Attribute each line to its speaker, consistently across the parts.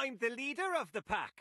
Speaker 1: I'm the leader of the pack.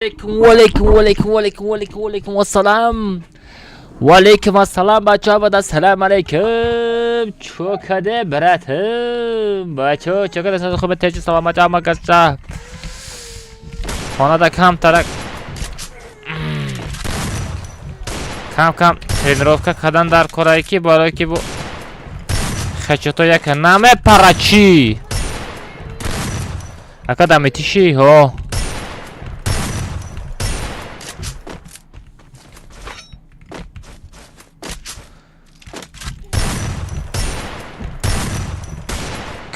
Speaker 2: Валейкум, валейкум, валейкум, валейкум, валейкум ассалам. Валейкум ассалам, бачаҳо, бад ассалам алейкум. Чо каде, братым? Бачо, чо каде, хуб, течи, саломат, ама каса. Хонада камтарак кам кам тренировка кардан дар корае ки барое ки бу хачото яка намепара чӣ? Ака даметиши? Ҳо.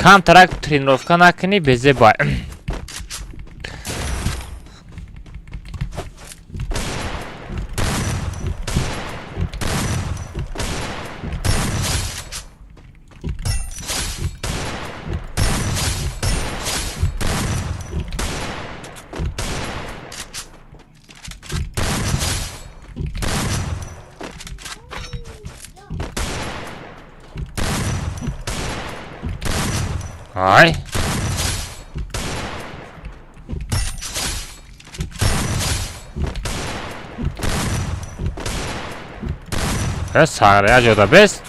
Speaker 2: Камтарак тренировка накунӣ, безебай. Ай. Саря ҷода бест.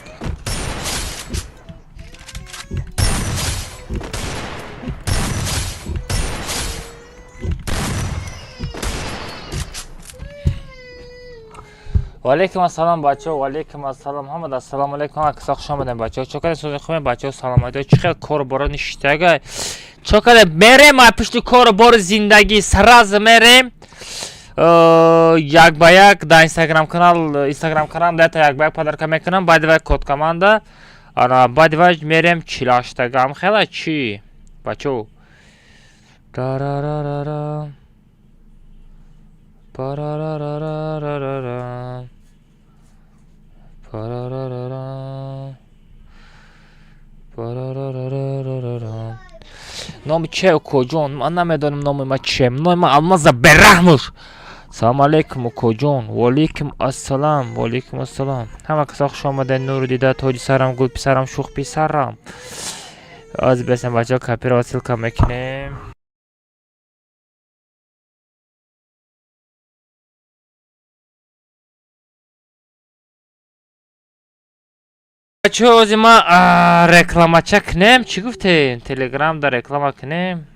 Speaker 2: Валейкум ассалом, бачаҳо, валейкум ассалом, ҳамад ассалому алейкум, ҳама каса хуш омадем, бачаҳо. Чо каде, сози хубем, бачаҳо, саломатӣ. Чӣ хел кору боро ништага? Чо каде, мерем ай пушти кору бори зиндагӣ, сразу мерем. Як ба як дар инстаграм канал, инстаграм канал дата як ба як подарка мекунам, баъди вай код команда. Ана баъди вай мерем чилаштагам хела чӣ? Бачаҳо. Тарарарара. Парарарарарара. Парарарара. Парарарарарара. Номи че, укоҷон? Ман намедонам номи ма чием. Номи ман Алмаза Бераҳмуш. Салому алейкум, укоҷон. Валейкум ассалам, валейкум ассалам. Ҳама каса хуш омадед, нуру дида, тоҷи сарам, гул писарам, шух писарам. Аз бесам, бачаҳо, копировать ссылка мекунем. Бачаҳо, ози ма рекламача кунем, чӣ гуфтем? Телеграм да реклама кунем.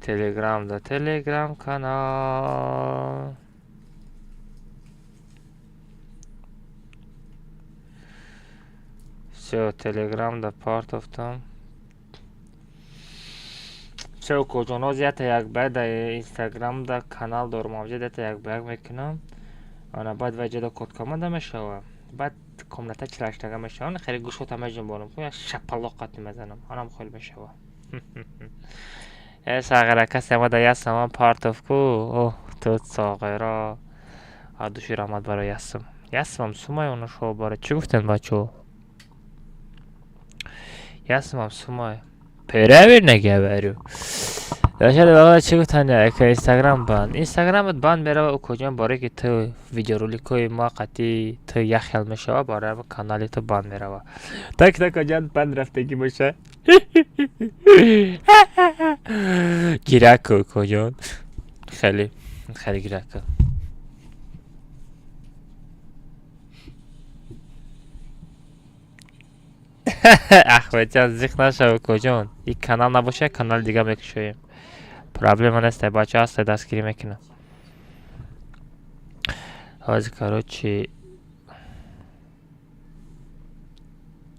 Speaker 2: Телеграм да телеграм канал. Всё, телеграм да партофтам. Всё, укоҷон, ози ята як ба да инстаграм да канал дорум, авҷа ята як ба як мекунам. Ана баъд вай ҷода код команда мешава. Баъд Комната 48-тага мешаванд, хеле гӯшота меҷунбонам, як шапалоқ қати мезанам, анам хел мешава. Э, сағира, касе омада як саман партов ку. Оҳ, ту соғиро адуши, раҳмат барои ясм. Ясмам сумай оно шо бара чӣ гуфтем, бачаҳо? Ясмам сумай. Правильно говорю. Дашари баба, чӣ гуфтан? Яка Инстаграм банд. Инстаграмат банд мерава, укоҷон, барое ки ту видеороликҳои ма қатъи ту як хел мешава, барои канали ту банд мерава. Так, такоҷон, банд рафтагӣ боша. Гиря ку, укоҷон. Хеле, хеле гиря ку. Ахмедҷон, зиқ нашав, укоҷон. Ин канал набоша, канали дига мекушоем. Проблема нест, бача ҳаста, дастгирӣ мекунам. Ҳозир, короче,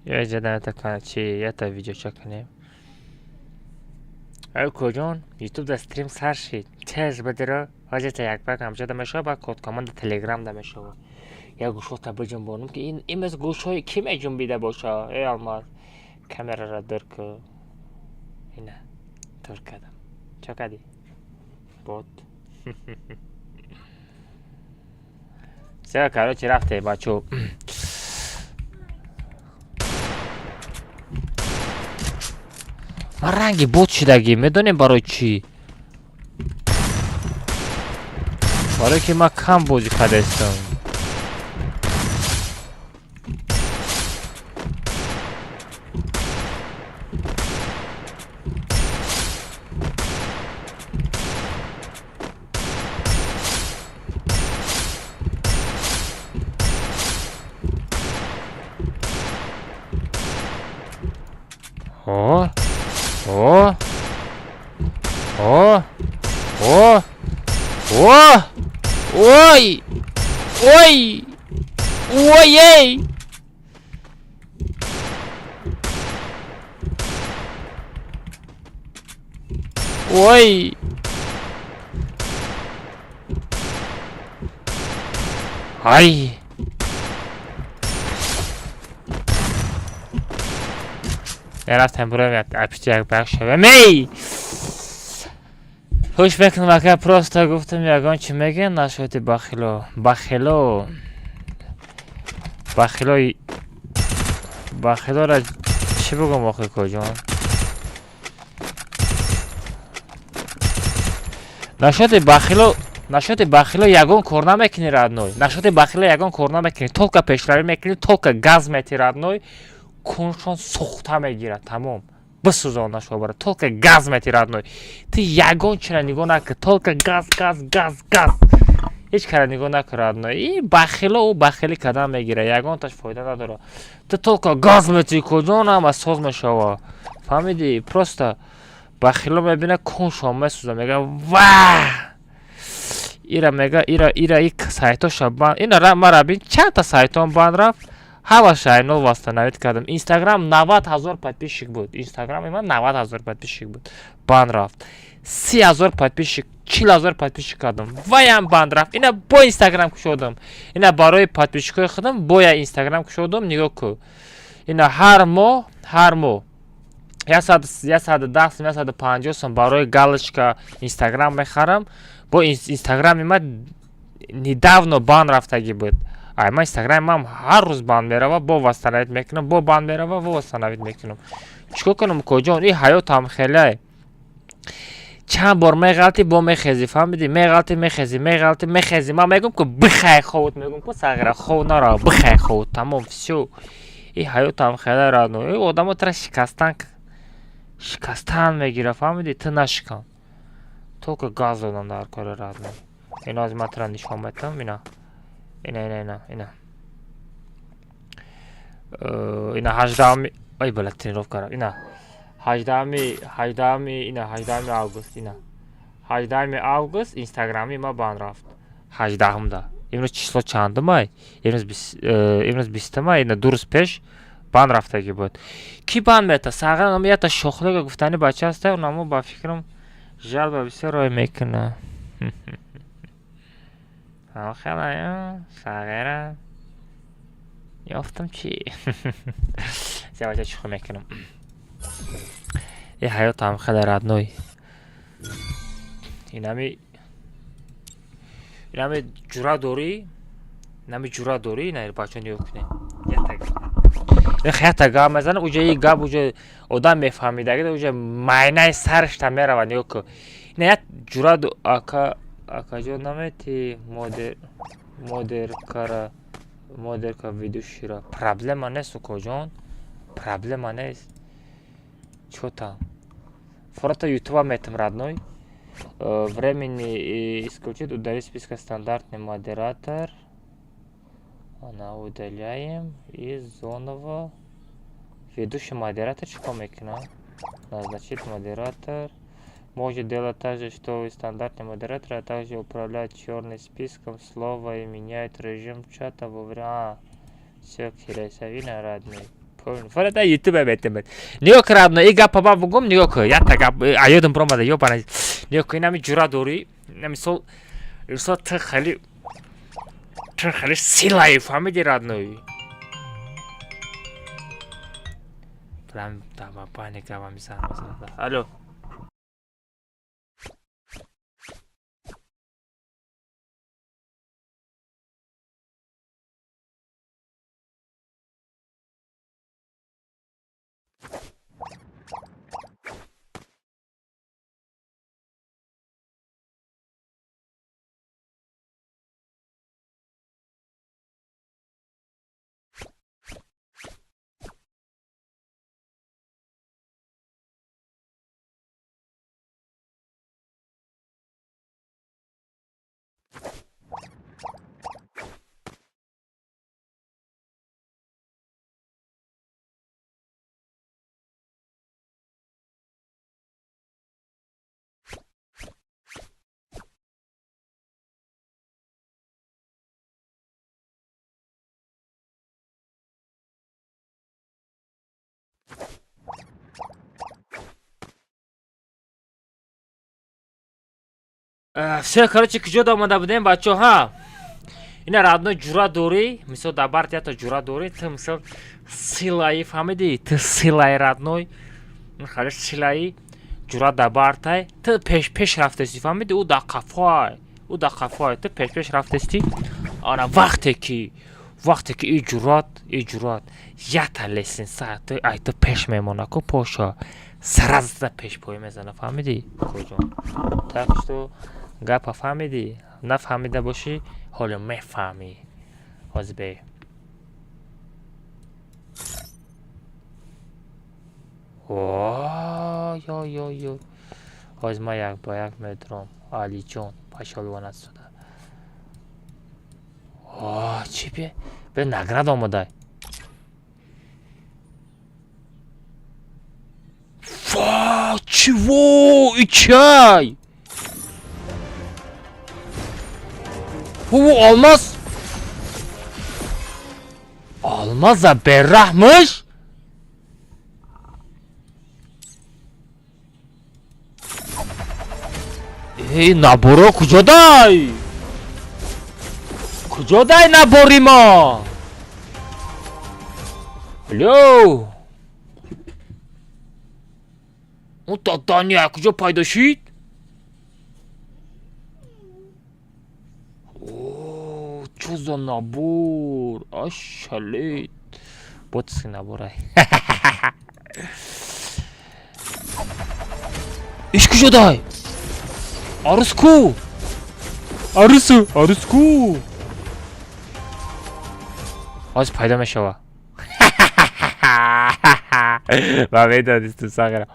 Speaker 2: ё чи ята видеоча кунем. Ай, укоҷон, Ютуб да стрим сар шид. Тез бидиро, ҳозир та якбак ҳамҷода мешава, баъд код команда Телеграм да мешава. Як гӯшота биҷунбонам, ки ин имрӯз гӯшҳои кӣ меҷунбида боша? Эй, Алмаз, камераро дур ку. Ина дур кардам. Чо кардӣ? Бот. Всё, короче, рафте, бачо. Ман ранги бот шидагӣ, медонем барои чӣ? Барое ки ман кам бозӣ кардаистам. О, о, о, о, о, ой, ой, ой, эй! Ой! Ай! Рафтем, буроем, апишти як бахш шавем. Эй! Хуш мекунам, ака, просто гуфтам, ягон чӣ мегӯян нашоти бахило. Бахило. Бахило, бахилора чӣ бигӯм охи, коҷон? Нашоти бахило, нашоти бахило ягон кор намекунӣ, родной. Нашоти бахило ягон кор намекунӣ. Только пешравӣ мекунӣ, только газ метӣ, родной. Куншон сӯхта мегирад, тамом. Бисӯзон нашобара. Только газ метӣ, родной. Ту ягон чира нигоҳ накун. Только газ, газ, газ, газ. Ҳеҷ кара нигоҳ накун, родной. И бахило ӯ бахилӣ кардан мегирад, ягонташ фоида надорад. Ту только газ метӣ, куҷо ҳама соз мешава. Фаҳмидӣ? Просто бахило мебина, куншон месӯза, мега: ва ира, мега, ира, ира, и сайтоша банд. Ина мара бин, чандта сайтон банд рафт, ҳамаша айнол восстановить кардам. Инстаграм 90 000 подписчик буд, Инстаграми ман 90 000 подписчик буд, банд рафт. 30 000 подписчик, 40 000 подписчик кардам, ваям банд рафт. Ина бо Инстаграм кушодам, ина барои подписчикои худам боя Инстаграм кушодам. Нигоҳ ку, ина ҳар моҳ, ҳар моҳ 110 сум, 150 сум барои галочка Инстаграм мехарам. Бо Инстаграми ман недавно банд рафтагӣ буд. Ай, ман Инстаграми ман ҳар рӯз банд мерава, бо восстановить мекунам, бо банд мерава, бо восстановить мекунам. Чӣ кор кунам, коҷон? И ҳаётам хеле чанд бор меғалтӣ, бо мехезӣ, фаҳмидӣ? Меғалтӣ, мехезӣ, меғалтӣ, мехезӣ. Ман мегӯм ку, бихай ховут, мегӯм ку, сағира, хов нарав, бихай ховут, тамом, всё. И ҳаётам хеле, родной, одамо тара шикастан, шикастан мегира, фаҳмидӣ? Ту нашикан, только газ додан дар кори, родной. Ино аз ман тара нишон метам. Ина, ина, ина, ина, ина, ина 18-ами, ай бала, тренировка. Ина 18-ами, 18-ами, ина 18-ами август, ина 18-ами август Инстаграми ма банд рафт 18-умда. Имрӯз число чандумай? Имрӯз 20-умай. Ина 2 рӯз пеш банд рафтагӣ буд. Кӣ банд мета? Сағира номи ята шохлега гуфтани бача аста, онамо ба фикрам жалба бисёр рой мекуна. Хелая, сағира. Ёфтам чи? Севача чӣ мекунам? Э ҳаётам хеле родной. Инами ҷура дорӣ? Инами ҷура дорӣ? Ина бача нигоҳ кунед. Ята гап мезанам, уҷа и гап уҷа одам мефаҳмидаги, уҷа майнаи сарашта меравад, нигоҳ кун. Ина як ҷура ака акаҷон намети модеркара модерка ведущийра. Проблема нест, укоҷон. Проблема нест. Чё там? Фората ютуба метам, родной. Времени исключить, удалить списка стандартный модератор. Она удаляем и заново. Ведущий модератор чӣ кор мекунад? Назначить модератор. Может делать так же, что и стандартный модератор, а также управлять черным списком слова и менять режим чата во время. А, всё, кирасавина, родной. Фарада ютуба метемед. Нигоҳ кун, родной, и гапа ба бугум, нигоҳ кун. Якта гап, а ёдам баромада, ёбана. Нигоҳ кун, инами ҷура дорӣ, ина мисол, мисол ту хеле силаи, фаҳмиди, родной? Прям там паника вам мизанам. Алло. Все, короче, куҷо омада будем, бачо, ҳа? Ина родной ҷура дорӣ, мисол дар барт ята ҷура дорӣ, ту мисол силаи, фаҳмидӣ? Ту силаи, родной, хеле силаи ҷура дар бартай, ту пеш пеш рафтести, фаҳмидӣ? Ӯ дар қафоай, ӯ дар қафоай, ту пеш пеш рафтести. Ана вақте ки и ҷурат ята лестница ту ай ту пеш мемона ку поша сразу пешпоӣ мезана, фаҳмидӣ, коҷон? Так что гапа фаҳмидӣ? Нафаҳмида бошӣ, ҳоло мефаҳмӣ. Ҳозир бе. Ой ой ой ой. Ҳозир ман як ба як медурам. Алиҷон пашолвон сюда. О, чӣ бе? Бе награда омадай. Фа, чего? И чай? О, алмаз! Алмаза бераҳмиш? Эй, наборо куҷодай? Куҷодай набори мо? Алло! Он татания куҷо пайдо шид? О, чё за набор? Ашалет. Ботский набор ай. Иш куҷодай? Арус ку? Арусу, арус ку? Ҳозир пайдо мешава. Ва медонисту сағира.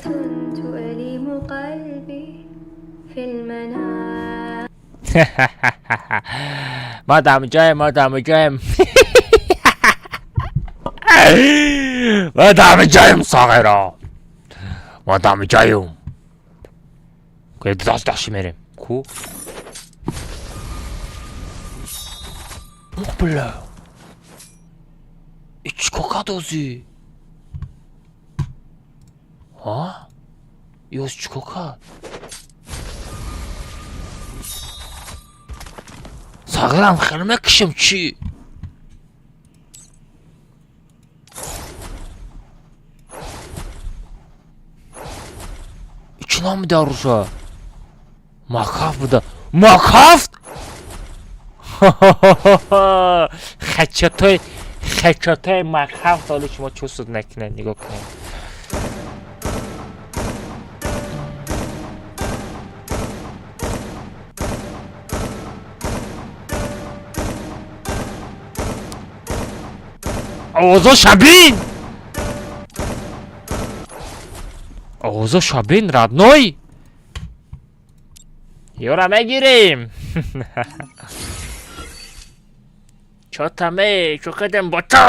Speaker 1: تؤلم قلبي في المنام.
Speaker 2: Ма дамҷаем, ма дамҷаем, ма дамҷаем, сағира, ма дамҷаем. Даш даши мерем ку. Ух, бля, и чӣ кор кардозӣ? А ёз чӣ кор кард? Сағирам, хеле мекушем. Чӣ чӣ номи даруша? Макафт буда, макафт. Хачатои, хачатои макафт. Оли шумо чӯ суд накунед, нигоҳ кунед. Овозо шабин, овозо шабин, родной, ёра мегирем. Чотаме чӯкадем бото.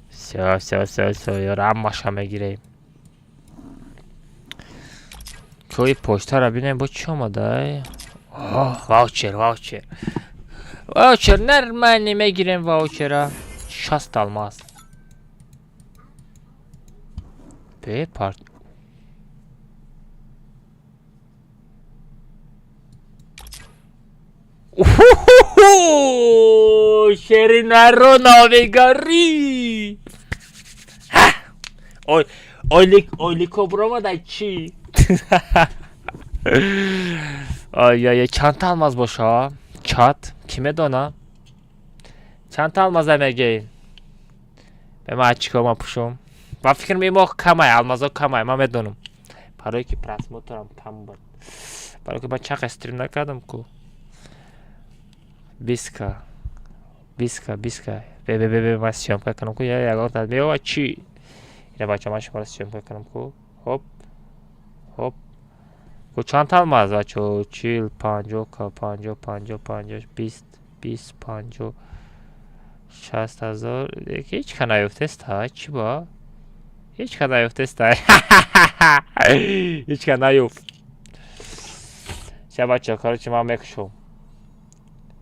Speaker 2: Всё, всё, всё, всё, ёра ҳамаша мегирем. Кӯи почтара бинем, бо чӣ омадай? Ваучер, ваучер, ваучер, нормально мегирем ваучера. 60 алмаз бе парт. Шеринаро навигарӣ. Ойлик, ойлико биромадай чӣ? Ай, чандта алмаз боша? Чат, кӣ медона, чандта алмаза мегӣ? Бе ман чикор ман пушум? Ба фикрам, ин моҳ камай алмазо, камай. Ман медонам, барое ки просмотрам кам буд, барое ки ман чанд стрим накардам ку. 20 ка, 20 ка, 20 ка. Бе, бе, бе, бе, ман съёмка кунам ку, ягон та меова чӣ? Ина, бача, ман шуморо съёмка кунам ку. Хоп, хоп ку, чанд алмаз, бачо? 40, 50 ка, 50, 50, 50, 20, 20, 50, 60 000. Ҳеҷ ка наёфтеста. Чӣ ба ҳеҷ ка наёфтеста? Ҳеҷ ка наёфт. Ча, бача, короче, ман мекушом.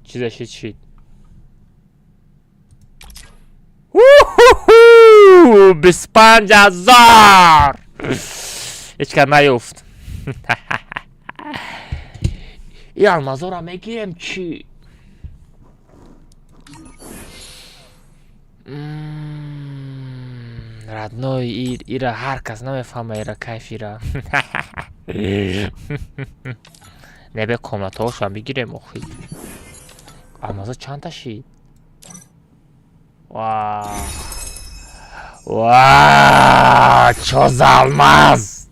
Speaker 2: Чиза шид, шид. 25 000. Ҳеҷ ка наёфт. И алмазора мегирем чӣ? Родной, ира ҳар кас намефаҳма, ира кайф ира. Не, бе, комнатаҳошам бигирем. Охи, алмазо чандта шид? Ва, ва, чо за алмаз?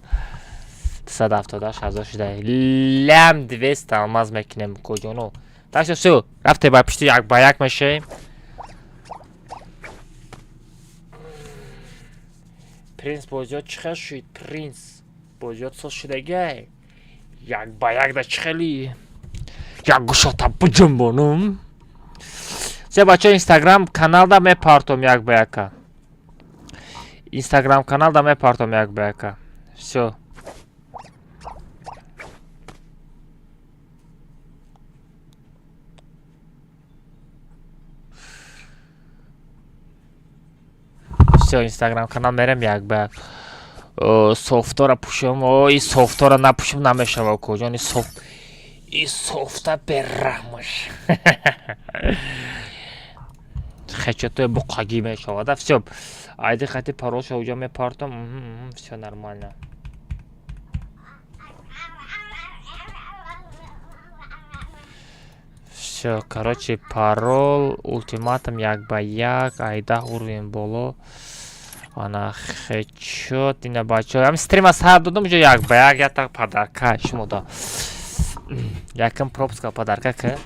Speaker 2: 278 000 шуда. Лям 200 алмаз мекунем куҷоно. Так что всё, рафте ба пишти, як ба як мешаем. Принц бозиёт чӣ хел шуд? Принц бозиёт соз шудагай. Як ба як да чӣ хели як гӯшота биҷунбонум. Се, бача, Инстаграм каналда мепартом як ба яка. Инстаграм каналда мепартом як ба яка. Всё. Всё, Инстаграм канал мерем як ба як. Софтора пӯшам. О, и софтора напӯшам намешава, куҷон и софт, и софта бераҳмаш хечатои буқагӣ мешавада. Всё, айди хати паролша уҷа мепартом. Всё нормально. Всё, короче, парол ультиматум як ба як, айда уровень боло. Ана хечот ина, бачаҳо, ҳам стрим аз ҳар додам уҷа як ба як, якта подарка шумо да. Якам пропуска подарка ка.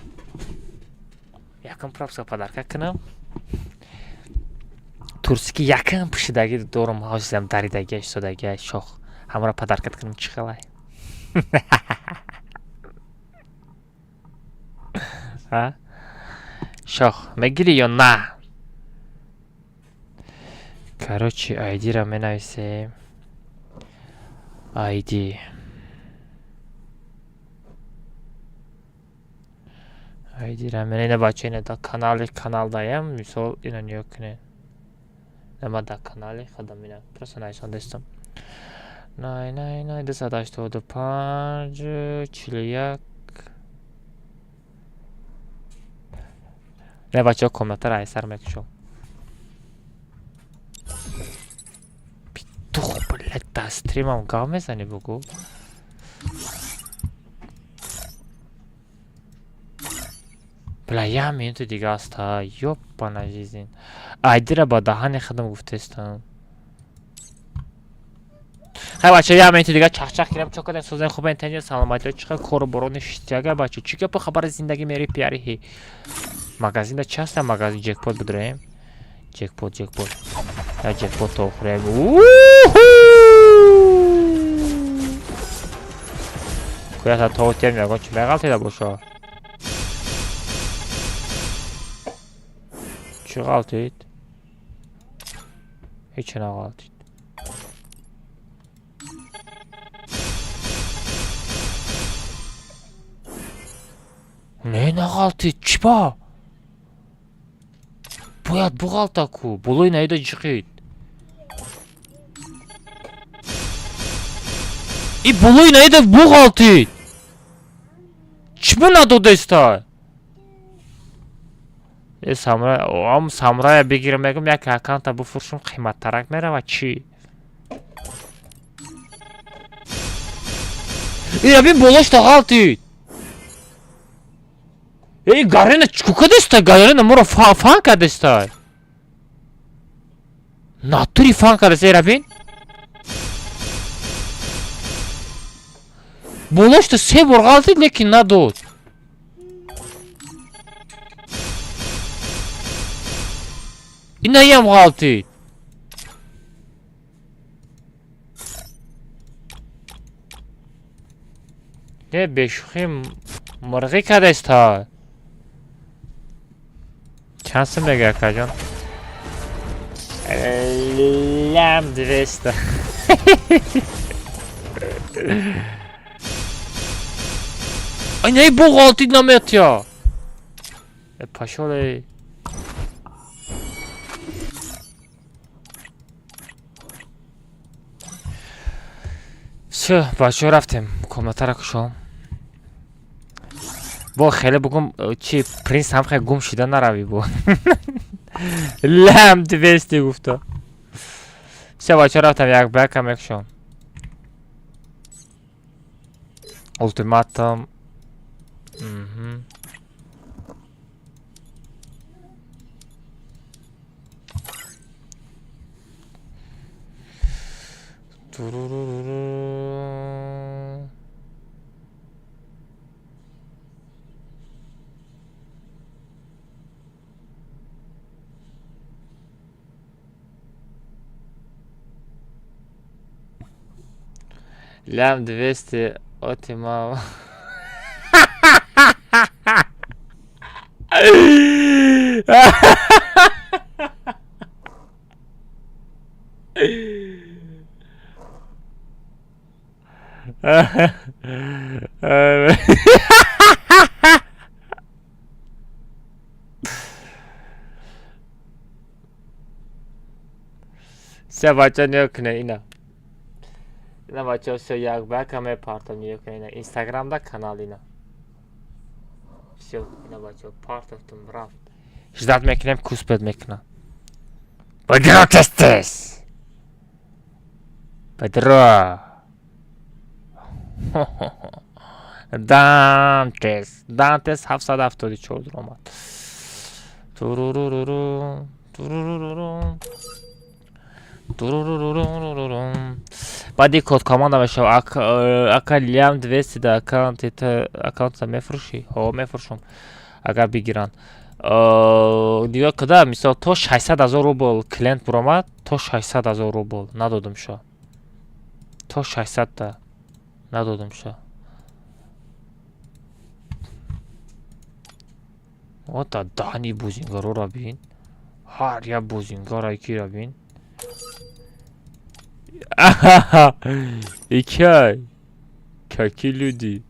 Speaker 2: Якам пропуска подарка кунам. Турсики якам пӯшидагӣ дорум, ҳозирам даридагия, истодагия, шох. Ҳамаро подаркат кунам, чӣ хелай? А? Шох, мегирӣ ё на? Короче, айдиро менависем. Айди. Айдира мен ина, бача, ина да канали, каналдаям, мисол, ина нигоҳ кунед. Ма дар канали худам ина просто нависондастам. Най, най, най, 285 41. Не, бачаҳо, комнатаро айсар мекушом. Питух, блядь, дар стримам гав мезанӣ, бугӯ. Бля, як минуту дига аста, ёбана жизнь. Айдира ба даҳани худам гуфтестам. Хай, бача, як минути дига чахчах кунем, чо кардем, созем, хуб, интанҷа, саломатиё, чӣ хел, кору борони шитяга, бача, чӣ гапу хабари зиндагӣ, мери пиари магазинда чи ҳаста, магазин ҷекпот бидроем. Ҷекпот, ҷекпот. Я ҷекпот то охӯрем. Куята то тем ягон чӣ меғалтида боша. Чӣ ғалтид? Ҳечи нағалтид. Не, нағалтид, чӣ ба? Бояд буғалта ку, болои наида ҷиқид. И болои наида буғалтид. Чӣ бу надодестай? Э, самурай, ам самурая бигирам, мегум, як аккаунта буфурӯшум, қиматтарак меравад, чӣ? Ира бин, болошта ғалтид. Эй, Гарена чӣ кадестай? Гарена моро фан кадестай. Натури фан кадестай, ира бин. Болошта се бор ғалтид, лекин надод. Инаям ғалтид. Не, бешӯхӣ мурғӣ кадестай. Чанд сум мега, акаҷон? Лям 200. Ай, буғалтид, наметя. Э, пошёл, эй. Всё, бачаҳо, рафтем. Комнатаро кушом. Бо хеле бугум, чи принц ҳам хеле гум шида наравӣ бо. Лям 200 гуфта. Всё, бачаҳо, рафтам, як ба якам мекушом. Ултиматум. Мгм. Туруруруру. Лям 200 оти мама. Всё, бача, нигоҳ кунед, ина. Ина, бачаҳо, всё, як ба якам мепартам, нигоҳ кунед, ина инстаграмда канал, ина. Всё, ина, бачаҳо, партофтум, рафт. Ждать мекунем, куспет мекунам. Бадро, тез-тез. Бадро. Дантес. Дантес 774 омад. Туруруруру. Туруруруру. Туруруруруруру. Баъди код команда мешава. Ака, лям 200 да аккаунта мефурӯшӣ? Ҳо, мефурӯшам. Агар бигиранд. Нигоҳ куда, мисол, то 600 ҳазор рубл клиент буромад, то 600 ҳазор рубл надодум шо. То 600-та надодум шо. Ота даҳни бозингароро бин. Ҳар як бозингара кира бин. Икай. Какие люди.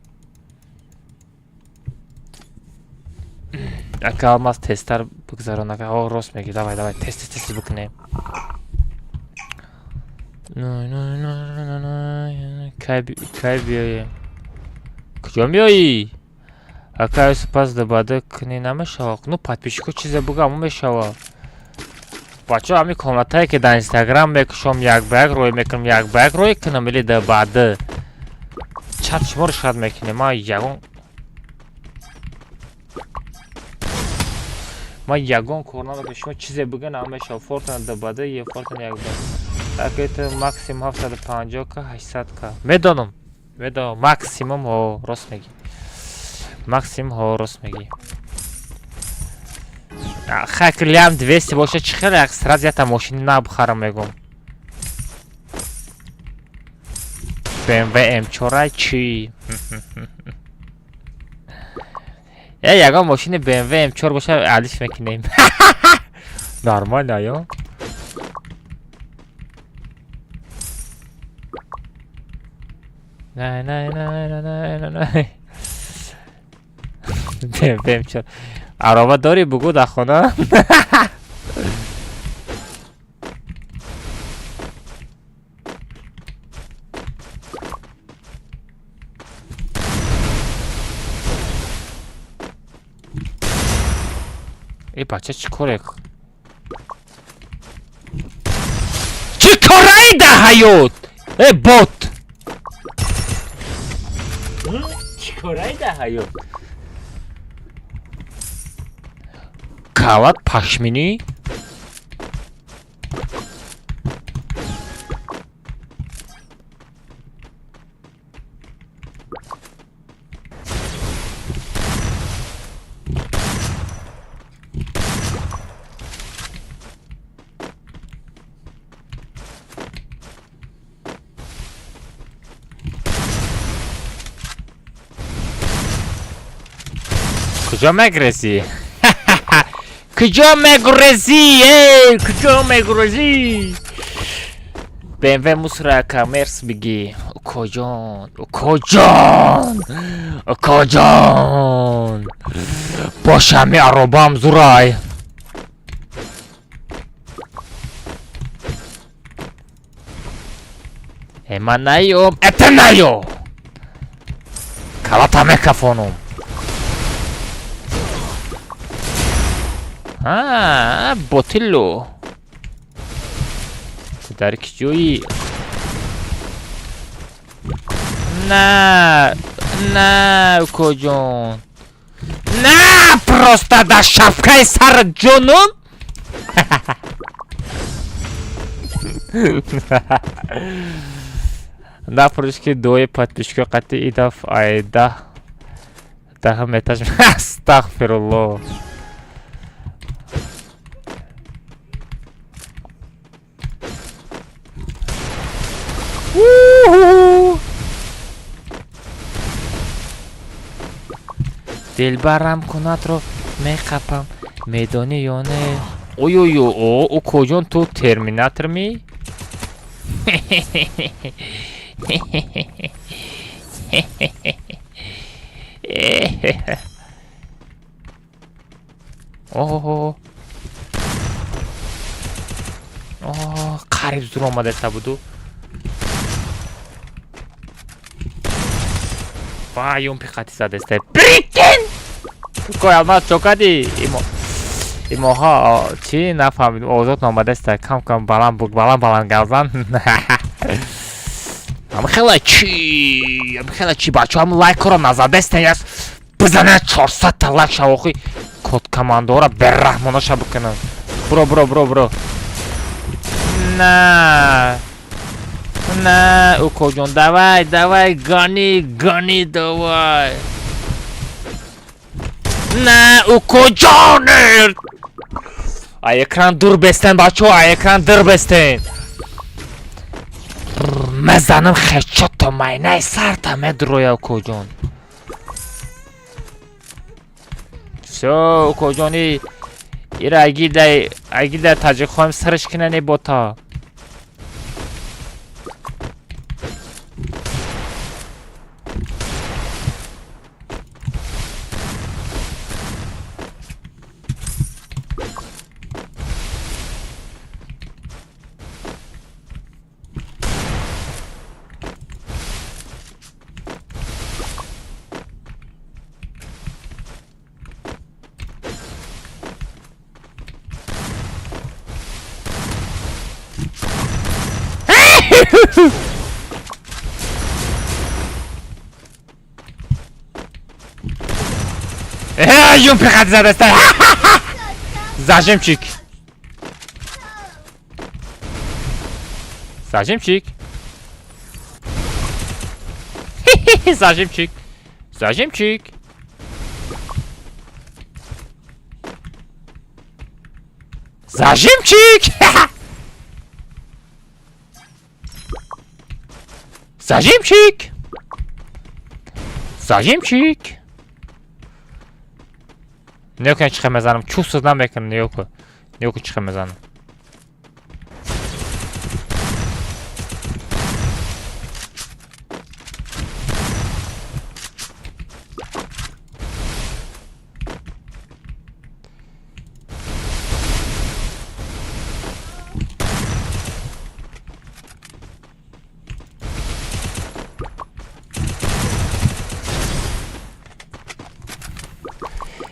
Speaker 2: Ака Алмаз, тезтар бигзарон, ака. О, рост мегӣ. Давай, давай, тез, тез, тез бикунем. Кай биёем? Куҷо меоӣ? Ака, пас дабада кунӣ намешава. Ну, подписчико чизе буга, мешава. Бачаҳо, ҳамин комнатае ки дар Инстаграм мекушом, як ба як рӯй мекунам, як ба як рӯй кунам или дабада? Чат шуморо шад мекунем. Ман ягон кор намекунам. Шумо чизе буга, намешава. Фортана дабада е фортана як ба. Ака, это максимум 750 к 800 к. Медонам. Медонам, максимум ҳо, рост мегӣ. Максимум ҳо, рост мегӣ. Хак лям 200 боша, чӣ хеле як сразу ята мошини нав бихарам, мегум. BMW M4 чӣ? Э, ягон мошини BMW M4 боша, алиш мекунем. Нормально, ё? Не, не, не, не, не, не, не. BMW M4. Ароба дорӣ, бугӯ, дар хона? Э, бача, чӣ коре? Чӣ кораи дар ҳаёт? Э, бот! Чӣ кораи дар ҳаёт? Калат пашминӣ? Куҷо мегрезӣ? Куҷо мегурезӣ? Эй, куҷо мегурезӣ? BMW мусора, камерс бигӣ. Укоҷон, укоҷон, укоҷон. Бошами аробам зурай. Э, ман наём, это наё. Калата мекафонум. А, ботилло. Ту дар киҷоӣ? На, на, укоҷон. На, просто дар шапкаи сар ҷонум. Нафурӯш ки дуои подписчико қатъи идаф ай 10 даҳум этаж. Астағфируллоҳ. Уху! Дилбарам кунадро меқапам, медонӣ ё не? Ой-ой, о, укоҷон, ту терминатор ми? Оҳо. Оҳ, қариб зур омадаста буду. Вай, он пиқати задаста. Прикинь! Кой Алмаз, чо кардӣ? Имо имоҳо чӣ нафаҳмидем, озод наомадаста, кам кам баланд буд, баланд баланд гавзан. Ам хела чӣ? Ам хела чӣ, бачаҳо, ам лайкҳоро назадастен, яс бизанед, 400 та лайк шавохи код командора бераҳмонаша бикунам. Буро, буро, буро, буро. На. На, укоҷон, давай, давай, гони, гони, давай. На, укоҷон, а экран дур бестен, бачаҳо, а экран дур бестен. Мезанам хечото, майнаи сарта медроя, укоҷон. Всё, укоҷони, ира агидай, агида таҷик хоҳем сарш кинане бота. Юмпи хат задаста. Зажимчик. Зажимчик. Зажимчик. Зажимчик. Зажимчик. Зажимчик. Зажимчик. Нигоҳ кун, чӣ мезанам. Чувствовать намекунам, нигоҳ кун. Нигоҳ кун, чӣ мезанам.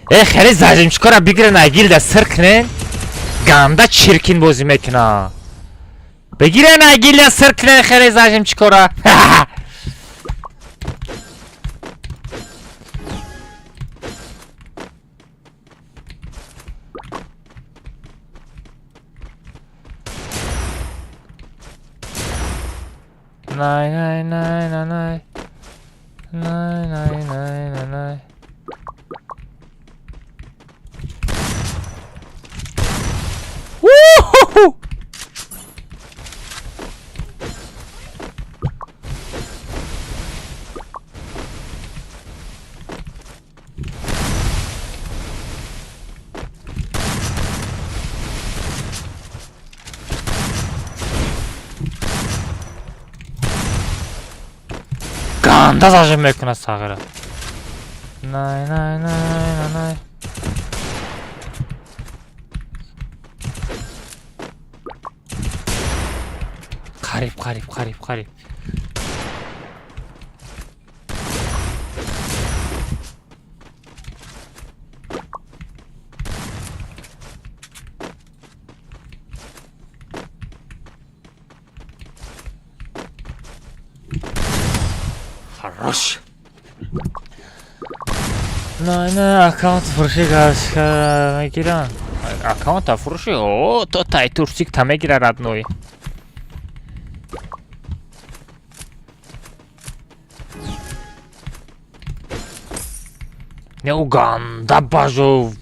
Speaker 2: Э, хеле зажимчикора бигирен, агилда сир кунен, ганда чиркин бозӣ мекуна. Бигирен, агилда сир кунен, хеле зажимчикора. Най най най най най. Най най най най най. Уху! Ганда зажим мекунад сағира. Най най най най най. Қариб, қариб, қариб, қариб. Хорош. На, на, аккаунт фурӯшӣ мегирам. Аккаунта фурӯшӣ? О, то тай турсик та мегира, родной. Не, уганда бажу.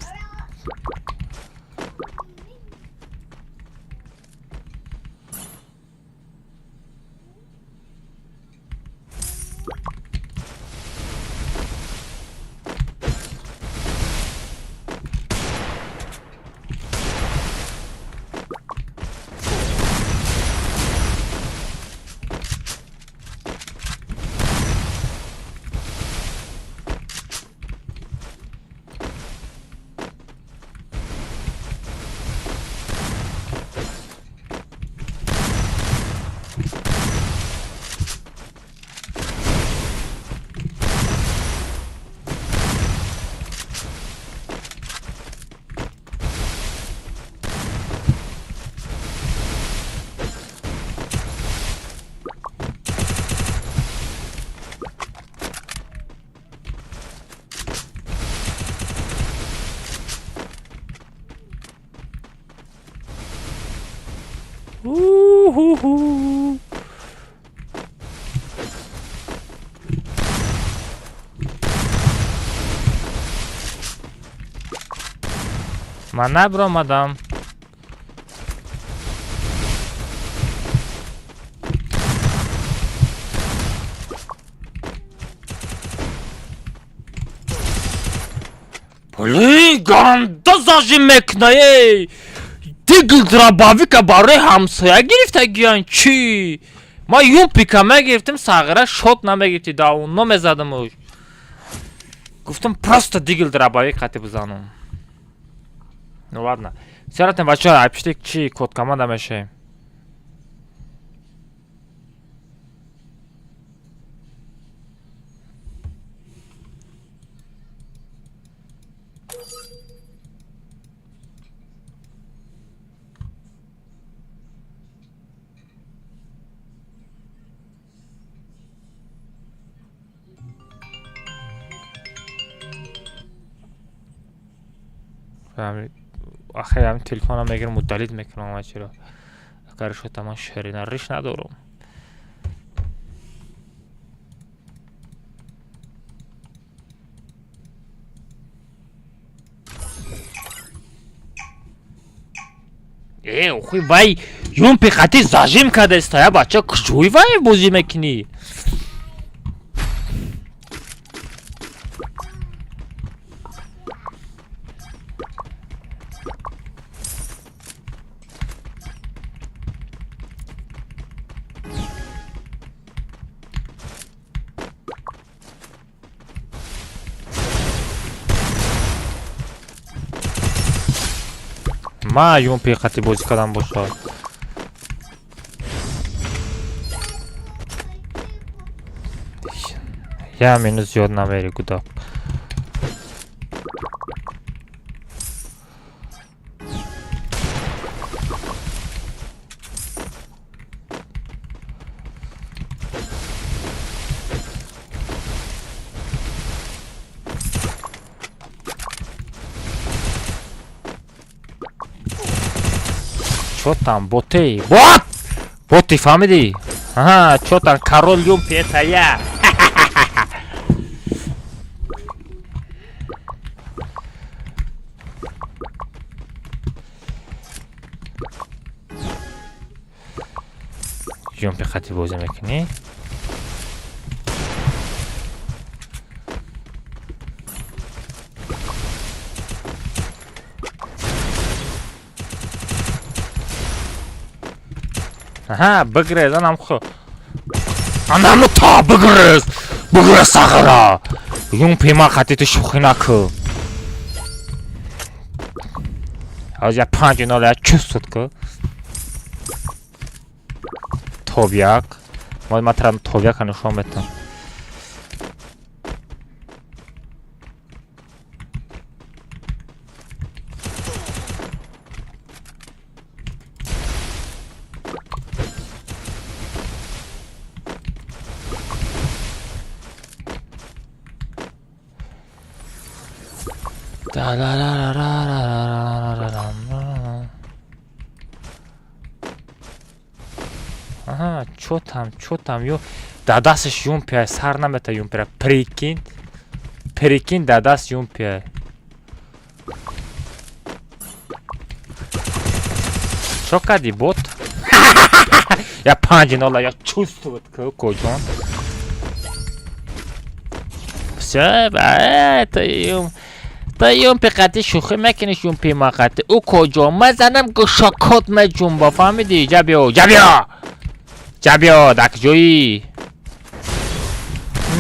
Speaker 2: Уху. Ман набиромадам. Блин, ганда зажим мекуна, эй! Дигл дробовика барои ҳамсоя гирифтагиян чӣ? Ман юмпика мегирифтим, сағира шот намегирифти, давно мезадам уш. Гуфтам просто дигл дробовик қати бизанам. Ну ладно. Всё, бачаҳо, айпишти чӣ код команда мешавем. Ахир ҳамин телефонам мегирам, удалить мекунам ҳама чиро. Агар шота ман ширина риш надорам. Э, охи вай юмпи қати зажим кардеста, я бача, куҷои вай бозӣ мекунӣ? Ма юмпи қати бозӣ кардам бошад. Я минус зиёд намери, гудок. Чё там, боты? Бот! Боты, фаҳмидӣ? Аҳа, чё там, король юмпи, это я! Юмпи қати бозӣ мекунӣ? Аҳа, бигрез, анам хо. Анаму та бигрез! Бигрез сағира! Юмпи ма қати ту шӯхӣ накун. Ҳозир я 5-0 я чувствует ку. Топ як. Ма тра топ яка нишон метам. Аҳа, чё там, чё там, ё дадасаш юмпия, сар намета юмпира, прикинь. Прикинь, дадас юмпия. Чё кардӣ, бот? Я 5-0, я чувствует, коҷон. Всё, это юм. Та юмпи қати шӯхӣ мекунӣ, юмпи ма қати. Ӯ коҷо? Мазанам гӯшакот меҷунба, фаҳмидӣ? Ҷа биё, ҷа биё! Ҷа биё, дар куҷоӣ?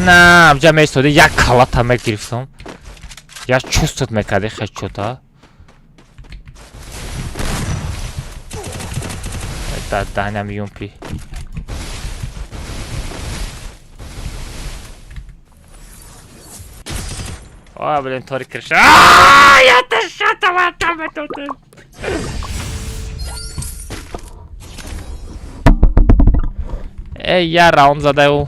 Speaker 2: На, ҷа меистоди, як калата мегирифтам. Я чувствует мекардӣ хечота. Даням юмпи. О, блин, Торик крыша. А, я то там это. Эй, я раунд задаю.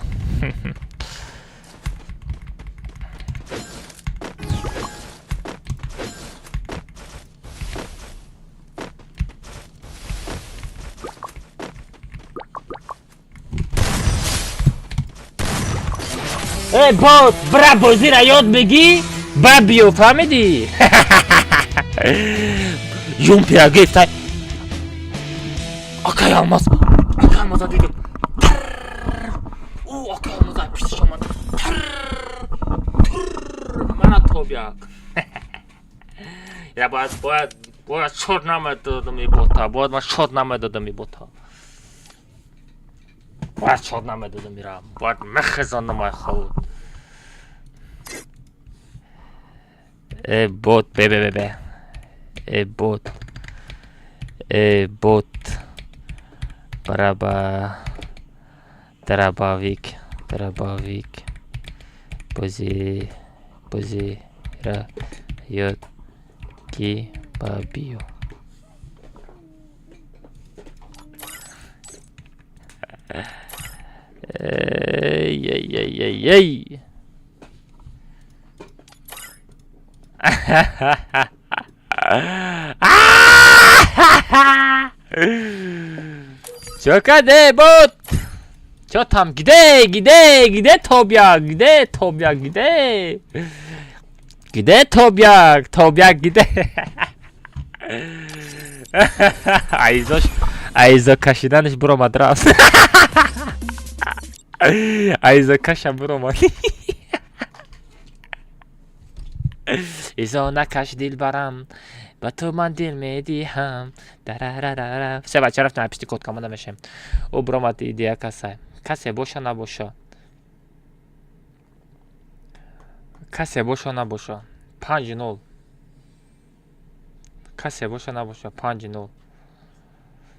Speaker 2: Эй, бот, бра бозира ёд бигӣ, ба биё, фаҳмидӣ? Юмпера гирифтай. Акай Алмаз, акай Алмаза дидим. Ӯ акай Алмаза пиштиш омад. Мана тобяк. Я бояд шот намедодам и бота. Бояд ман шот намедодам и бота. Бояд шот намедодам ира. Бояд мехезондам ай худ. Э бот, бе бе бе бе. Э бот. Э бот. Бараба дробовик, дробовик. Бози бози ра ёд ки ба биё. Эй, эй, эй, эй, эй. Чё каде бот? Чё там? Где? Где? Где Тобяк? Где Тобяк? Где? Где Тобяк? Тобяк где? Айзош, айзо кашиданаш буромад рафт. Айзо каша буромад. Изо накаш дилбарам, ба ту ман дил медиҳам. Дарарарара. Все, бача, рафтем, пишти код команда мешем. Ӯ буромад, идея касай. Касе боша набоша. Касе боша набоша. 5-0. Касе боша набоша. 5-0.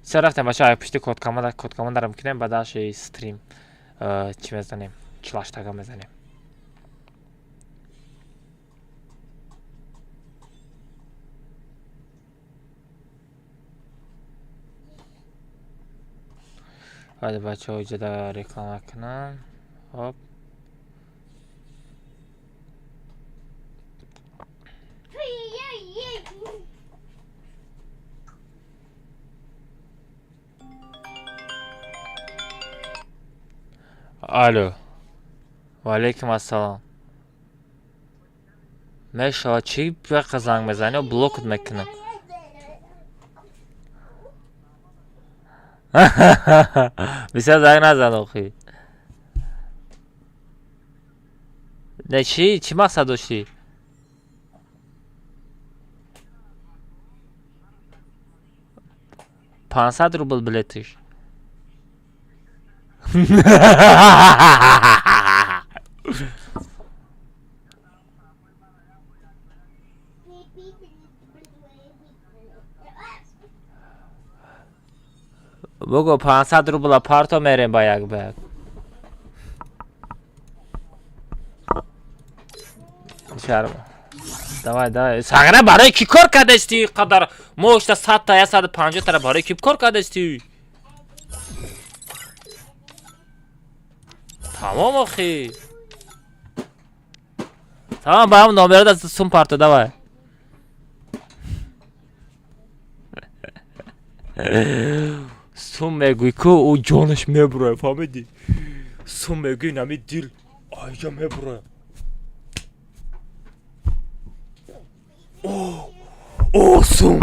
Speaker 2: Все, рафтем, бача, пишти код команда, код командаро мекунем, ба даши стрим. Чӣ мезанем? Чилаштага мезанем. Ҳайда, бачаҳо, иҷода реклама кунам. Хоп. Алло. Ва алейкум ассалом. Мешавад, чӣ яқа занг мезанӣ, блокат мекунам. Бисёр занг назан охи. Не, чӣ чӣ мақсад доштӣ? 500 рубл билетиш. Бугӯ, 500 рубла парто, мерем ба як ба як. Шарм. Давай, давай. Сағира, барои кӣ кор кардасти қадар? Мошта 100 та, 150 тара барои кӣ кор кардасти? Тамом охи. Тамом, ба ҳам номерат аз сум парто, давай. Сум мегӯй ку, ӯ ҷонаш мебурояд, фаҳмидӣ? Сум мегӯй, нами дил айҷа мебурояд. О, сум.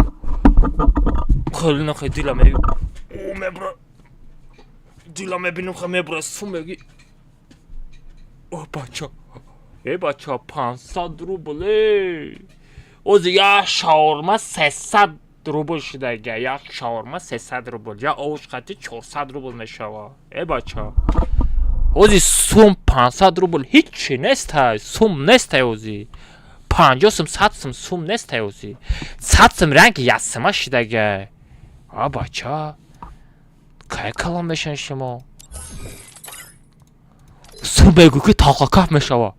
Speaker 2: Хеле нахе дила ме. О, мебурояд. Дила мебинам, ха мебурояд. Сум мегӯй. О, бача. Э, бача, 500 рубл. Э. Ози як шаурма 300 рубл шудага. Як шаурма 300 рубл. Як овош қати 400 рубл мешава. Э, бача. Ози сум 500 рубл ҳичи нестай. Сум нестай ози. 50 сум, 100 сум сум нестай ози. 100 сум ранги ясима шудага. А, бача. Кай калон мешан шумо? Сум мегӯй ки талқакаф мешава.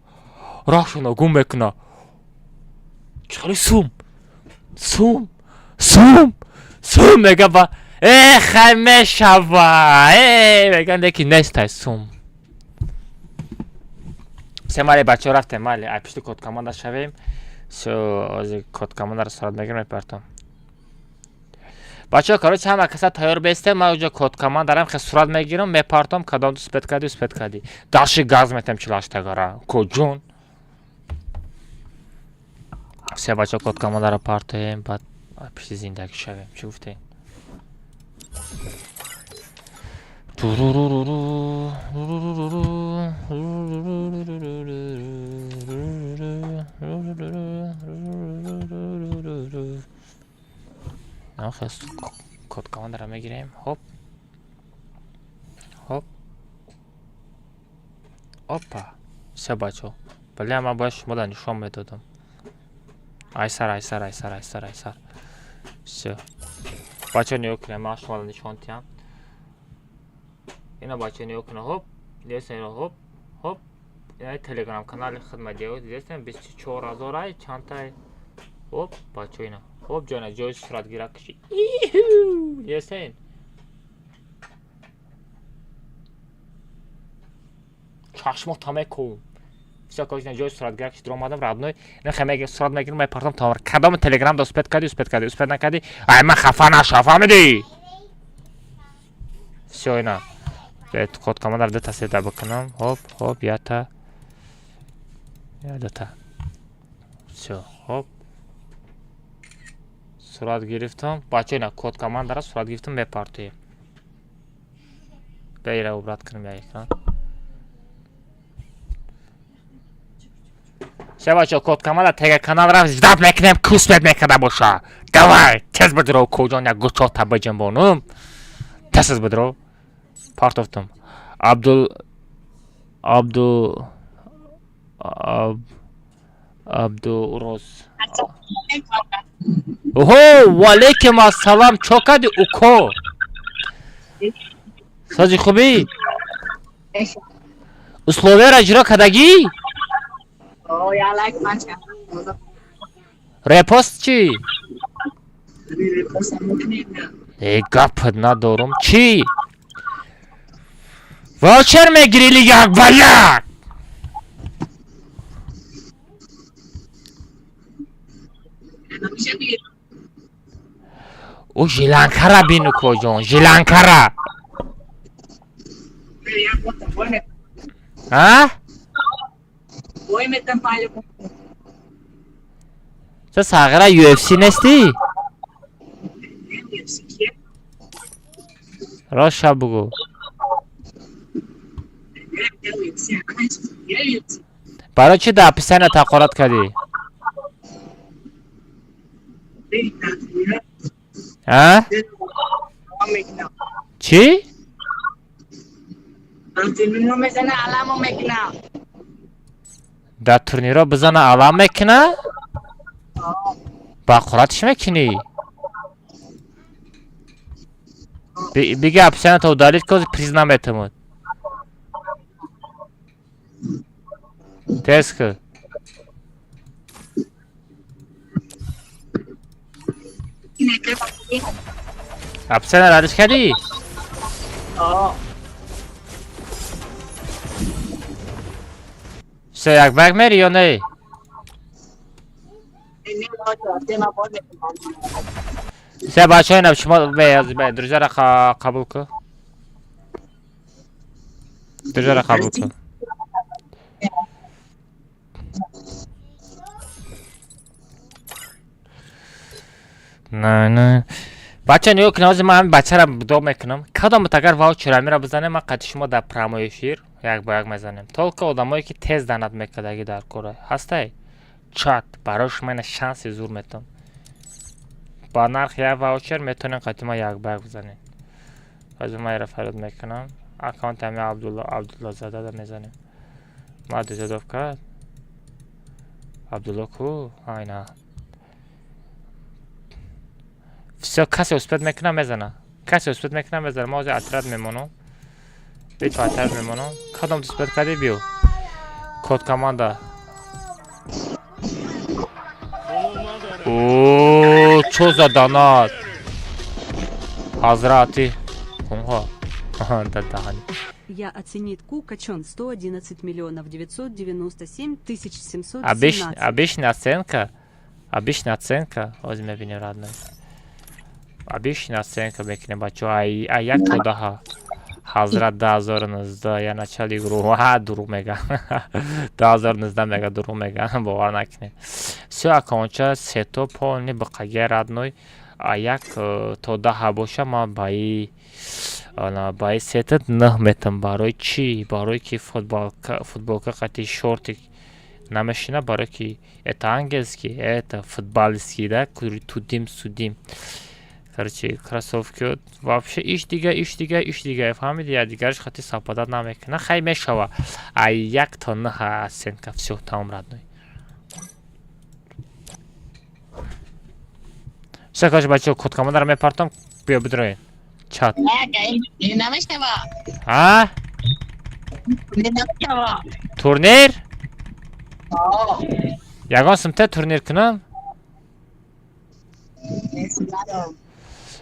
Speaker 2: Роҳшона гум мекуна. Чӣ сум? Сум? Сум? Сум мега ба э хай мешава. Э мега, леки нестай сум. Все, майли, бачаҳо, рафтем, майли, ай пишти код команда шавем. Всё, ози код командаро сурат мегирем, мепартом. Бачаҳо, короче, ҳама каса тайёр бестем, ман уҷо код командарам хе сурат мегирам, мепартом, кадом успеть кардӣ, успеть кардӣ. Даши газ метем чилаштагара. Куҷун? Все, бачаҳо, код командаро партоем, баъд Пишти зиндагӣ шавем. Чӣ гуфтем? Код командара мегирем. Хоп, хоп, опа. Всё, бачо, бале, ман бояд шумода нишон медодам. Айсар, айсар, айсар, айсар, айсар. Всё, бачо, нигоҳ кунем, ман шумода нишон диҳам. Ина, бачо, нигоҳ кунем. Хоп, дидестем ино? Хоп, хоп, ина телеграм канали хидмат, дидестем? 24 ҳазорай чандтай. Хоп, бачо, ина, хоп, ҷона, ҷои суратгира киши, дидестем? Чашмота мекун. Всё, короче, ҷои суратгира киши дуромадам, родной. Ина меги сурат мегирам, мепартам. Тамом. Кадом телеграм да успеть кардӣ, успеть кардӣ, успеть накардӣ, ай ман хафа наша, фаҳмидӣ? Всё, ина код командара дута, сета бикунам. Хоп, хоп, ята, дута. Всё, хоп, сурат гирифтам, бача. Ина код командара сурат гирифтам, мепартоем. Беира убрать кунем я экран. Всё, бача, код команда тега канал рафт, ждать мекунем, ки успеть мекарда боша. Давай, тез бидро, куҷон, як гучота биҷунбонум. Тез бидро. Партофтам. Абдул, Абду, Абдуроз. Оҳо, ваалейкум ассалам, чо кардӣ, уко? Сози, хубӣ? Условияро иҷро кардагӣ? Репост чӣ? Э, гапат надорум. Чӣ? Ваучер мегирӣ ли як ба як? Ӯ жиланкара бину, коҷон, жиланкара. А? Ту сағира UFC нестӣ? Роша бугӯ. Барои чӣ дар описания ҳақорат кардӣ? А? Чӣ?
Speaker 3: Мезана, аламо мекунам.
Speaker 2: Дар турниро бизана, алам мекуна? Ба ҳақоратш мекунӣ? Биги описанията удалить ки, приз наметавонад. Тез ки. Описания радиш кардӣ?
Speaker 3: О.
Speaker 2: Всё, як ба як мери ё не? Всё, бачаҳо, ина шумо бе друзьяра қабул кун. Друзьяра қабул кун. На, на. Бача, нигоҳ кунед, ҳозир ман ҳамин бачаро до мекунам. Кадомат агар ваучер амира бизанем, ман қати шумо дар прямой эфир як ба як мезанем. Только одамое ки тез донат мекардаги дар кора. Ҳастай? Чат, барои шумо ина шанси зур метавон. Ба нархи як ваучер метавонем қати ма як ба як бизанем. Ҳозир ман ира фарёд мекунам. Аккаунти ҳами Абдулло, Абдуллозада мезанем. Ма дузадов кард. Абдулло ку? Айна. Всё, касе успеть мекуна, мезана. Касе успеть мекуна, мезана. Ма ҳозир отряд мемонам. Бито отряд мемонам. Кадом успеть кардӣ, биё. Код команда. О, чо за донат? Ҳазрати. Хунҳо. Даҳани.
Speaker 4: Я оценит Кукачон 111 миллионов 997 тысяч
Speaker 2: Обычный,
Speaker 4: 717.
Speaker 2: обычная оценка. Обычная оценка. Ҳозир мебинем, родной. Обычная оценка мекунем, бачо. Ай, ай як то даҳа. Ҳазрат 2019, я начали игру. Ҳа, дурӯғ мега. 2019 мега, дурӯғ мега, бовар накунед. Всё, акаонча сето полный биқаги, родной. А як то 10 боша, ман ба и сетат 9 метам. Барои чӣ? Барои ки футболка қати шортик намешина, барои ки это ангельский, это футболистский, да, тудим-сюдим. Короче, кроссовки вообще иш дига, иш дига, иш дига, фаҳмиди, я дигараш хати совпадать намекунад. Хай, мешава. А як то 9 оценка, всё, тамом, родной. Всё, короче, бачаҳо, код командаро мепартом, биё бидроен. Чат.
Speaker 3: Намешава.
Speaker 2: А?
Speaker 3: Намешава.
Speaker 2: Турнир? Ягон сумте турнир кунам?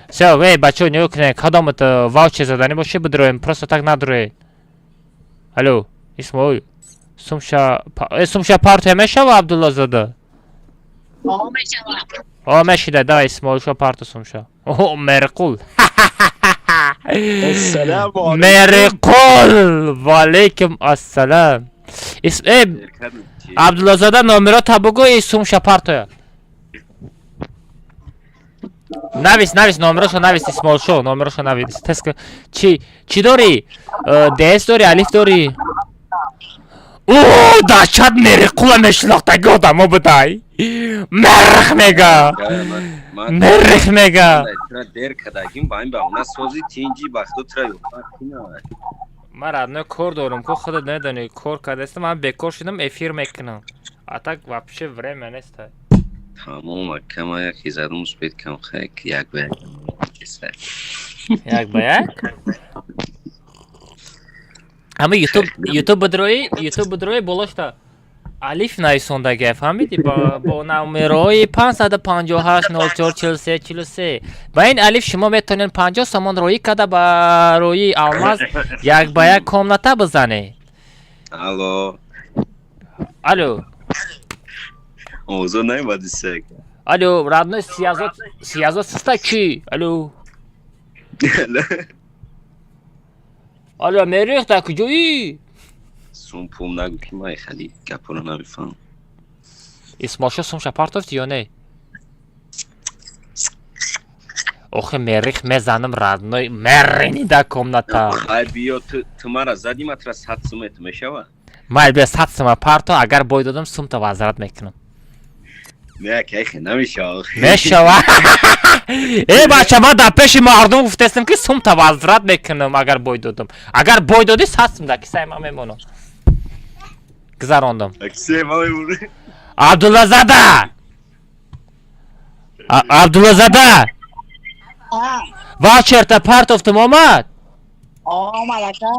Speaker 2: Всё, эй, бачаҳо, нигоҳ кунед, кадомат ваучер заданӣ бошед, бидроем, просто так надроед. Алло, Исмоил. Сумша, сумша партия мешава, Абдуллозода?
Speaker 3: О, мешава.
Speaker 2: О, мешида, давай, Исмоилшо парту сумша. О, Мерқул.
Speaker 5: Ассалому алайкум.
Speaker 2: Мерқул! Ва алайкум ассалам. Э, Абдуллозода, номерота бугӯ и сумша партоя. Навис, навис, номерошо навис, Исмоилшо, номерошо навис. Теска. Чӣ, чӣ дорӣ? ДС дорӣ, Алиф дорӣ? О, дар чат Мериқула мешинохтаги одамо будай. Мерх мега. Мерх мега.
Speaker 5: Дер кадагим ба ин баҳона сози тинҷи ба худо тра ёфтан кинавад.
Speaker 2: Ман, родной, кор дорам, ку худат медонӣ, кор кардастам, ман бекор шудам, эфир мекунам. А так вообще время нест.
Speaker 5: Тамом, акама яке задум успеть кам хай як ба як.
Speaker 2: Як ба як? Ҳама Ютуб, Ютуб бидрои, Ютуб бидрои, болошта Алиф нависондага, фаҳмидӣ, бо номерои 558 04 43 43. Ба ин Алиф шумо метавонед 50 сомон роӣ карда, ба рӯи алмаз як ба як комната бизанед.
Speaker 5: Алло.
Speaker 2: Алло.
Speaker 5: Овозо наёмади сек.
Speaker 2: Алло, родной, сиязот, сиязот систа ки? Алло. Алло, Мерих, дар куҷоӣ?
Speaker 5: Сум пум нагу ки ман хали гапоро намефаҳмам.
Speaker 2: Исмоилшо сумша партофти ё не? Охи, Мерих, мезанам, родной, мерини дар комната.
Speaker 5: Хай, биё, ту мара задӣ, ма тра 100 сумет мешава?
Speaker 2: Майли, биё, 100 сума парто, агар бой додам, сумта возврат мекунам.
Speaker 5: Не, кайхе намешава.
Speaker 2: Мешава. Э, бача, ман дар пеши мардум гуфтестам, ки сумта возврат мекунам, агар бой додам. Агар бой додӣ, 100 сум дар кисаи ман мемонам. Гузарондам.
Speaker 5: Кисаи ман мемонӣ.
Speaker 2: Абдуллазада! Абдуллазада! Ваучерта партофтум, омад?
Speaker 3: Омад, ака.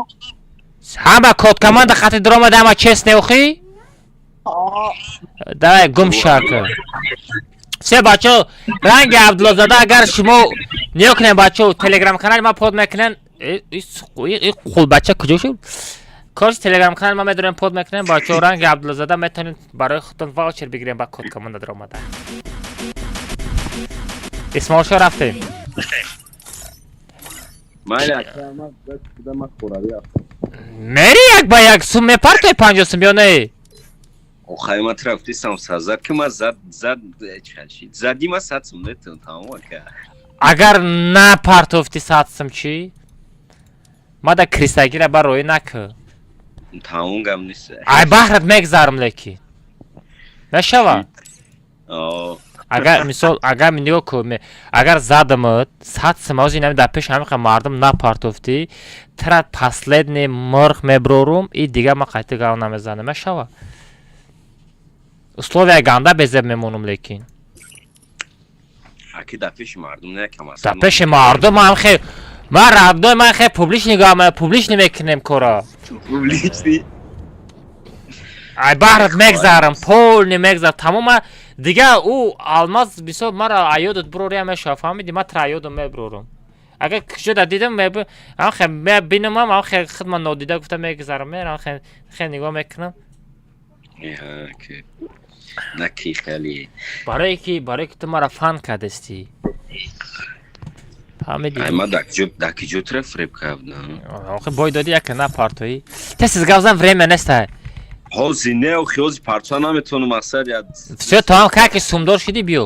Speaker 2: Ҳама код команда хати дуромада, ҳама честне, охи?
Speaker 3: О.
Speaker 2: Давай, гум шака. Все, бачаҳо, ранги Абдуллозада, агар шумо нигоҳ кунед, бачаҳо, телеграм канали ма под мекунен. И қулбача куҷо шуд? Короче, телеграм канали ма медорем, под мекунем, бачаҳо, ранги Абдуллозада метавонед барои худтон ваучер бигирем ба код команда дуромада. Исмоилшо, рафтем.
Speaker 5: Майли, ака, ман худа ман хӯравӣ рафтам.
Speaker 2: Мери як ба як сум мепартой, 50 сум ё не?
Speaker 5: Охай, ман тра гуфтистам сазад ки ман зад зад чашид. Задӣ, ма 100 сум метавон, тамом, ака.
Speaker 2: Агар напартофти 100 сум чӣ? Ма да крисагира ба роӣ накӯ.
Speaker 5: Тамом, гам нест.
Speaker 2: Ай баҳрат мегзарам, лекин. Мешава?
Speaker 5: О.
Speaker 2: Агар мисол, агар нигоҳ ку, агар задамат 100 сум, ози инами дар пеши ҳамиқа мардум напартофтӣ, тра последний мурғ меброрум и дигар ман қайти гав намезанам, мешава? Условия ганда безеб мемонум, лекин.
Speaker 5: Аки, дар пеши мардум не кам аст.
Speaker 2: Дар пеши мардум ман хе ман, родной, ман хе публичный гав, публичный мекунем кора.
Speaker 5: Публичный.
Speaker 2: Ай баҳрат мегзарам, полный мегзар, тамома дигар ӯ алмаз бисёр мара аёдат бурория мешава, фаҳмиди, ман тра аёдам мебурорум. Агар куҷода дидам, хе бинамам, хе худма нодида гуфта мегзарам, мерам, хе нигоҳ мекунам.
Speaker 5: Наки хеле.
Speaker 2: Барое ки ту мара фан кардастӣ. Фаҳмидӣ?
Speaker 5: Ай, ма даки ҷо тра фиреб кардам.
Speaker 2: Охи бой додӣ, яке напартоӣ. Тез гап зан, время неста.
Speaker 5: Ҳози не, охи ҳози парча наметавонам, мақсад я.
Speaker 2: Всё, то ҳам как сумдор шидӣ, биё.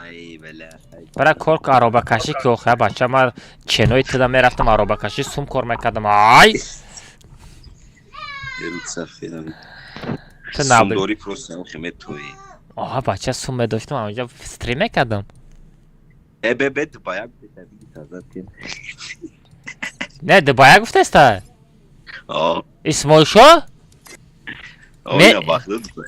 Speaker 5: Ай, бля.
Speaker 2: Бара кор ку, аробакашӣ ки, охи бача, ман ченои туда мерафтам аробакашӣ, сум кор мекардам. Ай!
Speaker 5: Сафедам.
Speaker 2: Ту наб.
Speaker 5: Сумдорӣ просто охи метоӣ.
Speaker 2: Оҳа, бача, сум медоштам, онҷа стрим мекардам.
Speaker 5: Э, бе, бе, дубая тазад ки.
Speaker 2: Не, дубая гуфтеста?
Speaker 5: О,
Speaker 2: Исмоилшо?
Speaker 5: о, я бахда дубай.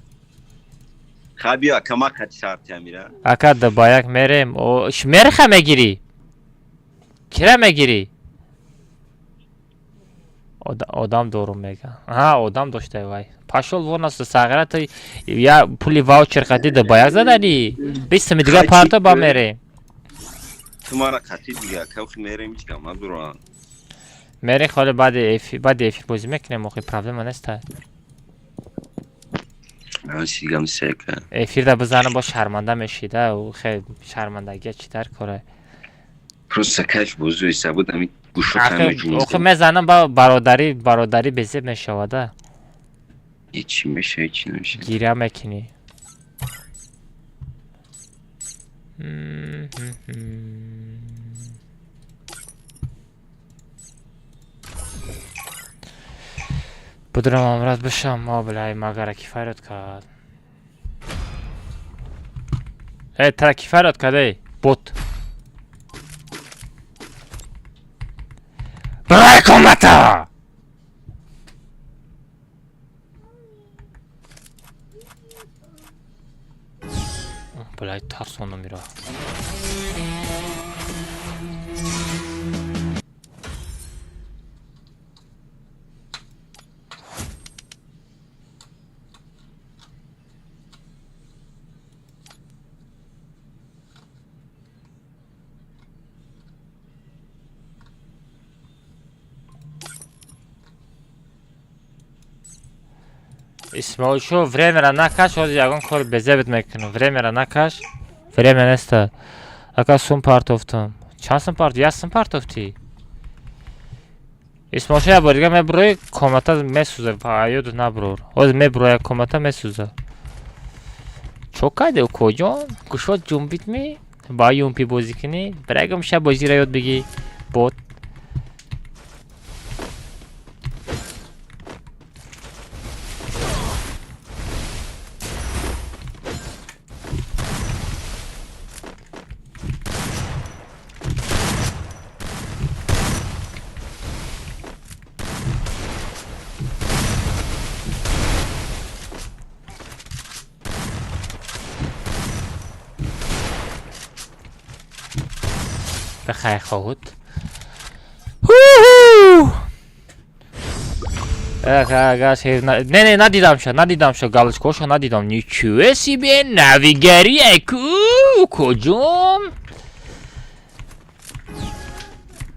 Speaker 5: Ха, биё, ака, ма кати шарти амира.
Speaker 2: Ака, дубаяк мерем. О, мерха мегирӣ? Кира мегирӣ? Одам дорум мега. Аҳа, одам доштай вай. Пашол вон аст, сағира, ту я пули ваучер қати дубаяк заданӣ. 20 суми дига
Speaker 5: Хай,
Speaker 2: парто
Speaker 5: чи-
Speaker 2: ба мерем.
Speaker 5: Ту мара кати дига, ака, охи мерем, ҳеҷ гап надорам.
Speaker 2: Мерем, холи баъди эфир бозӣ мекунем, охи проблема неста.
Speaker 5: Ҳеҷ гап нест, ака.
Speaker 2: Эфирда бизанам, бо шарманда мешида, ӯ хе шармандагия чӣ дар кора.
Speaker 5: Просто кайф бозӣ ҳисабуд, ами гӯшо
Speaker 2: Ахи
Speaker 5: каме.
Speaker 2: Охи мезанам ба бародарӣ безеб мешавада.
Speaker 5: Ҳеҷ меша, ҳеҷ намеша.
Speaker 2: Гиря мекунӣ. Будурам, амраз бишам, мо билай магара ки фарёд кард. Э, тара ки фарёд кард, эй, бот. Барои комната! Блай, тарсондам ира. Исмоилшо, времяра накаш, ҳозир ягон кори безебет мекунам. Времяра накаш. Время неста. Ака, сум партофтам. Чанд сум парт? Як сум партофтӣ? Исмоилшо, як бор дига мебурои, комната месӯза, ёдат набурор. Ҳозир мебуроя, комната месӯза. Чо кардӣ, укоҷон? Гӯшот ҷунбид ми? Ба юмпи бозӣ кунӣ? Бирагам ша бозиро ёд бигӣ. Бот. Бихайр хоҳуд. Ҳу-ҳу! Не, не, надидамша, надидамша, галочкаҳошо надидам. Ничего себе, навигария ку, куҷом?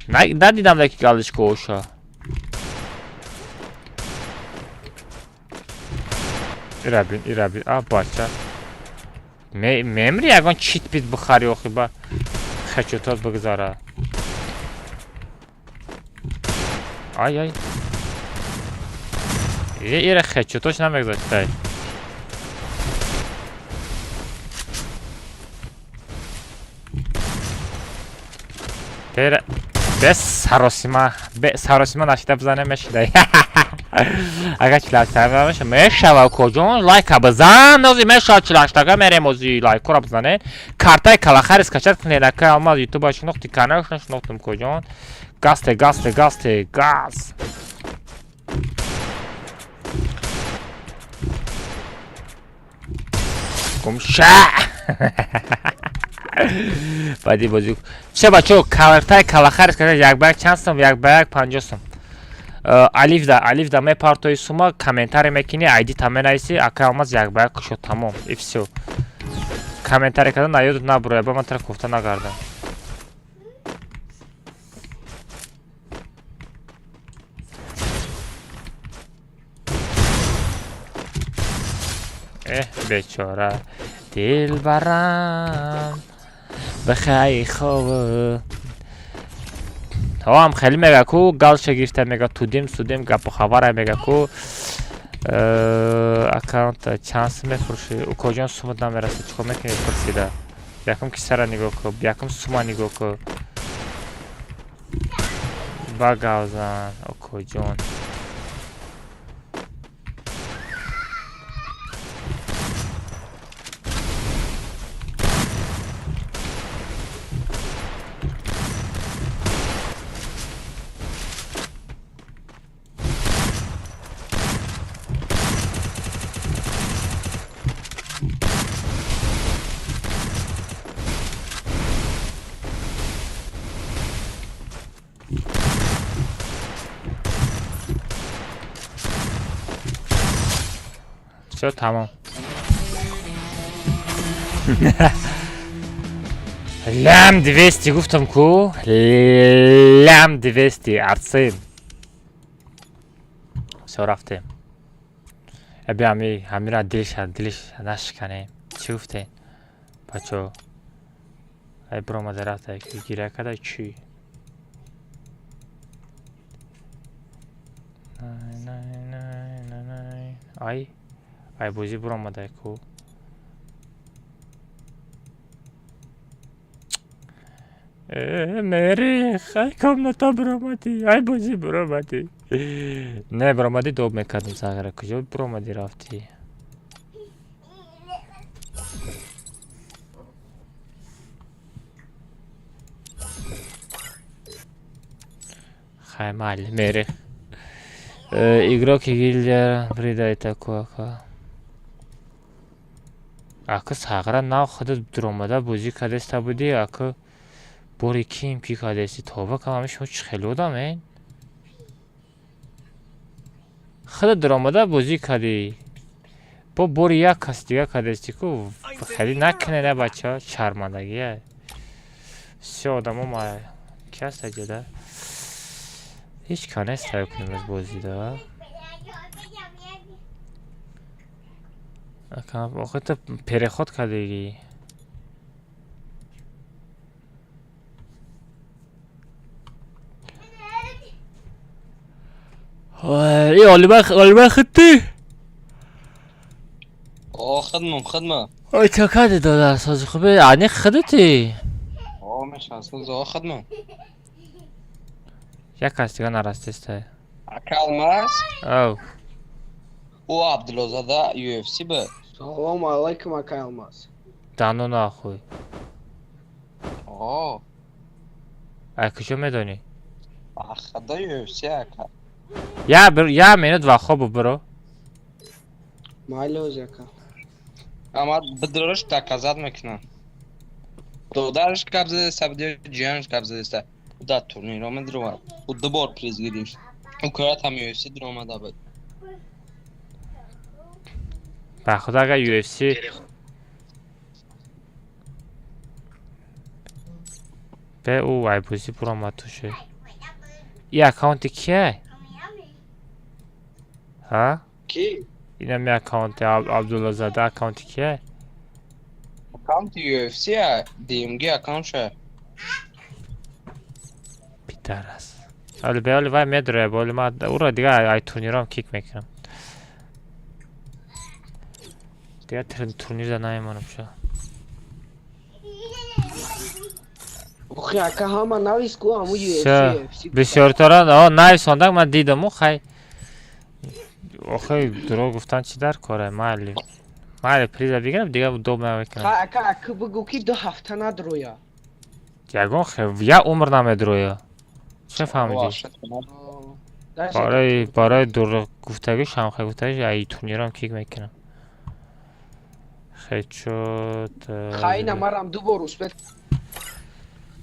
Speaker 2: Надидам даки галочкаҳошо. Ира бин, ира бин, а бача. Мемри ягон чит бит бихари, охи ба хачотот бигзара. Ай ай. Е, ира хечотош намегзаштай. Бера бес саросима, бе саросима нашида бизане мешидай. Агар 48-та меша, мешава, куҷон, лайка бизан, нози мешава, 48-тага мерем ози, лайкора бизане. Картаи калахари скачать кунед, ака алмаз ютуба шинохти, каналшон шинохтум, куҷон. Гасте, гасте, гасте, газ. Гумша! Баъди бозӣ. Че бачо, картаи калахари скачать як ба як чанд сум? Як ба як 50 сум. Алифда, алифда мепартои сума, комментарий мекунӣ, айди та менависӣ, ака алмаз як ба як кушод, тамом. И всё. Комментарий кардан наёдат набуроя, ба ман тара кофта нагардам. Эҳ, бечора. Дилбарам. Бихай хоб. Ҳам хеле мега ку галша гирифта мега тудим судим гапу хабара мега ку аккаунт чанд сум мефурӯшӣ? Укоҷон, сумат намераса, чӣ кор мекунӣ? Пурсида. Якум кисара нигоҳ ку, якум сума нигоҳ ку. Ба гавзан, укоҷон. Всё, тамом. Лям 200 гуфтам ку. Лям 200 арсен. Всё, рафтем. Аби ҳами ҳамира дилиш нашиканем. Чӣ гуфтем? Бачо. Ай биромада рафта ки гиря када чӣ? Най най най най най. Ай. Ай бозӣ биромада ку. Мерих, ай комната биромадӣ, ай бозӣ биромадӣ. Не биромадӣ, доб мекардем сағира. Куҷо биромадӣ рафтӣ? Хай майли, мерих. Игроки гильдия придай такой ака. Ака сағира нав худат дуромада бозӣ кардеста будӣ, ака бори ким ки кардести, тоба кам, шумо чӣ хеле одам эн? Худат дуромада бозӣ кардӣ. Бо бори як кас дига кардести ку, хеле накунед на бача, шармандагия. Всё одамо ма ки ҳаст аҷода? Ҳеҷ ка нест тайёр кунем аз бозида. Ака, охир ту переход кардагӣ. И олиба олиба хитти.
Speaker 6: О, хидмам, хидмам.
Speaker 2: Ой, чо кардӣ додар, сози хубе? Ани худати?
Speaker 6: О, мешасам, зо хидмам.
Speaker 2: Як кас дига нарастеста.
Speaker 6: Ака Алмаз,
Speaker 2: Ав.
Speaker 6: ӯ Абдуллозада UFC буд.
Speaker 7: Салому алайкум, ака Алмаз.
Speaker 2: Дану нахуй.
Speaker 6: О,
Speaker 2: Ай куҷо медонӣ?
Speaker 6: Ахада UFC ака.
Speaker 2: Я бир я минут ва хобу биро.
Speaker 7: Майли ози ака.
Speaker 6: Ама бидрош доказать мекунам. Додараш гап задаста, буд, ҷиянаш гап задаста. Ӯ дар турнир омад ромад. Ӯ ду бор приз гирифт. Ӯ курат ҳам UFC диромада буд.
Speaker 2: Ба худо агар UFC бе ӯ ай бозӣ биромад туше. И аккаунти кия? Ҳа?
Speaker 7: Ки?
Speaker 2: Инами аккаунти Абдуллозада аккаунти кия?
Speaker 6: Аккаунти UFC а, DMG аккаунтша.
Speaker 2: Питарас. Оли бе оли вай медроя, бо оли ма уро дига ай турнирам кик мекунам. Дига турнирда намемонам ша.
Speaker 7: Охи ака ҳама навис ку ҳаму UFC.
Speaker 2: Всё.
Speaker 7: UFC.
Speaker 2: Бисёртара о нависондак ман дидаму хай. Охи дурӯғ гуфтан чӣ дар коре? Майли. Майли приза бигирам, дига доб намекунам.
Speaker 7: Ха ака, ака бигӯ ки 2 ҳафта надроя.
Speaker 2: Ягон хе я умр намедроя. Чӣ фаҳмидӣ? Барои дурӯғ гуфтагиш ҳам хе гуфтагиш ай турнирам кик мекунам. Хечот.
Speaker 7: Хайна марам ду бор успел.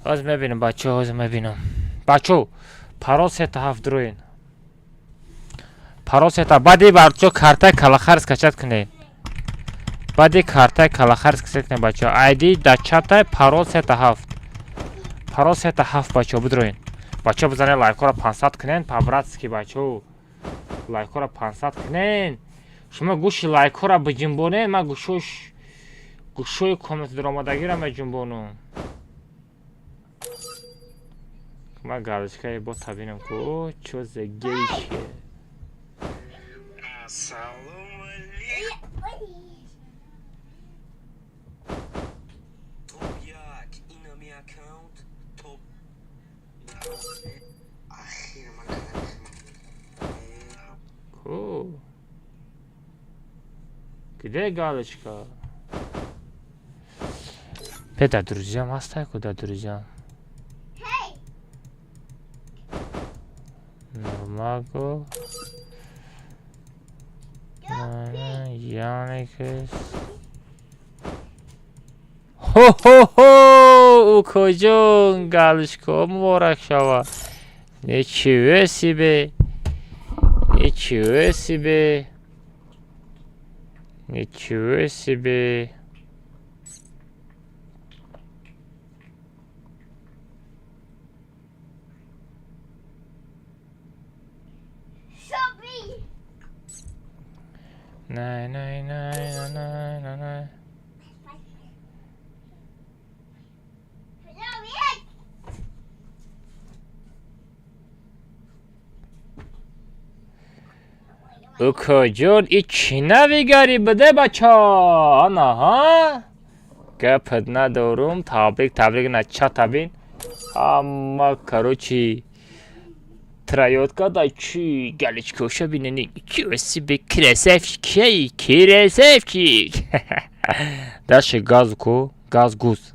Speaker 2: Ҳозир мебинам бачо, ҳозир мебинам. Бачо, парол сета ҳафт дроин. Парол сета баъди бачо картаи калахар скачать кунед. Баъди картаи калахар скачать кунед бачо. ID дар чатай парол сета ҳафт. Парол сета ҳафт бачо бидроин. Бачо бизанед лайкҳоро 500 кунед, по-братски бачо. Лайкҳоро 500 кунед. Шумо гӯши лайкҳоро биҷунбонед, ман гӯшош гӯшои комнатадаромадагиро меҷунбонам. Ман галочкаи бота бинам ку, чо за гейче.
Speaker 5: Ассалому алейкум. Топ як, инами аккаунт, топ. Ахир ман
Speaker 2: Ку? Где галочка? Пета, друзьям, оставь куда друзьям. Нормаго. Яникес. Хо-хо-хо! Укоҷон, галочка муборак шава. Ничего себе. Ничего себе. Ничего себе. Най, най, най, най, най, най, най. Укоҷон, и чӣ навигарӣ буде, бача? Анаҳа, гапат надорум. Табрик, табрик. На чата бин, ҳама, короче, троётка да чӣ галочкоша бинени. Чё себе, красавчик, красавчик. Дальше газ ку, газ гуз.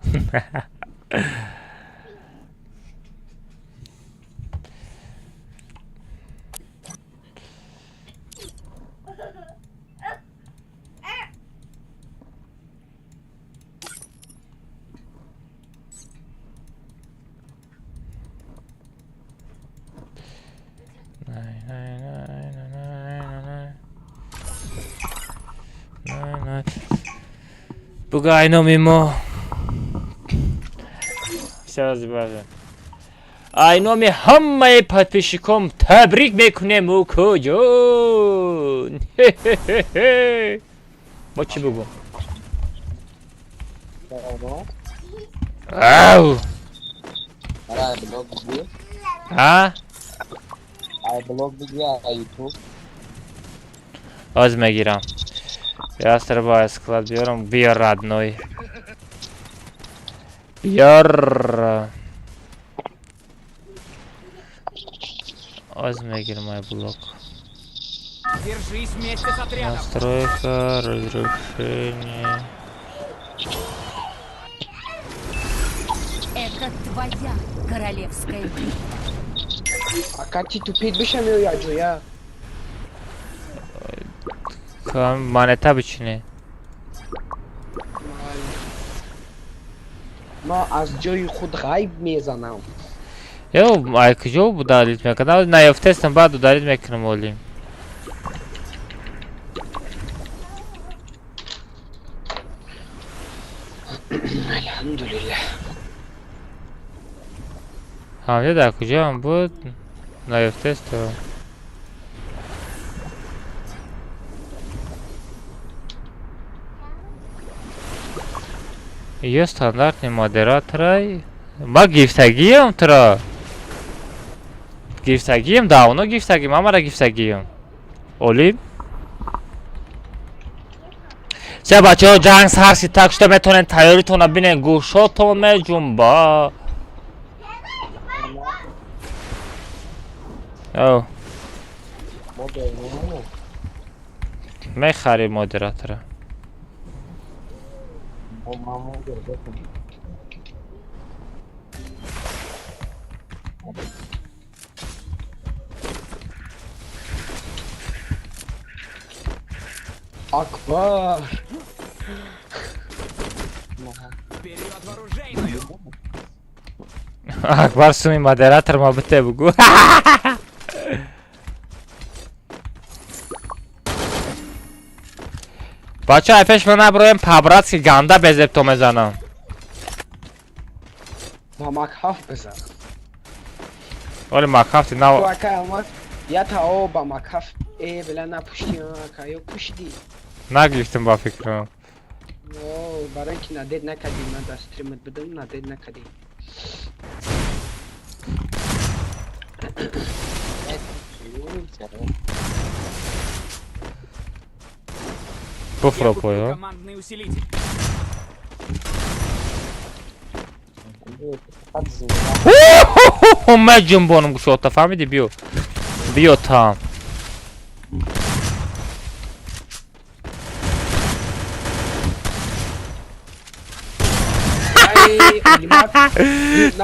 Speaker 2: Най, най, най, най, най, най. Най, най. Буга айноми мо. Айноми ҳамаи подписчиком табрик мекунем, укоҷон. Мо чӣ бугум? Ау! А?
Speaker 6: Ай блог биги, ай ютуб.
Speaker 2: Оз мегирам. Я стрибаю склад биёрам. Биёр, родной. Биёр. Оз мегирам ай блок.
Speaker 8: Держись вместе с отрядом.
Speaker 2: Настройка, разрушение.
Speaker 9: Это твоя королевская битва.
Speaker 7: Ака ти тупит бишам ё яҷоя?
Speaker 2: Монета бичине.
Speaker 7: Ма аз ҷои худ ғайб мезанам.
Speaker 2: Ё, ай куҷо удалить мекунам? Наёфтестам, баъд удалить мекунам олим.
Speaker 7: Алҳамдулиллаҳ.
Speaker 2: Ҳамҷа дар куҷоам буд? Наёфтесто. Ё стандартный модераторай. Ма гифтагиам туро. Гифтагиам, давно гифтагиам, ҳамара гифтагиам. Олим? Се бачаҳо, ҷанг сар ситак шуда, метавонед тайёритонро бинед, гӯшотон меҷунба. Оу. Мехарӣ модератора.
Speaker 7: Акбар.
Speaker 8: Вперед в оружейную!
Speaker 2: Акбар, суми модератор ма бите бугу. Бача, ай пеш ман наброем, по-братски ганда безебто мезанам.
Speaker 7: Ба макҳаф бизан.
Speaker 2: Оли макҳафти нав.
Speaker 7: Ака алмаз, я тао ба макҳаф э била напушти, ака ё пушти.
Speaker 2: Нагирифтам ба фикрам.
Speaker 7: О, барои ин ки надед накардӣ, ман дар стримат будам, надед накардӣ.
Speaker 2: Буфро
Speaker 8: Я куплю
Speaker 2: поё.
Speaker 8: командный усилитель.
Speaker 2: Ман ҷунбонам гушота, фаҳмидӣ? Биё, биё там.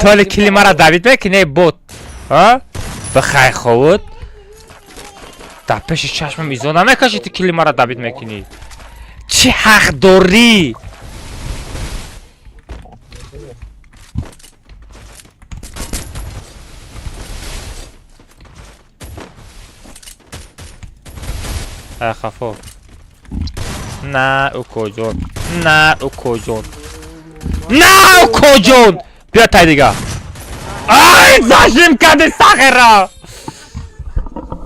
Speaker 2: Толи кили мара давид мекунӣ, бот? А? Бихай ховуд. Дар пеши чашмам изо намекашӣ, ту кили мара давид мекунӣ. Чӣ ҳақ дорӣ? Ай хафо. На, укоҷон. На, укоҷон. На, укоҷон! Биё тай дига. Ай, зажим кади сағира!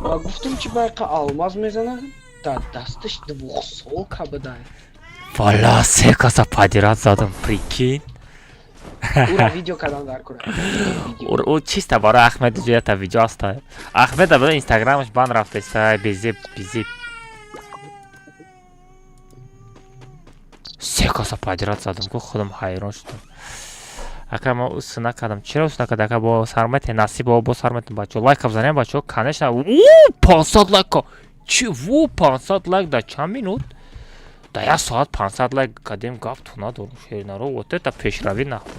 Speaker 7: Ва гуфтум, чи байқа алмаз мезанад, дар дасташ двухсолка будай.
Speaker 2: Валла, се каса подряд задам, прикинь.
Speaker 7: Ура видео кадан дар кура.
Speaker 2: Ӯ чиста барои Ахмед ята видео аста. Ахмед буда инстаграмаш бан рафтеста, безеб, безеб. Се каса подряд задам, ку худам ҳайрон шудам. Ака, ма усу накардам. Чиро усу накардам? Ака, бо сармете, насиб бо сармете бачо. Лайка бизанем бачо, конечно. У, 500 лайка. Чи ву 500 лайк дар чанд минут? Дар як соат 500 лайк кардем, гап ту надорум, шеринаро. Вот это пешравӣ нахуй.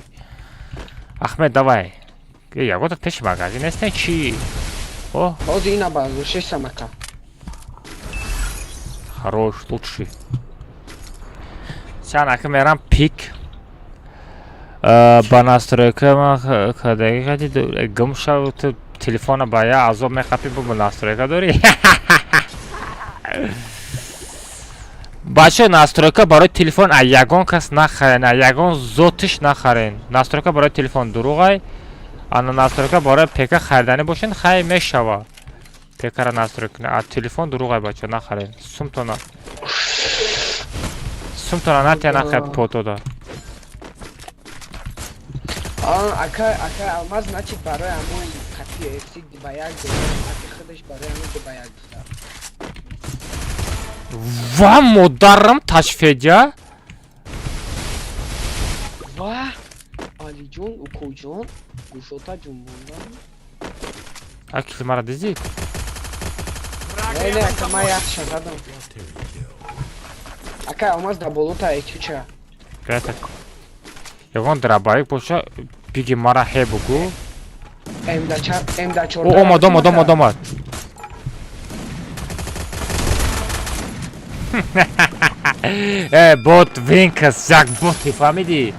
Speaker 2: Ахмед, давай. Ягота пеши магазин нестен чи? О,
Speaker 7: Ҳозир ина бардоштесам, ака.
Speaker 2: Хорош, лучший. Чан ака мерам пик. Ба настройка ма кадаги кади гум шав, ту телефона ба я азоб мехапи, бо настройка дорӣ. Бача, настройка барои телефон а ягон кас нахарен, а ягон зотиш нахарен. Настройка барои телефон дурӯғай. Ана настройка барои ПК хариданӣ бошен, хай мешава. ПК-ра настройка кунед. А телефон дурӯғай, бача, нахарен. Сумтона. Сумтона натя нахай потода.
Speaker 7: Ака, ака алмаз, значит, барои ҳамои қати FC ба як аки худаш барои ҳамон ду ба як гуфта.
Speaker 2: Ва модарам ташфедя.
Speaker 7: Ва Алиҷон, укоҷон, гушота ҷунбонда.
Speaker 2: А кили мара дидӣ?
Speaker 8: Враг
Speaker 7: Не, не,
Speaker 8: рядом
Speaker 7: ака,
Speaker 8: со
Speaker 7: ман
Speaker 8: мной.
Speaker 7: якша задам. Ака алмаз, дар болота этюча.
Speaker 2: Бята. Ягон дробовик боша, биги мара хе бугу.
Speaker 7: МД4, МД4.
Speaker 2: О, омад, омад, омад, омад. Э, бот Винкас, як боти, фаҳмидӣ?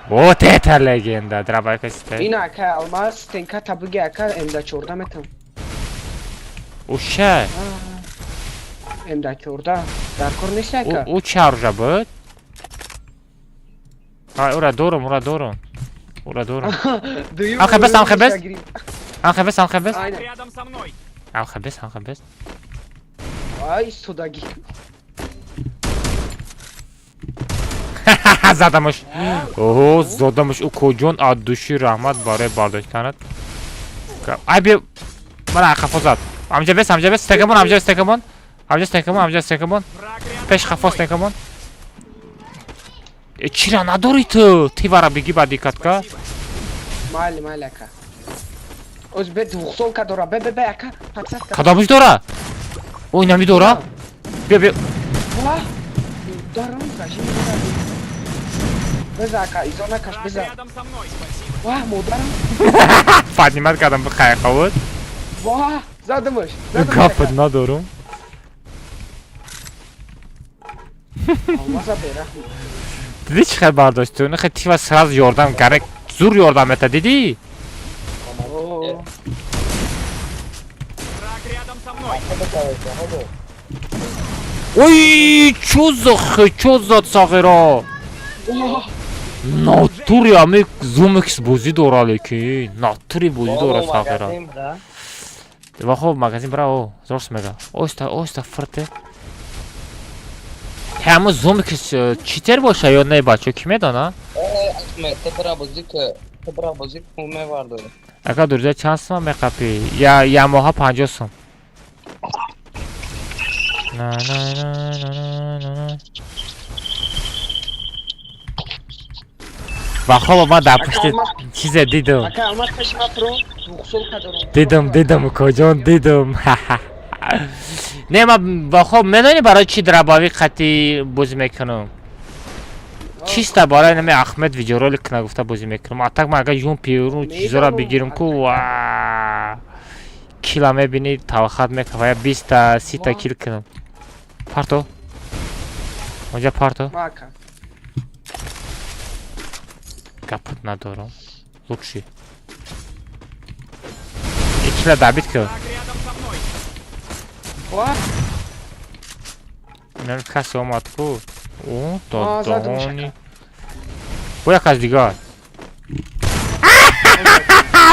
Speaker 2: Вот это легенда, дробовика сте.
Speaker 7: Ина, ака алмаз, стенката биги, ака, МД14 метам.
Speaker 2: Уша,
Speaker 7: МД14 дар кор нест, ака.
Speaker 2: ӯ чӣ оружие буд? Ай, ура дорум, ура дорум. Ура дорум.
Speaker 7: Дуюм
Speaker 2: Анхе бес, анхе бес.
Speaker 7: гирифт.
Speaker 2: Анхе бес, анхе бес.
Speaker 7: Айна.
Speaker 8: Рядом со мной.
Speaker 2: Анхе бес, анхе бес.
Speaker 7: Ай, истодаги.
Speaker 2: Задамаш. Оҳо, задамаш, укоҷон, аз души раҳмат барои бардоштанат. Ай, биё. Мара хафо зад. Амҷа бес, амҷа бес, стекамон, амҷа стекамон. Амҷа стекамон, амҷа стекамон.
Speaker 8: Враг рядом
Speaker 2: Пеш
Speaker 8: со
Speaker 2: хафо
Speaker 8: мной.
Speaker 2: стекамон. Э, чира надорӣ ту? Тивара биги ба дикатка.
Speaker 8: Спасибо.
Speaker 7: Майли, майли, ака. Оз бе двухсолка дора, бе, бе, бе, ака, подсадка.
Speaker 2: Кадомиш дора? Ой, нами дора? Биё, биё.
Speaker 7: Ва! Дарам зажим дора. Беза, ака, изо накаш,
Speaker 8: Враг
Speaker 7: беза.
Speaker 8: рядом со мной. Спасибо.
Speaker 7: Ва, модарам.
Speaker 2: Поднимать кардам бихай хавуд.
Speaker 7: Ва, задамаш. Задамаш.
Speaker 2: Гапат надорум.
Speaker 7: Алмаза бераҳм.
Speaker 2: Дидӣ чӣ хел бардошт ту? Нахе тива сразу ёрдам кард. Зур ёрдам мета, дидӣ?
Speaker 7: О,
Speaker 8: Враг рядом со мной.
Speaker 2: Ой, чё за чё зад сағира?
Speaker 7: О,
Speaker 2: Натури ами зумикс бозӣ дора, лекин натури бозӣ дора сағира. Ва хоб магазин бира, о, зорс мега. Оста, оста фирте. Ҳама зумикс читер боша ё не, бачо, ки медона?
Speaker 6: Ахмед, ту бира бозӣ ки. Бра бозӣ пул мевардорад.
Speaker 2: Ака дурза чанд сум меқапӣ? Я я моҳа 50 сум. На на на на на на на. Ва хоб ман дар пушти чизе дидам.
Speaker 7: Ака Алмаз пеши ма про двухсолка дорам.
Speaker 2: Дидам, дидам, укоҷон, дидам. Не, ман ва хоб медонӣ барои чӣ драбавӣ қатӣ бозӣ мекунам? Чиста барои нами Ахмед видеоролик нагуфта бозӣ мекунам. А так ман агар юн пиру чизора бигирам ку ва кила мебинӣ тавахат мекунам. Я 20-та 30-та кил кунам. Парто. Онҷа парто.
Speaker 7: Ма ака.
Speaker 2: Гапат надорам. Лучший. И кила добить ку.
Speaker 8: Враг рядом со мной.
Speaker 7: Ва,
Speaker 2: Нами касе омад ку. О,
Speaker 7: А, задум
Speaker 2: додони. Бо як аз дигар.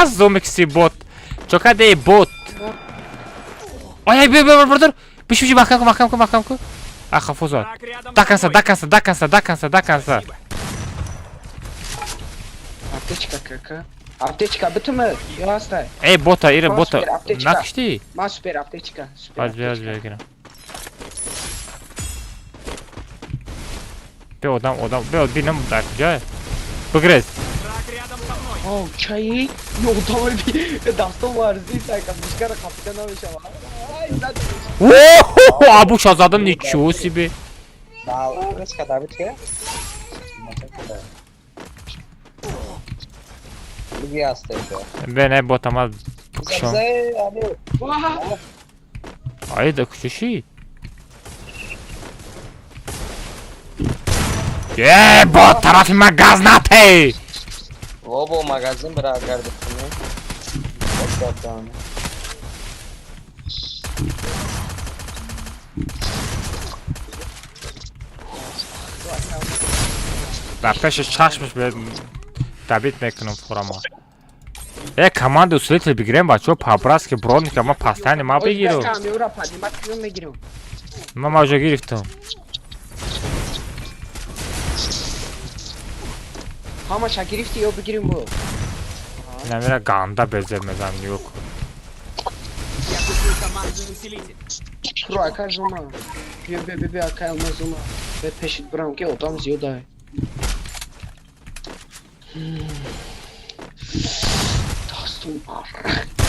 Speaker 2: Зомикси бот. Чо каде бот? Ой, ай, бе, бе, бардор. Биши, биши, маҳкам ку, маҳкам ку, маҳкам ку. А, хафо зад.
Speaker 8: Враг рядом
Speaker 2: До
Speaker 8: со
Speaker 2: конца,
Speaker 8: мной.
Speaker 2: до конца, до конца, до конца, до конца.
Speaker 8: Спасибо.
Speaker 7: Аптечка кака. Аптечка битуме. Ё ҳастай.
Speaker 2: Эй, бота, ире,
Speaker 7: Ма
Speaker 2: бота.
Speaker 7: супер аптечка.
Speaker 2: Накушти?
Speaker 7: Ма супер аптечка. Супер
Speaker 2: Аз бе, аз бе, гирам. Бе, одам, одам, бе, бинам дар куҷае. Бигрез.
Speaker 8: Враг рядом со мной.
Speaker 7: О, чаи? Ё, давай би. Дастом варзи, так, мушкара қапида намешава. Ай, задумаш.
Speaker 2: О, абуша задам, ничего себе.
Speaker 6: Резко давид ке? Диги ҳаст ка.
Speaker 2: Бе, не, бота, ма кушам.
Speaker 7: Ва,
Speaker 2: Ай, да кушиши. Е, бот, тарафи ма газ натей!
Speaker 6: Обо магазин бра агар битунӣ. Бад.
Speaker 2: Дар пеши чашмаш бе добить мекунам фурама. Э, команду усилитель бигирем, бачаҳо, по-братски броника, ма постоянно ма бигирам.
Speaker 7: Ака, меура поднимать кунам мегирам.
Speaker 2: Ма уже гирифтам.
Speaker 7: Ҳамаша гирифти ё бигирим бо?
Speaker 2: Намера ганда безеб мезанам, нигоҳ кун.
Speaker 8: Я куплю командный усилитель.
Speaker 7: Про ака зона. Бия, бия, бия, бия, ака Алмаз зона. Бе пешит бирам ки одам зиёда. Дастум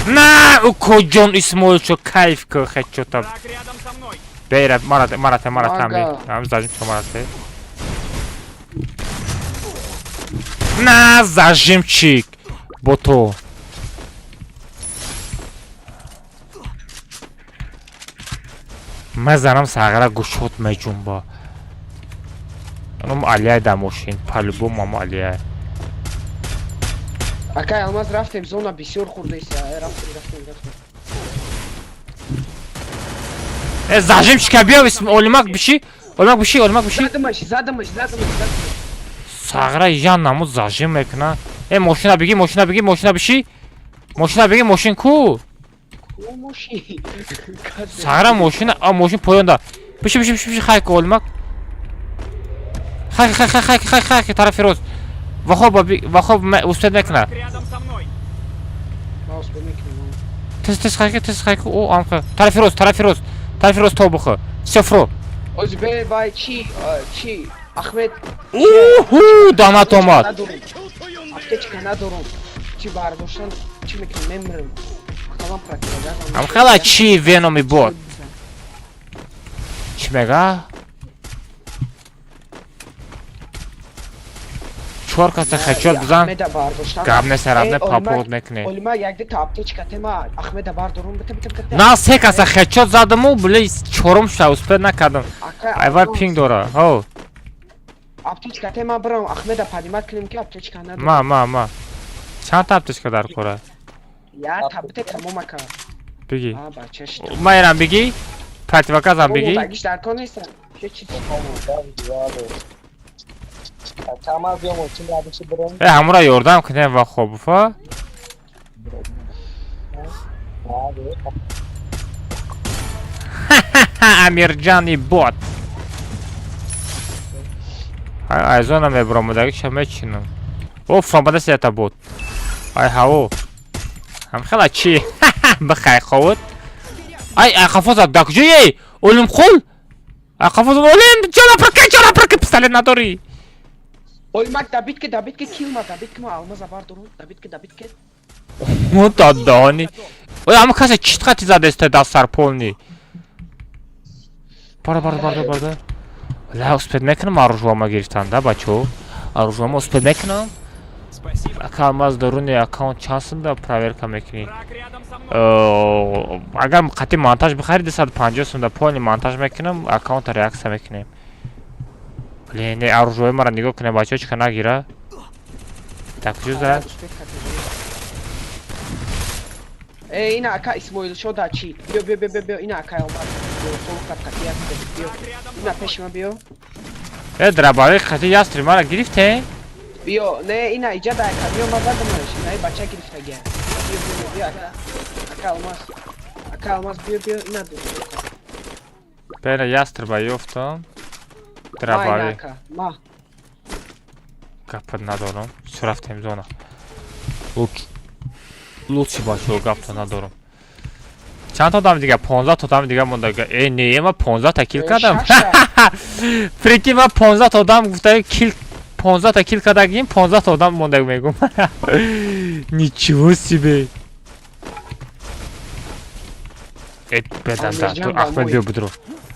Speaker 2: На, укоҷон Исмоилчо, кайф ку, хечота.
Speaker 8: Враг рядом со мной.
Speaker 2: Бейра, марате, марате, марате, ами.
Speaker 7: Ага.
Speaker 2: Ам зажим шо марате. На, зажимчик. Бото. Мазанам сағара гушот меҷунба. Аном Алияй да мошин, по-любому ам Алияй.
Speaker 7: Ака Алмаз рафтем зона бисёр хурдеса. Рафтем, рафтем, рафтем.
Speaker 2: Э, зажимчика биё, олимак биши. Олимак биши, олимак биши.
Speaker 7: Задамаш, задамаш, задамаш, задамаш.
Speaker 2: Сағра ян намуд зажим мекуна. Э, мошина биги, мошина биги, мошина биши. Мошина биги, мошин ку.
Speaker 7: Ку мошин?
Speaker 2: Сағра мошина, а мошин поёнда. Биши, биши, биши, биши, хай ку олимак. Хай, хай, хай, хай, хай, хай, тарафи рост. Вахоб, вахоб успед мекуна.
Speaker 8: Враг рядом со мной.
Speaker 7: Ма успед мекунам.
Speaker 2: Тез, тез, хай, тез, хай, о, амха. Тарафи рост, тарафи рост. Тарафи рост то бухо. Всё, фро.
Speaker 7: Оз бе бай чи, чи Ахмед.
Speaker 2: Уху, донат омад.
Speaker 7: Надорум. Аптечка надорум. Чи бардоштан, чи мекунам, мемирам. Қалам противогазам.
Speaker 2: Амхала чи веноми бот. Чӣ мега? Чор каса хачот бизан.
Speaker 7: Ахмеда бардоштан.
Speaker 2: Гап несарабне
Speaker 7: Э, Олимак,
Speaker 2: папурд мекунӣ.
Speaker 7: Олима якде та аптечка тема Ахмеда бардорум бите бите бите.
Speaker 2: На се каса хачот задаму, бле чорум ша успед накардам.
Speaker 7: Ака
Speaker 2: Айвар пинг дора. Ҳо.
Speaker 7: Аптечка тема бирам Ахмеда поднимать кунем ки аптечка надорум.
Speaker 2: Ма, ма, ма. Чанд та аптечка дар кора?
Speaker 7: Я та бите тамом ака.
Speaker 2: Биги.
Speaker 7: А бачаш.
Speaker 2: Ма ирам биги. Противогазам биги.
Speaker 7: Тагиш дар кор нестам. Чӣ чиз?
Speaker 6: Камаз ё мошин радиши бирем.
Speaker 2: Э, ҳамура ёрдам кунем ва хобуфа. Амирҷани бот. Айзона мебуромадаги ша мечинам. О, фромбадаст ята бот. Ай ҳаво. Ҳам хела чи? Бихай ховуд. Ай, ай қафо зад. Да куҷое? Олимқул? Ай қафо зад. Олим, ҷона пракай, ҷона пракай, пистолет надорӣ.
Speaker 7: Олимак добить ки, добить ки, килл ма, добить ки, ма алмаза бардорум, добить ки, добить ки.
Speaker 2: О, дадани. Ой, ама касе чит қати задеста даст сар полный. Бара, бара, бара, бара. Ла, успеть мекунам оружиама гирифтан, да, бачо? Оружиама успеть мекунам?
Speaker 8: Спасибо.
Speaker 2: Ака алмаз даруни аккаунт чанд сумда проверка мекунӣ?
Speaker 8: Враг рядом со мной.
Speaker 2: Агар қати монтаж бихари 250 сумда полный монтаж мекунам, аккаунта реаксия мекунем. Блин, не оружие мара нигоҳ кунем, бачаҳо чика нагира. Так куҷо зад?
Speaker 7: Успеть кати. Э, ина ака Исмоил шо да чи? Биё, биё, биё, биё, биё, ина ака алмаз. Биё, сол кат кати як биё.
Speaker 8: Враг рядом
Speaker 7: Ина
Speaker 8: со мной.
Speaker 7: пеши ма биё.
Speaker 2: Э, драбави қати ястри мара гирифте?
Speaker 7: Биё, не, ина иҷа да ака, биё ма задамаш. Ина и бача гирифтагия. Биё, биё, биё, ака. Ака алмаз. Ака алмаз, биё, биё, ина ду.
Speaker 2: Бена ястр ба ёфтам.
Speaker 7: Ма, ина
Speaker 2: Драбави.
Speaker 7: ака, ма.
Speaker 2: Гапат надорам. Чӣ рафтем зона. Луч. Лучи бачаҳо гапта надорам. Чанд та одами дига? 15 та одами дига монда. Э, не, ма 15 та килл кардам.
Speaker 7: Шаша.
Speaker 2: Прикинь, ма 15 та одам гуфта килл 15 та килл кардагим, 15 та одам монда мегум. Ничего себе. Э, бедан да.
Speaker 7: Амирҷан
Speaker 2: Ту
Speaker 7: ба
Speaker 2: Ахмед
Speaker 7: мой.
Speaker 2: биё будро.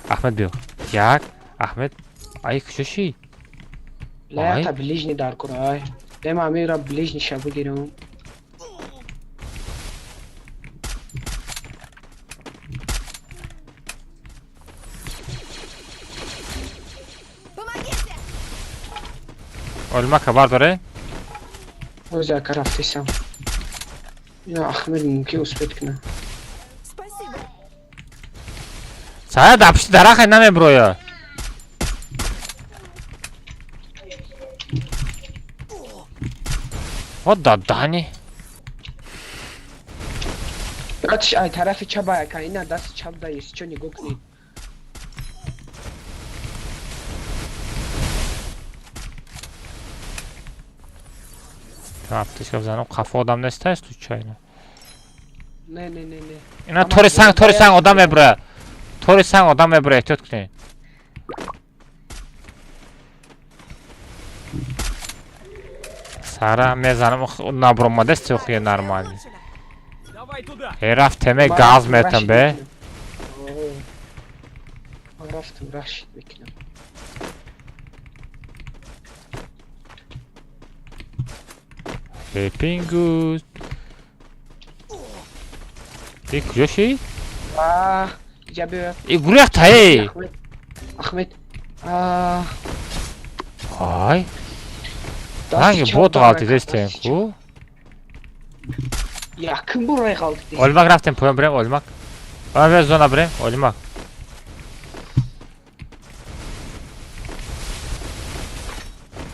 Speaker 2: Ахмед биё. Як, Ахмед. Ай, куҷо ши?
Speaker 7: Ла
Speaker 2: Ай.
Speaker 7: та ближний дар кура, ай. Дем амира ближний ша бигирам.
Speaker 9: Помогите!
Speaker 2: Олма хабар доре?
Speaker 7: Ози ака рафтесам. Ина Ахмед мумкин успеть кунам.
Speaker 9: Спасибо.
Speaker 2: Сая да пишти дарахай намеброя. Вот да дани.
Speaker 7: Ратш ай тарафи чап ай ака, ина дасти чап да есть, чо нигоҳ кунед.
Speaker 2: Аптечка бизанам, қафо одам неста случайно.
Speaker 7: Не, не, не, не.
Speaker 2: Ина тори санг, тори санг одам меброя. Тори санг одам меброя, эҳтиёт кунед. Сара мезанам, набромадест охи нормально.
Speaker 8: Давай туда.
Speaker 2: Э, рафтеме
Speaker 7: Ман
Speaker 2: газ
Speaker 7: рафтам,
Speaker 2: метам
Speaker 7: рашид
Speaker 2: бе.
Speaker 7: мекунам. О. Ман рафтам рашид мекунам.
Speaker 2: Э, пингус. И куҷо ши?
Speaker 7: А, иҷа биё.
Speaker 2: И гурехта э.
Speaker 7: Ахмед. Ахмед. А,
Speaker 2: Ай,
Speaker 7: дасти
Speaker 2: ранги
Speaker 7: чап
Speaker 2: бот
Speaker 7: дар ака,
Speaker 2: ғалтидестем
Speaker 7: дасти чап.
Speaker 2: ку.
Speaker 7: Якум бор рай ғалтидестем.
Speaker 2: Олмак рафтем поён бирем, Олмак. Ама зона бирем, Олмак.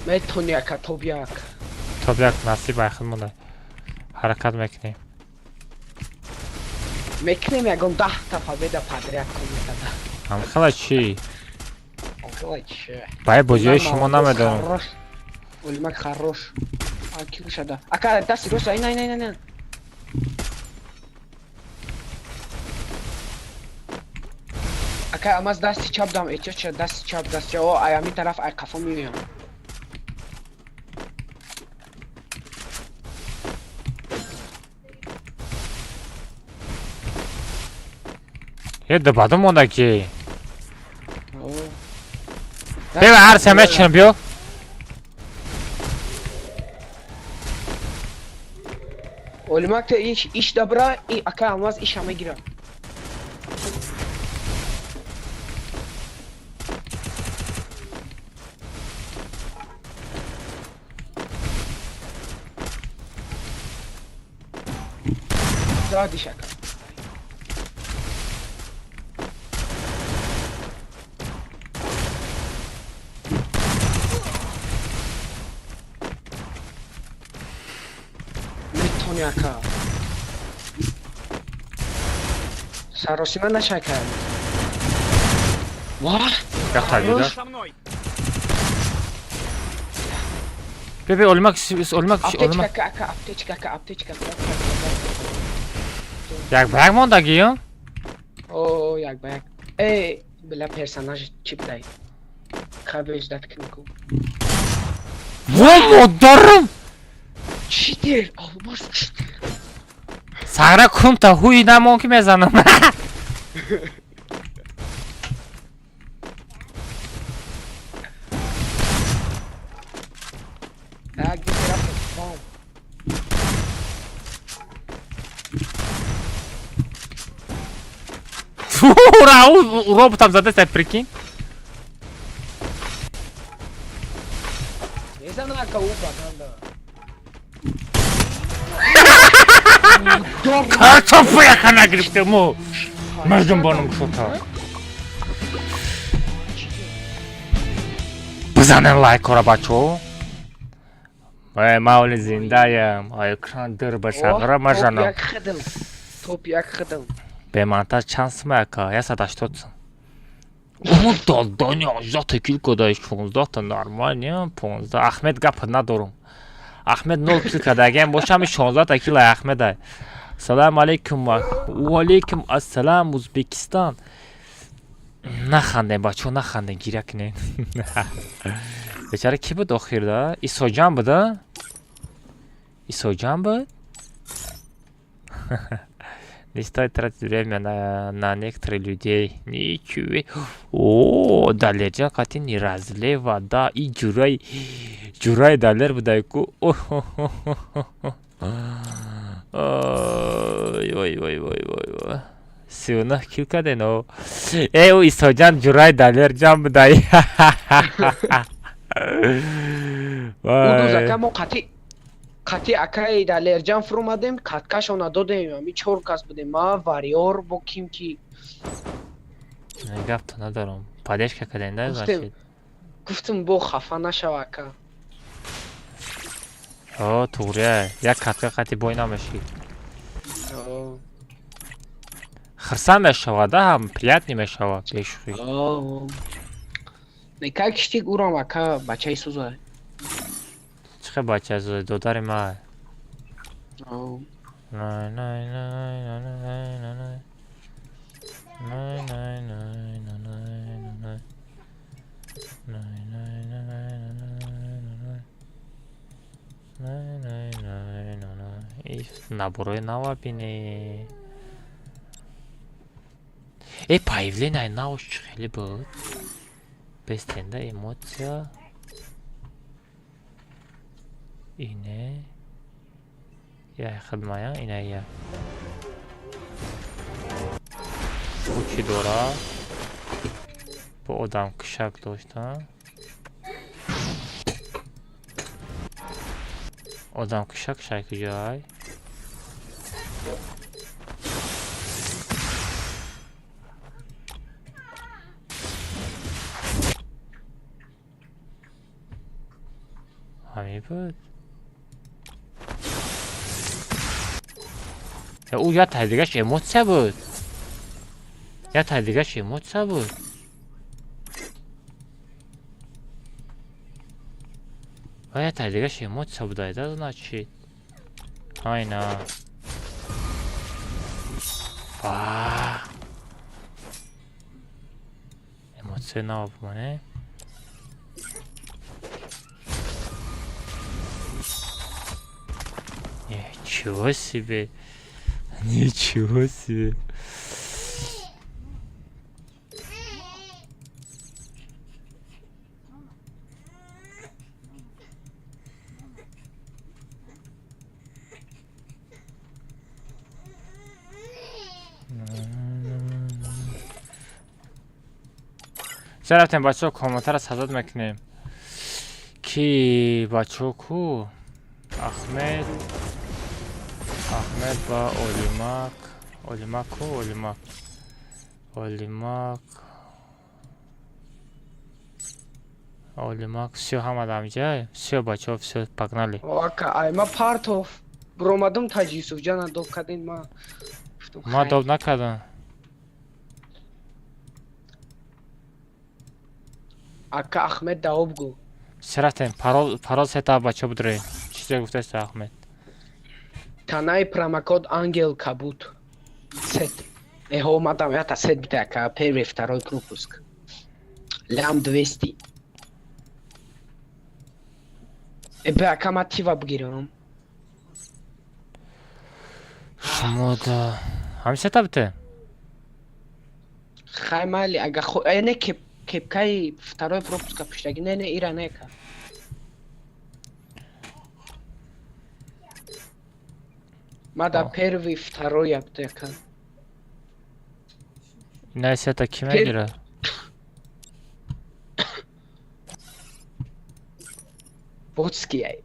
Speaker 7: Метони ака топ як.
Speaker 2: Топ як насиб ай худ монда. Ҳаракат мекунем.
Speaker 7: Мекунем ягон 10 та победа подряд кунем.
Speaker 2: Ҳам хела чӣ?
Speaker 7: Хела чи?
Speaker 2: Баи бозиҳои шумо намедонам.
Speaker 7: Хорош. Олимак хорош. А кил шада. Ака дасти рост, ина ина ина ина. Ака алмаз дасти чап дам, эҳтиёт шад, дасти чап, дасти чап. О, ай ами тараф ай қафо меоям.
Speaker 2: Е, дабадум монда ки.
Speaker 7: О.
Speaker 2: Бева ҳар се мечинам биё.
Speaker 7: Олимак те иш иш добра и ака алмаз иш ҳама гира. Задиш ака. Метони ака. Саросима нашай ака. Ва!
Speaker 2: Гапта дида.
Speaker 8: Со мной.
Speaker 2: Бе, олимак, олимак, олимак.
Speaker 7: Аптечка, ака, аптечка, ака, аптечка.
Speaker 2: Як ба як мондагиён?
Speaker 7: О, як ба як. Э, била персонаж чип дай. Хабеш дат книку.
Speaker 2: Вой, модарам!
Speaker 7: Читер, алмаз читер.
Speaker 2: Сагра кунта ҳуи намон ки мезанам.
Speaker 7: Так, где рафт?
Speaker 2: Ура, роботам задеста, прикинь.
Speaker 7: Мезана ака у баганда.
Speaker 2: Картофу яка нагирифтему. Мардум бонум шута. Бизанен лайкора бачо. Эй, маули зиндаям. Ай, экран дыр ба шағра мажанам.
Speaker 7: Топ як хидм. Топ як хидм.
Speaker 2: Беманта чанд сум яка? 180 сум. О, додони 18 та кил кода 16 та нормально, 15. Ахмед гап надорум. Ахмед 0 кил кадагем бошам 16 та кил ай Ахмед ай. Салам алейкум ва алейкум ассалам Узбекистон. Нахандем бачо, нахандем, гиря кунед. Бечара ки буд охир да? Исоҷан буд, а? Исоҷан буд? Не стоит тратить время на некоторых людей. Ничего. О, Далерҷан қати не разлей вода. И ҷурай, ҷурай Далер будай ку. Ой, ой, ой, ой, ой, ой. 39 кил карден, о. Э, ӯ Исоҷан ҷурай Далерҷан будай.
Speaker 7: Удуз ака мо қати қати акаи Далерҷан фуромадем, каткашона додем, ами чор кас будем. Ма вариор бо ким ки.
Speaker 2: Гапто надорам. Поддержка карден, да, значит.
Speaker 7: Гуфтем бо хафа нашава ака.
Speaker 2: О, туғрия, як катка қати бой намешӣ. Хирсанд мешавад, да, ҳам приятный мешавад, бешӯхӣ.
Speaker 7: Не как киштик урам ака бачаи суза.
Speaker 2: Чӣ хел бачаи суза? Додари ма. Най най най най най най най. Най най най най най най. Най най най най най. Най най най най най. И наборои нава бини. Э, появление навош чӣ хеле буд? Без тенда эмоция. Ине. Я хидмая, ина я. Ӯ чӣ дора? Бо одам кишак дошта. Одам кишак шай куҷай? Ҳамин буд? Ӯ як таи дигаш эмоция буд. Як таи дигаш эмоция буд. Ва як таи дигаш эмоция буд, да, значит. Айна. Ва. Эмоция нав бумане. Ничего себе. Ничего себе. Ча рафтем бачаҳо комментара сазад мекунем. Ки бачаҳо ку? Ахмед Ахмед ба Олимак, Олимак ку? Олимак. Олимак. Олимак. Всё, ҳама дамҷай. Всё, бачаҳо, всё, погнали.
Speaker 7: Ака, ай ма партов. Буромадум таҷи Юсуфҷана доб кардин ма.
Speaker 2: Ма доб накардам.
Speaker 7: Ака Ахмед даоб гу.
Speaker 2: Рафтем, парол сета, бача, будре. Чизе гуфтаст, Ахмед?
Speaker 7: Танаи промокод ангел кабут. Сет. Эҳо, омадам, ята сет бита ака, первый, второй пропуск. Лям 200. Э, бе ака, ма тива бигирам.
Speaker 2: Шумо да. Ҳамин сета бите?
Speaker 7: Хай, майли, ага хо, э, не, кеп, кепкаи второй пропуска пуштаги, не, не, ира не ка. Ма да первый, второй ябте ака.
Speaker 2: Ина сета ки мегира?
Speaker 7: Ботский ай.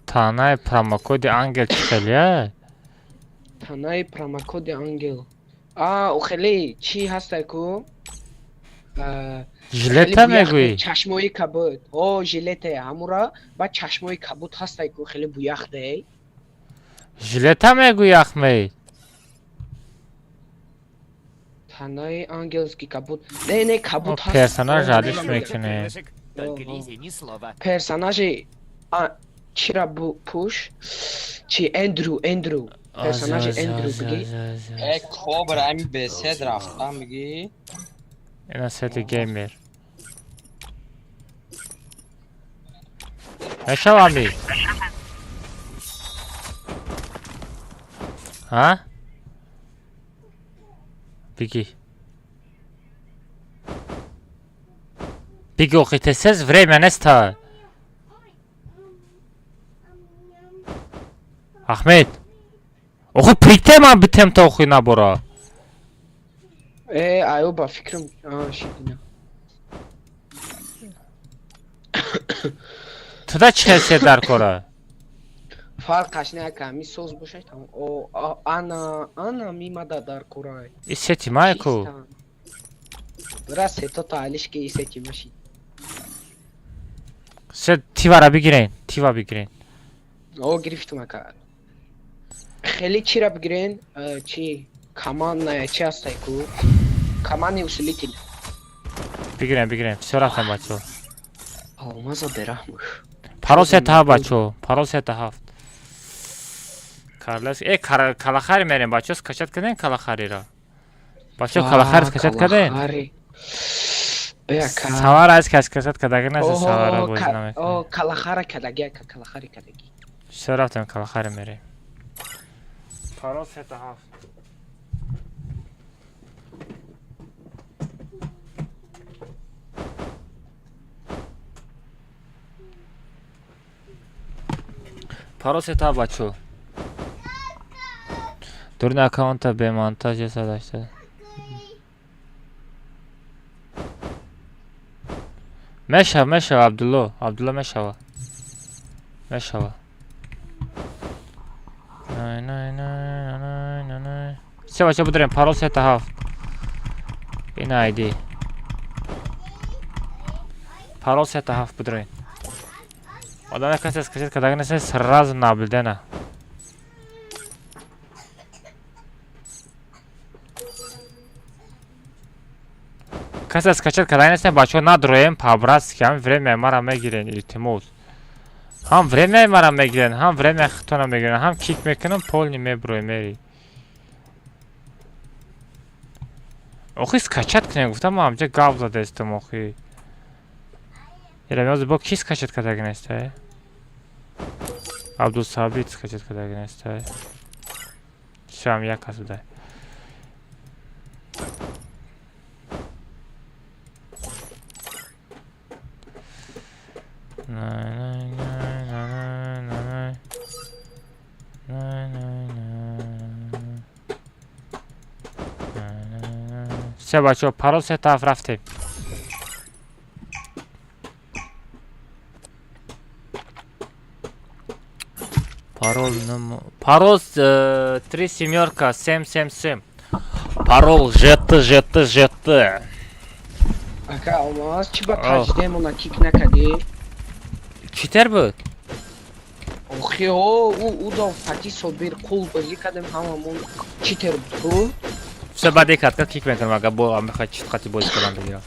Speaker 2: Танаи промокоди ангел чӣ хелия?
Speaker 7: Танаи промокоди ангел. А, охеле, чӣ ҳастай ку?
Speaker 2: Жилета мегӯӣ?
Speaker 7: Чашмои кабуд. О, жилете, ҳамура, баъд чашмои кабуд ҳастай ку, хеле буяхде.
Speaker 2: Жилета мегӯӣ, Ахмед?
Speaker 7: Танаи ангелский кабуд. Не, не, кабуд ҳаст.
Speaker 2: Персонаж алиш мекунӣ.
Speaker 8: Только Лизе ни слова.
Speaker 7: Персонажи а чира пуш? Чи Эндрю, Эндрю. Персонажи Эндрю биги.
Speaker 6: Э, кобра, ами бесед рафтам биги.
Speaker 2: Ина сети геймер. Мешавами? Ҳа? Биги. Биги, охи, тез, время неста. Ахмед. Охи, прите ман битем та охи набора.
Speaker 7: Э, аю ба фикрам, а, шидина.
Speaker 2: Туда чӣ хел сет дар кора?
Speaker 7: Фарқаш не ака, ми соз бошад там. О, ана, ана ми мада дар кора.
Speaker 2: И сети майку.
Speaker 7: Бра сето та алиш ки и сети маши.
Speaker 2: Сет тивара бигирен, тива бигирен.
Speaker 7: О, гирифтум ака. Хеле чира бигирен, чи командная чи ҳастай ку? Командный усилитель.
Speaker 2: Бигирен, бигирен. Всё, рафтем, бачо.
Speaker 7: Алмаза бераҳмуш.
Speaker 2: Парол сета ҳафт, бачо. Парол сета ҳафт. Карлес, э, калахари мерем, бачо, скачать карден калахариро. Бачо, калахари скачать карден? Савара аз кас скачать кардаги нест, савара бозӣ намекунем.
Speaker 7: О, калахара кадаги ака, калахари кадаги.
Speaker 2: Всё, рафтем, калахари мерем. Парол сета ҳафт. Парол сета ҳафт, бачо. Дурни аккаунта бемонтаж 180. Мешава, мешава, Абдулло, Абдулло, мешава. Мешава. Най, най, най, най, най, най. Всё, бачо, будурем, парол сета ҳафт. Ин айди. Парол сета ҳафт, будурем. Одаме касе скачать кардаги нест, сразу наблюдена. Касе скачать кардаги нест, бачаҳо, надроем по-братски, ҳам время мара мегирен, илтимос. Ҳам время мара мегирен, ҳам время хитона мегирен, ҳам кик мекунам, полный меброи мери. Охи, скачать кунем, гуфтам, ма ҳамҷа гап задестам, охи. Ира бо ки скачать кардаги нест, э? Абдусабит скачать кардаги нест, э? Шам як кас будай. Най, най, най, най, най, най. Най, най, най. Най, най, най. Всё, бачаҳо, парол сета ҳафт, рафтем. Парол парол три семерка семь семь семь. Парол жеті жеті жеті.
Speaker 7: Ака, алмаз, чӣ ба таҷдемона кик накардӣ?
Speaker 2: Читер буд?
Speaker 7: Охи, о, ӯ до Фати Собир қул бозӣ кардем ҳамамон. Читер буд ку?
Speaker 2: Все баъди катка кик мекунам, агар бо мехоҳад чит қати бозӣ кардан бигирам.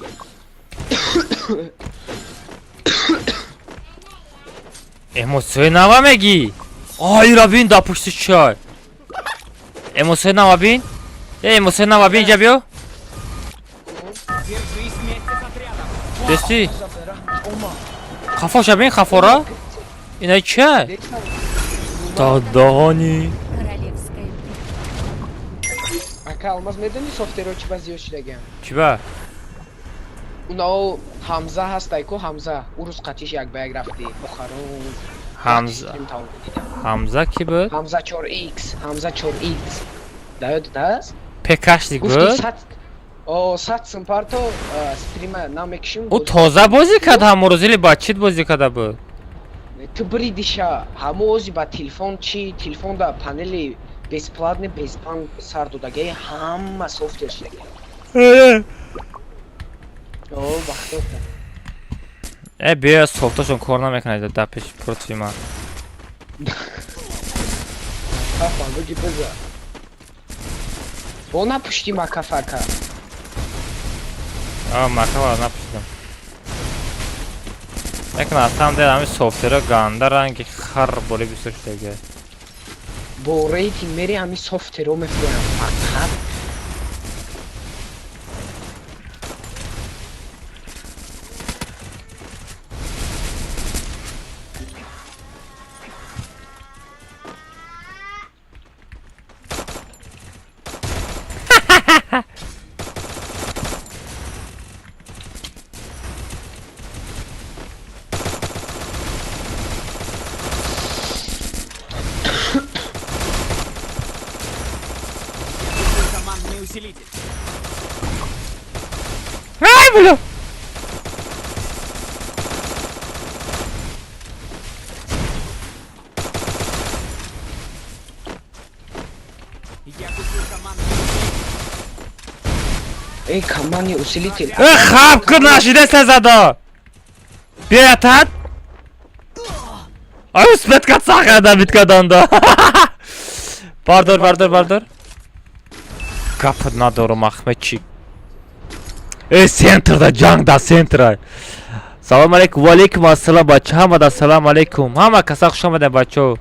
Speaker 2: Эмоцияи нава мегӣ? Ай, ира бин, дар пушти чай. Эмоцияи нава бин? Э, эмоцияи нава бин, инҷа биё. Дести? Хафоша бин, хафора? Ина чай? Дадаҳони.
Speaker 9: Королевская битва.
Speaker 7: Ака, Алмаз, медони софтеро чӣ ба зиёд шудагиам?
Speaker 2: Чӣ ба?
Speaker 7: Унао Ҳамза ҳастай ку, Ҳамза. Ӯ рӯз қатиш як ба як рафтӣ. Охарон.
Speaker 2: Ҳамза. Ҳамза ки буд?
Speaker 7: Ҳамза 4X, Ҳамза 4X. Да ёдат ҳаст?
Speaker 2: Пекашник
Speaker 7: Гуфти
Speaker 2: буд?
Speaker 7: 100 о 100 сум парто стрима намекишим.
Speaker 2: Ӯ тоза бозӣ кард ҳамон рӯз или ба чит бозӣ карда буд?
Speaker 7: Ту биридиша, ҳамо ози ба телефон чи, телефон да панели бесплатный, безпан сар додагии ҳама софтер шудагиам. О, бахто.
Speaker 2: Э, биё, софташон кор намекунад дар пеши против ман.
Speaker 7: Хафа, буги биза. Бо напушти макафака.
Speaker 2: А, макафа напуштидам. Лекин аз самом деле ҳамин софтера ганда ранги хар боли бисёр шудагиа.
Speaker 7: Бо рейтинг мери ҳамин софтеро мефурӯям фақат.
Speaker 8: Командный усилитель.
Speaker 2: Ай, бля!
Speaker 8: Я купил командный усилитель.
Speaker 7: Эй, командный усилитель.
Speaker 2: Э, хаб кун нашида задо. Биятат? Ай, успеть кацаха биткаданда. Бардор, бардор, бардор. Гапат надорум, Ахмедчик. Э, центрда, ҷанг да центра. Салом алейкум, ва алейкум ассалом, бача, ҳамада салом алейкум. Ҳама каса хуш омадем, бачаҳо.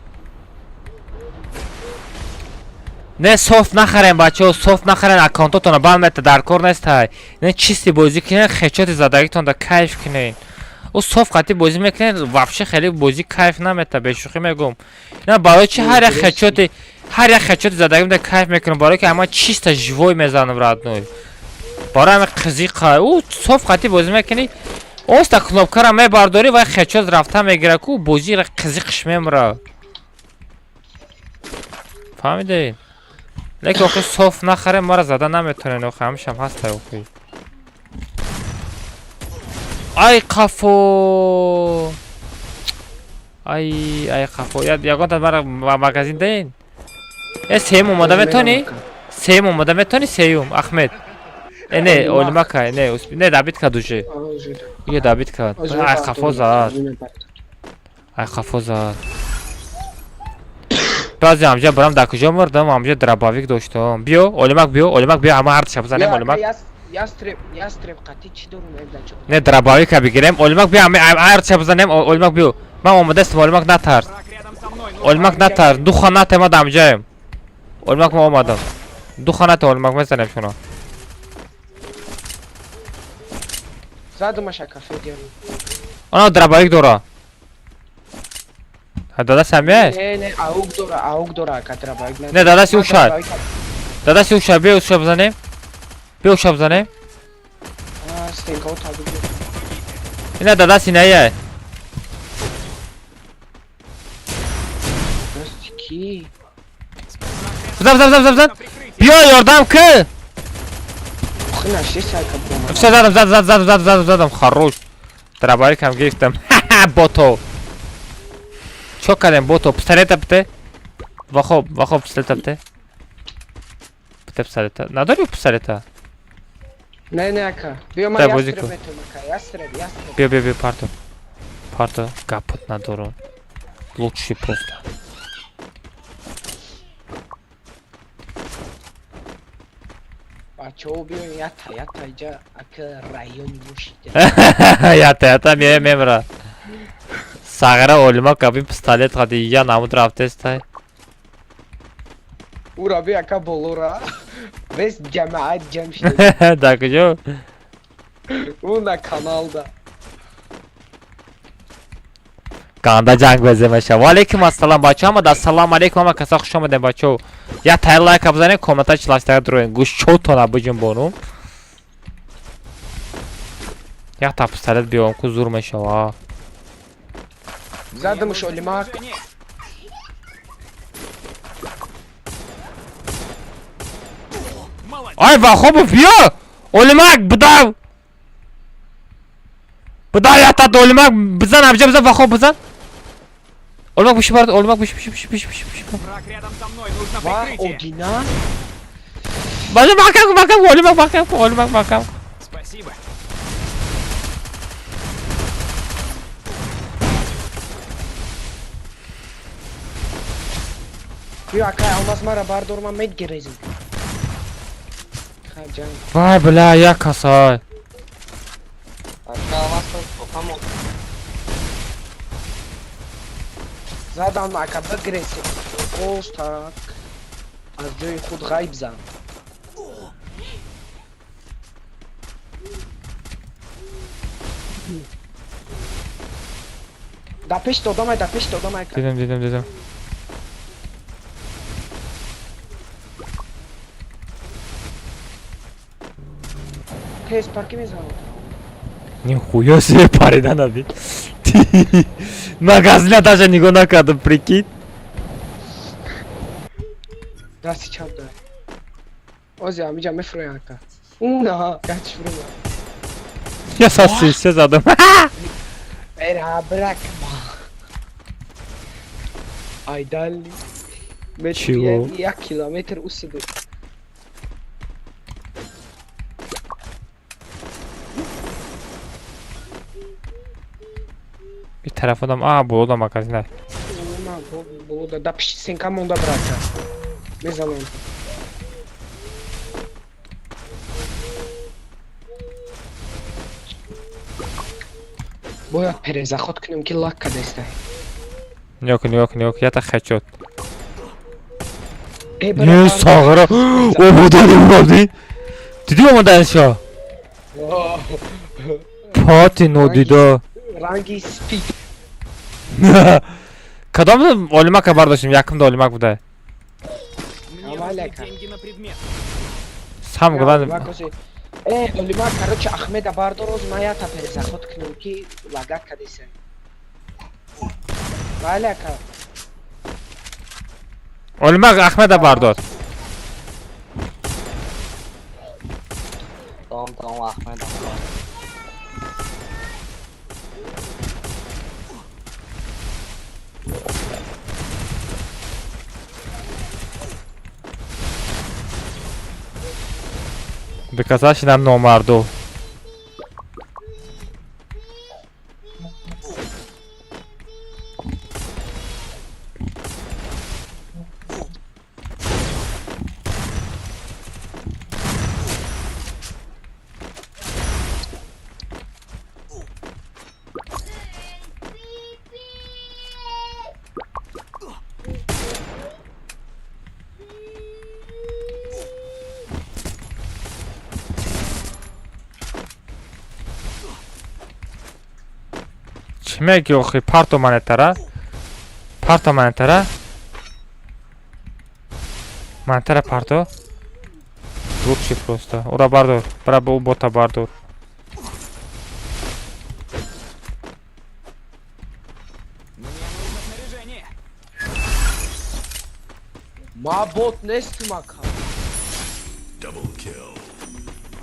Speaker 2: Не софт нахарем, бачаҳо, софт нахарем, аккаунтотонро банд мета, дар кор нестай. Не чисти бозӣ кунед, хечоти задагитонда кайф кунед. Ӯ софт қатӣ бозӣ мекунед, вообще хеле бозӣ кайф намета, бешӯхӣ мегӯм. На барои чи ҳар як хечоти ҳар як хечоти задагимда кайф мекунам, барои ки ҳама чисто живой мезанам, родной. Барои ҳами қизиқа. Ӯ софт қатӣ бозӣ мекунӣ, оста кнопкаро мебардорӣ ва хечот рафта мегира ку бозиро қизиқиш мемра. Фаҳмидед? Лекин охи софт нахарем, мара зада наметонен, охи ҳамишам ҳастай охи. Ай қафо. Ай, ай қафо. Ягонта мара магазин деин? Э, сеюм омода метонӣ? Сеюм омода метонӣ, сеюм, Ахмед. Э, не, Олимака, не, не, добить кад уже. Ие добить кад. Ай қафо зад. Ай қафо зад. Баъзе ҳамҷа барам дар куҷо мурдам, ҳамҷа дробовик доштам. Биё, Олимак биё, Олимак биё, ҳама ҳар шаб занем, Олимак.
Speaker 7: Ястреб, ястреб қатӣ чӣ дорум эбда чо?
Speaker 2: Не, дробовика бигирем. Олимак биё, ҳама ҳар шаб занем, Олимак биё. Ман омодаастам, Олимак натарс.
Speaker 8: Враг рядом со мной. Нужно
Speaker 2: Олимак натарс. Ду хона ма дамҷаем. Олимак ма омадам. Ду хона Олимак мезанем шуно.
Speaker 7: Задумаша кафе диям.
Speaker 2: Ана дробовик дора. Ҳа, дадаш ҳамяш?
Speaker 7: Не, не, аук дора, аук дора, ака дробовик.
Speaker 2: Не, дадаш ушай. Дадаш ушай, биё ушай бизанем. Биё ушай бизанем.
Speaker 7: А, стенка от абу.
Speaker 2: Ина дадаш инае.
Speaker 7: Дасти ки?
Speaker 2: Бизан, бизан, бизан, бизан.
Speaker 8: На прикрытие.
Speaker 2: Биё ёрдам ки.
Speaker 7: Охи наши сайка бомба.
Speaker 2: Всё, задам, задам, задам, задам, задам, задам. Хорош. Дробовик ҳам гирифтам. Бото. Чо кардем, бото? Пистолета бите. Вахоб, вахоб, пистолета бите. Бите пистолета. Надори пистолета?
Speaker 7: Не, не, ака. Биё ман
Speaker 2: Дай бозӣ
Speaker 7: ястреб
Speaker 2: кун.
Speaker 7: метум, ака. Ястреб, ястреб.
Speaker 2: Биё, биё, биё, парто. Парто, гапот надорам. Лучший просто.
Speaker 7: Бачаҳо биён, ята ята иҷа ака райони мушида.
Speaker 2: Ята ята мея мемра. Сағира олима каби пистолет қади я намуд рафтестай.
Speaker 7: Ура би ака болора. Вес ҷамоат ҷамъ шуда.
Speaker 2: Да куҷо?
Speaker 7: Ӯ на каналда.
Speaker 2: Ганда ҷанг беземаша. Ва алейкум ассалом бачаҳо, ҳама ассалому алейкум, ҳама каса хуш омадем бачаҳо. Я тай лайка бизанед, коммента чилаштага дуроен. Гӯшчотона биҷунбонум. Як та пистолет биём ку зур мешава.
Speaker 7: Задамш олимак.
Speaker 2: Ай Вахобов биё! Олимак бидав! Бидав якта олимак бизан абҷа бизан Вахоб бизан. Олимак биши бар, Олимак биши биши биши биши биши.
Speaker 8: Враг рядом со мной, нужно
Speaker 7: Ва
Speaker 8: прикрытие.
Speaker 7: Одина.
Speaker 2: Бажа маҳкам кун, маҳкам кун, Олимак маҳкам кун, Олимак маҳкам кун.
Speaker 8: Спасибо.
Speaker 7: Биё ака Алмаз мара бардор ман медгирезим. Ха ҷанг.
Speaker 2: Вай бля, як касай.
Speaker 6: Ака Алмаз тофамо.
Speaker 7: Задам ака бигрезим. Оз тарак аз ҷои худ ғайб зан. Да пеш додам ай, да пеш додам ай.
Speaker 2: Дидам, дидам, дидам.
Speaker 7: Тез парки мезанам.
Speaker 2: Нихуя себе парида наби. Магазина даже нигоҳ накардам, прикинь.
Speaker 7: Дасти чап дай. Ози амиҷа мефурӯян ака. Уна, гач фурӯя.
Speaker 2: Я сасисе задам.
Speaker 7: Эра бракма. Айдали.
Speaker 2: Чего?
Speaker 7: Як километр усиду.
Speaker 2: Би тарафодам, а, болода магазина.
Speaker 7: Уна, болода. Да пиши сенка монда брака. Мезанам. Бояд перезаход кунем ки лак кадестай.
Speaker 2: Нигоҳ кун, нигоҳ кун, нигоҳ кун, ята хечот.
Speaker 7: Э,
Speaker 2: Не, сағира. Ободани буради. Дидӣ омаданша? Пати нодида.
Speaker 7: Ранги спид.
Speaker 2: Кадом олимака бардоштем? Якумда олимак буда.
Speaker 8: Мне нужны
Speaker 7: Аваляка.
Speaker 8: деньги на предмет.
Speaker 2: Сам главный.
Speaker 7: Э, Олимак, короче, Ахмеда бардор, оз ман ята перезаход кунем ки лагат кадесай. Бале ака.
Speaker 2: Олимак Ахмеда бардор.
Speaker 6: Тамом тамом Ахмед.
Speaker 2: Бикаса шинам номарду. Чӣ мегӣ охи? Парто монетара? Парто монетара? Монетара парто? Лучше просто. Ура бардор. Бара бу бота бардор.
Speaker 8: Мне нужно снаряжение.
Speaker 7: Ма бот нестум ака.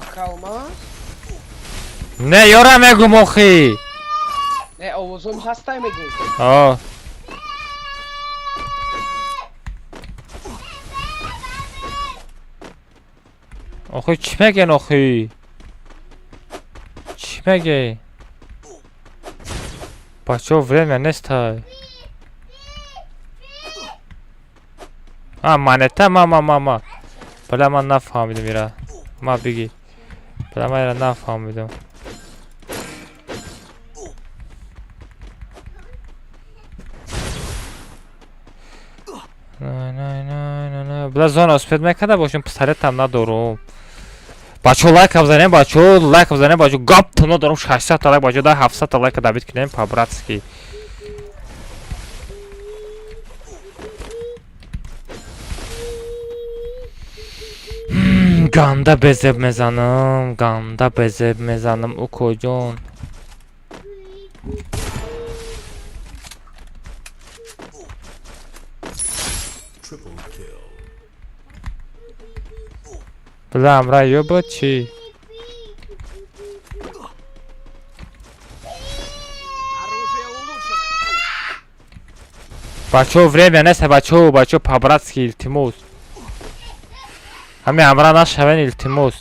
Speaker 7: Ака Алмаз?
Speaker 2: Не, ёра мегум охи.
Speaker 7: Не, овозом ҳастай мегум.
Speaker 2: О. Охи чӣ мегӯян охи? Чӣ мегӯй? Бачаҳо время нестай. А, монета, ма, ма, ма, ма. Бля, ман нафаҳмидам ира. Ма бигӣ. Бля, ман инро нафаҳмидам. Бля, зона успеть мекарда бошем, пистолетам надорум. Бачаҳо, лайка бизанем, бачаҳо, лайка бизанем, бачаҳо, гап надорум, 600 та лайк, бачаҳо, да 700 та лайка добить кунем по-братски. Ганда безеб мезанам, ганда безеб мезанам, укоҷон. Бля, ҳамра ёба чӣ?
Speaker 8: Оружие улучшено.
Speaker 2: Бачаҳо, время нест, бачаҳо, бачаҳо, по-братски, илтимос. Ҳамин ҳамра нашавен, илтимос.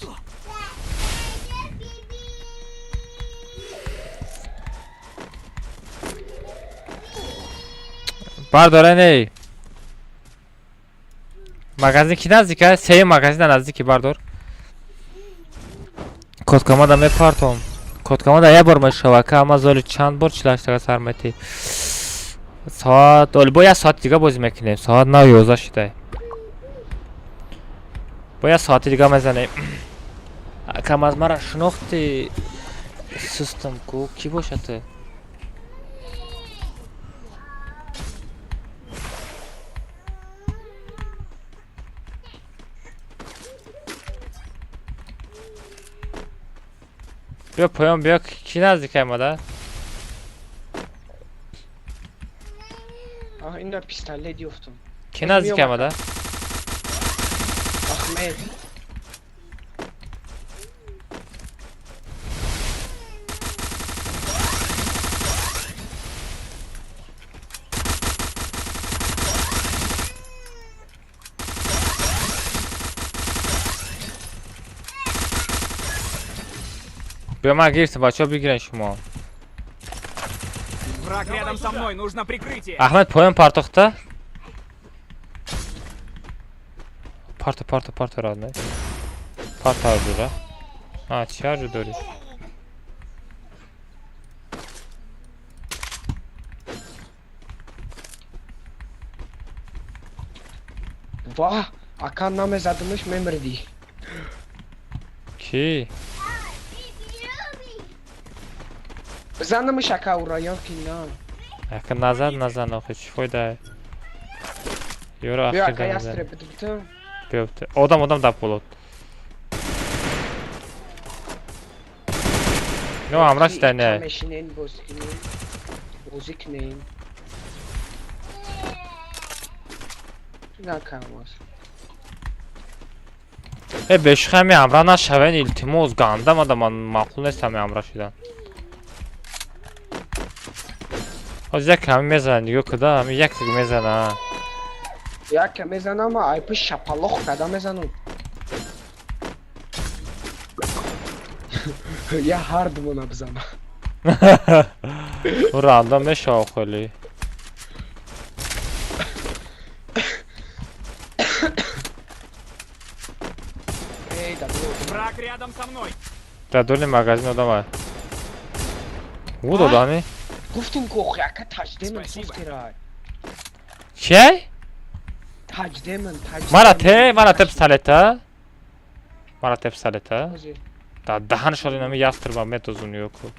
Speaker 2: Бардорен, эй. Магазин ки наздик аст? Сеюм магазина наздики, бардор. Коткамада мепартом. Коткамада як бор мешава, ка ама золи чанд бор чилаштага сар метӣ. Соат, оли бо як соати дига бозӣ мекунем. Соат 9:11 шуда. Бо як соати дига мезанем. Акам аз мара шинохти, систам ку, кӣ бошад ту? Биё поён, биё, кӣ наздик омада?
Speaker 7: Аҳ, ина пистолет ёфтам.
Speaker 2: Кӣ наздик омада?
Speaker 7: Ахмед.
Speaker 2: Биё, ман гирифтам, бачаҳо, бигирен шумо.
Speaker 8: Враг рядом со мной, нужно прикрытие.
Speaker 2: Аҳмед, поён партохта? Парто, парто, парто, родной. Парто арзура. А, чӣ арзу дорӣ?
Speaker 7: Ваҳ, ака, намезадимиш, мемирдӣ.
Speaker 2: Кӣ?
Speaker 7: Бизанамиш, ака, ура ё ки на?
Speaker 2: Ака, назад, назан, охи чӣ фоида? Ёро
Speaker 7: Биё,
Speaker 2: ахир
Speaker 7: ака,
Speaker 2: мезанем.
Speaker 7: ястреб биту.
Speaker 2: Биё, одам, одам дар болот. Но ҳамра шида не.
Speaker 7: Мешинен, бозӣ кунем. Бозӣ кунем. Накамоз.
Speaker 2: Э, бешухи, ҳами ҳамра нашавен, илтимос, ганда мада ман маъқул нест ҳами ҳамра шидан. Ҳозир як ҳами мезанад, нигоҳ куда, ҳами як мезана.
Speaker 7: Яке мезанам, айпи шапалоқ када мезанам. Я ҳар думона бизанам.
Speaker 2: Ранда мешава хеле.
Speaker 7: Эй, да бло.
Speaker 8: Враг рядом со мной.
Speaker 2: Дар доли магазин одама. Буд одами?
Speaker 7: Гуфтим ку, охи, ака, таҷдеман.
Speaker 8: Спасибо.
Speaker 7: Софтера.
Speaker 2: Чӣ?
Speaker 7: Таҷдеман, таҷдеман.
Speaker 2: Мара те, мара те пистолета. Мара те пистолета. Да даҳан шоли нами ястрба метозун ёку.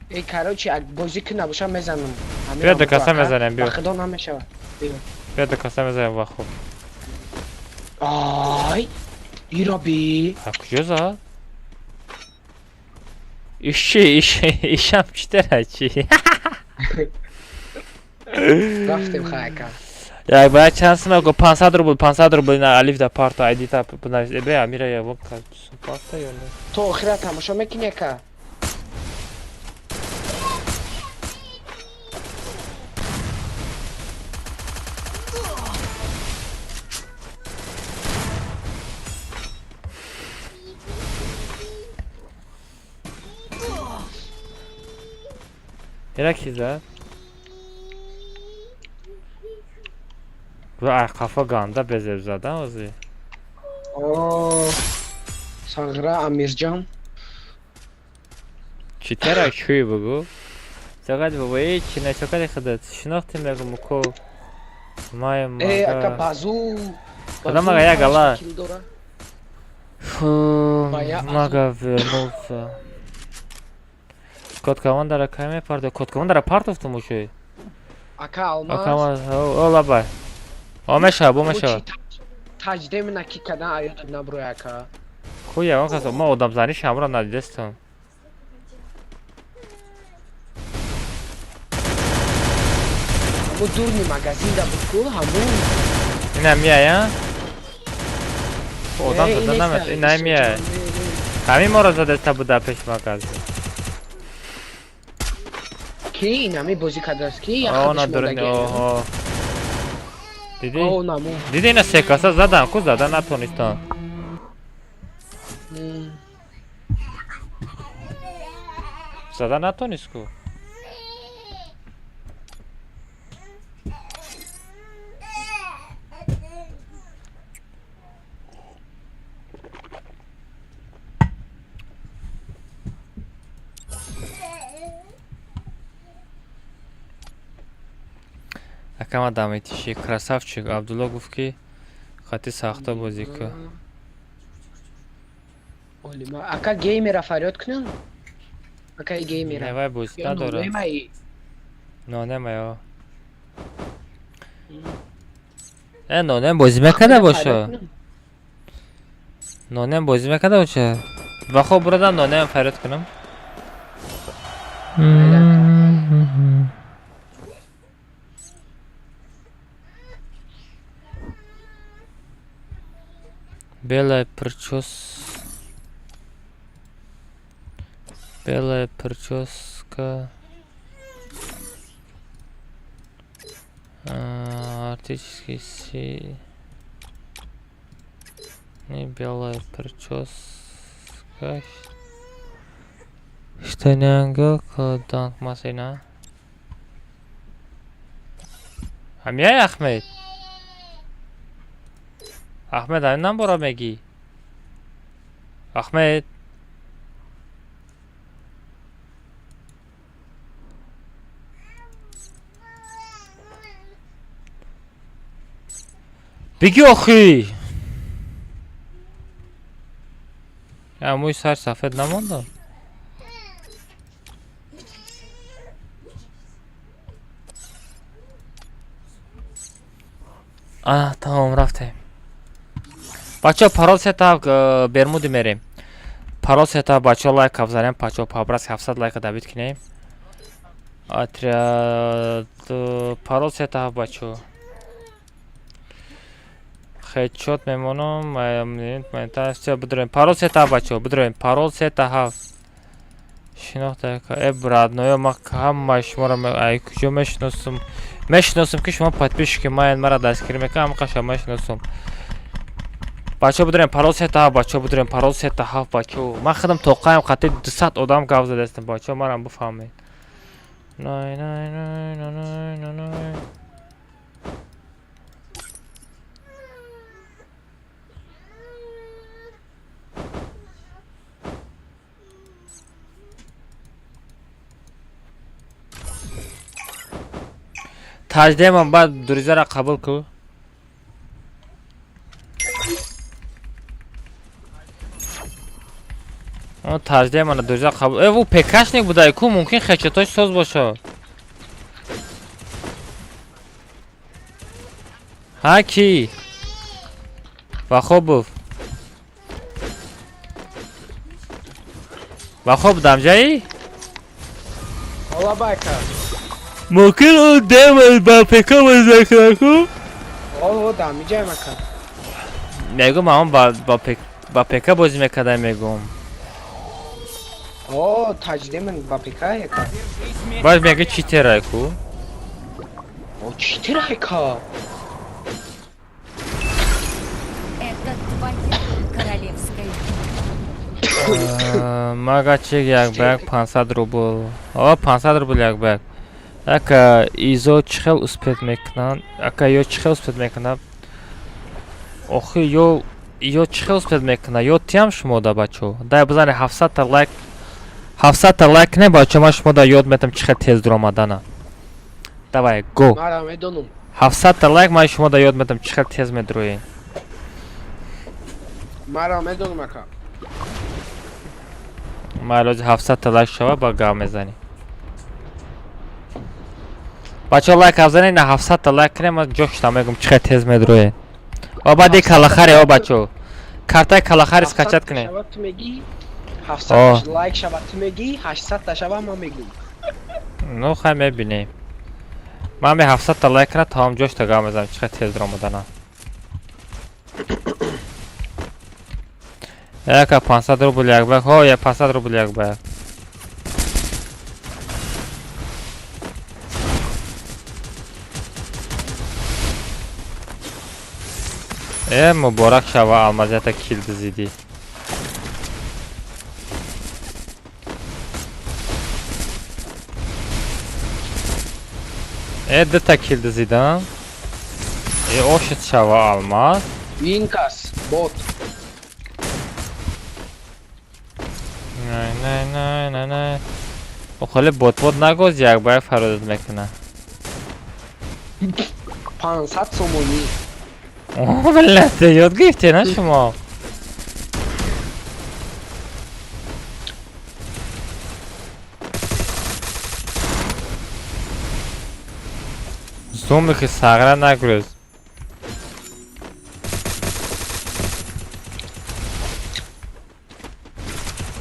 Speaker 7: Эй, короче, ак бозӣ ки набоша, мезанам. Ҳамин
Speaker 2: Биё,
Speaker 7: ҳам
Speaker 2: до каса
Speaker 7: ака.
Speaker 2: мезанем, биё.
Speaker 7: Ба худо, намешава. Биё.
Speaker 2: Биё, до каса мезанем, вахо.
Speaker 7: Ай! Ира би.
Speaker 2: А куҷо зад? Иши, иши, ишам читера чи?
Speaker 7: Рафтем, хай, ака.
Speaker 2: Як ба чанд сум го 500 рубл, 500 рубл на алиф да парто айдита бинавис. Э, бе амира я вон ка парто ё не?
Speaker 7: То охира тамошо мекунӣ, ака?
Speaker 2: Ира ки зад? Ва ай қафо ганда безеб задан ози.
Speaker 7: О, Сағра Амирҷон.
Speaker 2: Читера чӯй бугу. Чақад бобои чи начакади худат шинохтем мегум ко. Май
Speaker 7: Э, ака
Speaker 2: мага.
Speaker 7: базу.
Speaker 2: Кадом ага як ала?
Speaker 7: Шакил дора.
Speaker 2: Фу,
Speaker 7: Моя
Speaker 2: мага вернулся. Код командара кай мепарда? Код командара партофтум ушӯй.
Speaker 7: Ака алмаз.
Speaker 2: Ака о лабай. О мешава, бо мешава.
Speaker 7: Таҷдем наки кадан аёдат наброй ака.
Speaker 2: Ку ягон кас ма одамзанӣ шамро надидастам.
Speaker 7: Ҳамун дурни магазин да буд ку ҳамун.
Speaker 2: Ина мияя? Одам
Speaker 7: Э,
Speaker 2: зада
Speaker 7: ин
Speaker 2: намет,
Speaker 7: неста,
Speaker 2: ина мияя.
Speaker 7: не, не.
Speaker 2: Ҳамин моро задаста буда пеш магазин.
Speaker 7: Ки ин ҳами бозӣ кардааст ки як
Speaker 2: О,
Speaker 7: худаш
Speaker 2: на дурни,
Speaker 7: мондагӣ.
Speaker 2: оҳо. Дидӣ?
Speaker 7: О, намун.
Speaker 2: Дидӣ ина се каса задан, ку зада натонистан. Зада натонист ку. Акама дамитиши красавчик Абдулло гуфт ки хати сахта бозӣ ку.
Speaker 7: Олима. Ака геймера фарёд кунам? Ака геймера.
Speaker 2: Не вай бозӣ
Speaker 7: Ё
Speaker 2: надора.
Speaker 7: нонемаи?
Speaker 2: Нонема ё. Э, нонем бозӣ мекарда боша. Нонем бозӣ мекарда боша. Ва хоб бурадам нонем фарёд кунам. Белая причес. Белая прическа. Арктический си. Не белая прическа. Что не ангел, данк масина. Амияй Ахмед. Ахмед, ҳамин намбора мегӣ? Ахмед. Бигӣ охӣ. Я мӯи сар сафед намонда. А, тамом рафтем. Бачаҳо парол сета Бермуди мерем. Парол сета бачаҳо лайк афзанем, бачаҳо пабрас 700 лайка дабит кунем. Отряд парол сета бачаҳо. Хедшот мемонам, бидроем. Парол сета бачаҳо, бидроем. Парол сета ҳафт. Шинохта э родноё ма ҳамаи шуморо ай куҷо мешиносам? Мешиносам ки шумо подписчики маед, мара дастгирӣ мекунам, ҳама қаша мешиносам. Бачаҳо бидроем парол сета ҳафт, бачаҳо бидроем парол сета ҳафт, бачаҳо. Ман худам тоқаем қати 200 одам гап задастам, бачаҳо марам бифаҳмед. Най най най най най най най. Таҷдемам баъд дуризаро қабул ку. О, таҷдемана дуриза қабул. Э, ӯ пекашник будай ку, мумкин хечатош соз боша. Ҳа ки? Вахобов. Вахоб дамҷаи?
Speaker 7: Ола ака.
Speaker 2: Мумкин ӯ демон ба пека бозӣ мекунад ку?
Speaker 7: О, дамиҷаем ака.
Speaker 2: Мегум ҳамон ба пека бозӣ мекарда мегум.
Speaker 7: О, таҷдеман ба пека ака.
Speaker 2: Баъд мега читерай ку?
Speaker 7: О, читера ака.
Speaker 9: Это твоя королевская
Speaker 2: Мага чик як ба як 500 рубл. О, 500 рубл як ба як. Ака изо чӣ хел успет мекунанд? Ака ё чӣ хел успет мекунанд? Охи ё Ё чӣ хел успед мекуна? Ё тиям шумо да бачо. Дай бизани 700 та лайк. 700 та лайк не бачо, ман шумо да ёд метам чӣ хел тез дуромадана. Давай, го.
Speaker 7: Мара медонам.
Speaker 2: 700 та лайк ман шумо да ёд метам чӣ хел тез медуроен.
Speaker 7: Мара медонам ака.
Speaker 2: Ман 700 та лайк шава ба гав мезанӣ. Бачо лайк афзанед, на 700 та лайк кунем, ман ҷошта мегум чӣ хел тез медуроен. О баъди калахари, о бачо. Картаи калахари скачать кунед.
Speaker 7: Шава ту мегӣ 700 лайк шава ту мегӣ 800 та шава ман мегӯм.
Speaker 2: Ну хай мебинем. Ман ме 700 та лайк кунам, тамом ҷошта гав мезанам чӣ хел тез дуромадана. Яка 500 рубл як бак, ҳо, я 500 рубл як бак. Муборак шава алмазията кил дизидӣ. Дута кил дизидам. Ошит шава алмаз.
Speaker 7: Инкас, бот.
Speaker 2: Не, не, не, не, не. Охали бот-бот нагоз як ба як фародат мекуна.
Speaker 7: 500 сомонӣ.
Speaker 2: О, блядь, ёд гирифте на шумо? Зуми ки сағра нагрӯз.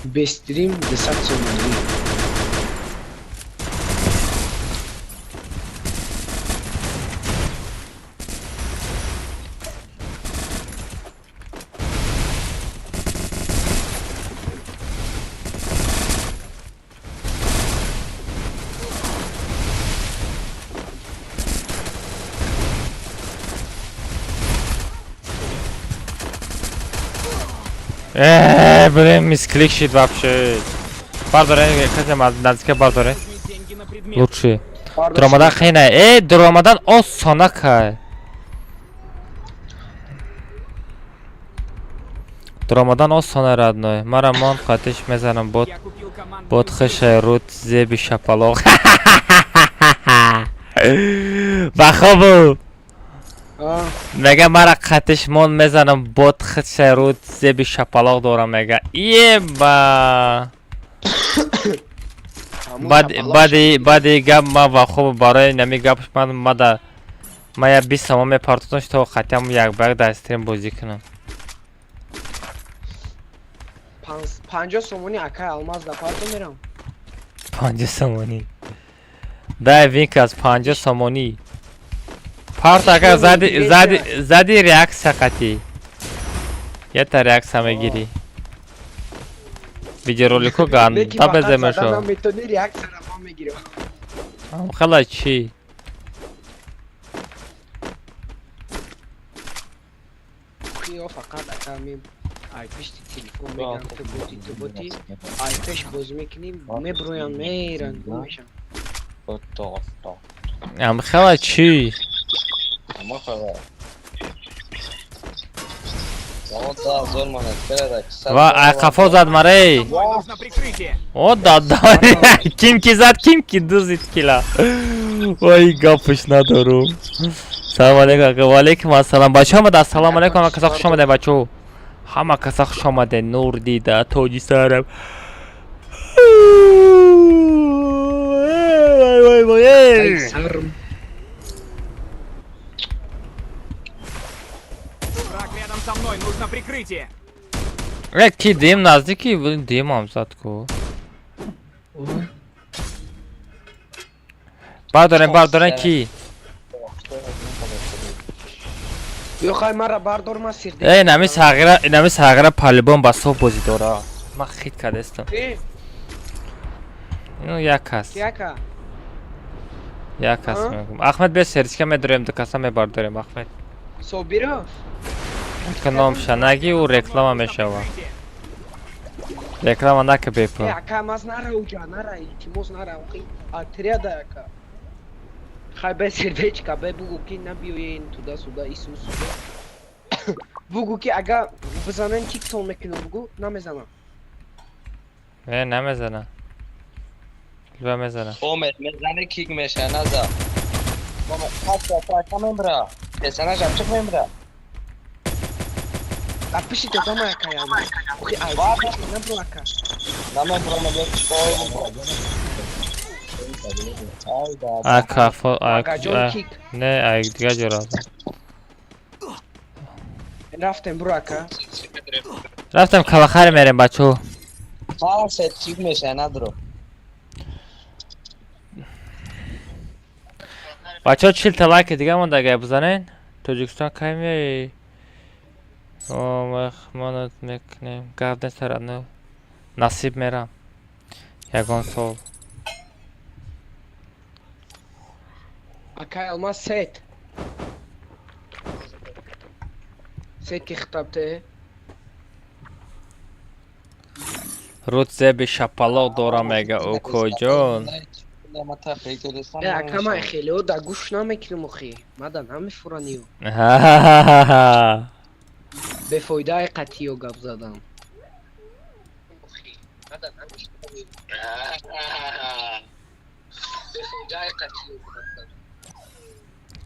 Speaker 7: Бестрим 200 сомонӣ.
Speaker 2: Блин, мисклик шид вообще. Бардоре, касе наздика бардоре. Лучше. Дуромадан хейна. Дуромадан осона кай. Дуромадан осона родной. Мара мон қатиш мезанам бот. Бот хешай рут зеби шапалоқ. Бахобу. Мега мара қатиш мон мезанам бот хешай рут зеби шапалоқ дорам мега. Еба. Баъди гап ма вахоб барои нами гап ман мада ма я 20 сомон мепартотам то қатиам як ба як дар стрим бозӣ кунам.
Speaker 7: 50 сомонӣ акай алмаз да парто мерам.
Speaker 2: 50 сомонӣ. Дай винкас 50 сомонӣ. Парт ака зади зади зади реаксия қатӣ. Ята реаксия мегирӣ. Видеоролико ганда беземешо.
Speaker 7: Метони реаксияра ма мегирам.
Speaker 2: Хала чӣ?
Speaker 7: Хиё фақат ака ме ай пишти телефон мегирам ту боти ту боти ай пеш бозӣ мекунем меброян меран гум мешан.
Speaker 2: Ам хала чӣ? Ва ай қафо зад марей. О дада. Ким ки зад, ким ки дузид кила. Вай гапш надору. Салом алейкум, ва алейкум ассалом. Бачаҳо омада, ассалому алейкум, ҳама каса хуш омадед бачаҳо. Ҳама каса хуш омадед. Нур дида, тоҷи сарам. Вай вай вай.
Speaker 8: Враг рядом со мной, нужно прикрытие.
Speaker 2: Ки дим наздики, димам зад ку. Бардорем, бардорем ки.
Speaker 7: Ё хай мара бардор ма сирде.
Speaker 2: Нами сағира, нами сағира палибон ба соф бозӣ дора. Ман хит кардастам. Ну як кас.
Speaker 7: Яка.
Speaker 2: Як кас мегум. Ахмед бе серчка медорем, ду каса мебардорем Ахмед.
Speaker 7: Собиров.
Speaker 2: Ка номша наги у реклама мешава. Реклама нака бепу.
Speaker 7: Ака маз нара уҷа, нара, илтимос нара, охи отряда ака. Хай бе сердечка, бе бугу ки набиёен туда сюда Исус сюда. Бугу ки агар бизанем киктон мекунам, бугу намезанам.
Speaker 2: Не, намезанам. Лба мезанам.
Speaker 6: Омед мезане кик меша наза. Омед хаста та мембра. Песана жапчик мембра.
Speaker 7: А пиши додама ака яма. Охи ай, набро ака.
Speaker 6: Намебра мебра.
Speaker 2: Ака фо
Speaker 7: Агаҷон
Speaker 2: а
Speaker 7: кик.
Speaker 2: Не, ай дига ҷо рафтам.
Speaker 7: Рафтем бро ака.
Speaker 2: Рафтам калахари мерем бачо.
Speaker 6: Ха, кик меша надро.
Speaker 2: Бачо 40 та лайки дига монда агар бизанен. Тоҷикистон кай меои? О, мехмонат мекунем. Гап нест родной. Насиб мерам. Ягон сол.
Speaker 7: Акай Алмаз сет. Сет ки хитабте.
Speaker 2: Рут зеби шапалоқ дора мега укоҷон.
Speaker 7: Э, ака ман хелео да гӯш намекунам охи. Мада намефураниё.
Speaker 2: Ха-ха-ха-ха.
Speaker 7: Бефоидаи қатъиё гап задам.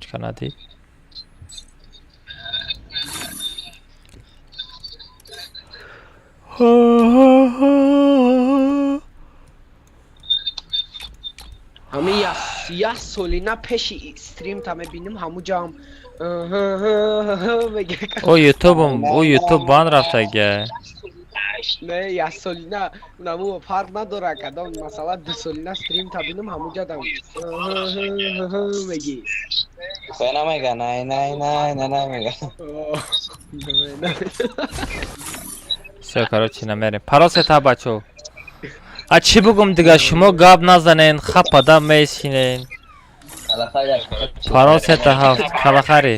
Speaker 2: Чӣ надӣ?
Speaker 7: Ҳами як солина пеши стрим та мебинам, ҳамуҷаам мега.
Speaker 2: О ютубм, о ютуб бан рафтага.
Speaker 7: Не, як солина наму фарқ надора кадом, масалан ду солина стрим та бинам, ҳамуҷа дам меги.
Speaker 6: Хона мега най най най най най мега.
Speaker 2: Всё, короче, намерем. Парол сета бачо. А чӣ бугум дига, шумо гап назанен, хапада месинен. Парол сета ҳафт, калахари.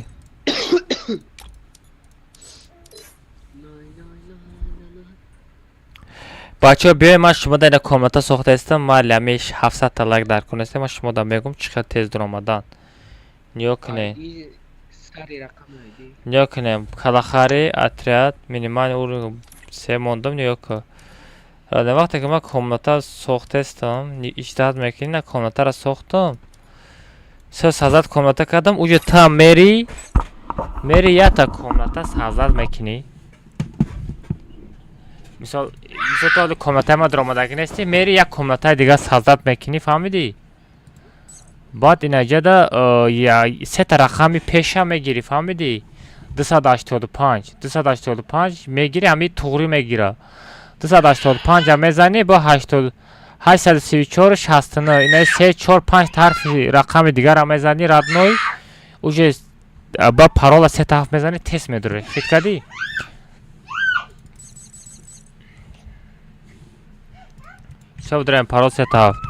Speaker 2: Бачаҳо биёед, ман шумо дар ина комната сохтаистам, ман лями 700 та лайк дар кунестем, ман шумо да мегум чӣ қадр тез дуромадан. Нигоҳ кунед.
Speaker 7: Сари рақам айди.
Speaker 2: Нигоҳ кунем, калахари отряд минимальный уровень се мондам, нигоҳ кун. Дар вақте ки ман комната сохтестам, иҷтиҳад мекунӣ, на комнатаро сохтам. Се сазад комната кардам, уҷо та мери, мери якта комната сазад мекунӣ. Мисол, мисол ту ҳоли комнатаи ман даромадагӣ нестӣ, мери як комнатаи дигар сазад мекунӣ, фаҳмидӣ? Баъд инаҷада сета рақами пеша мегирӣ, фаҳмидӣ? 285, 285 мегирӣ, ҳамин туғрӣ мегира. 285 мезанӣ, бо 80 834 69, ина се чор панҷ ҳарфи рақами дигара мезанӣ, родной, уже ба парола сета ҳафт мезанӣ, тест медурӣ. Хит кардӣ? Всё, бидурем парол сета ҳафт.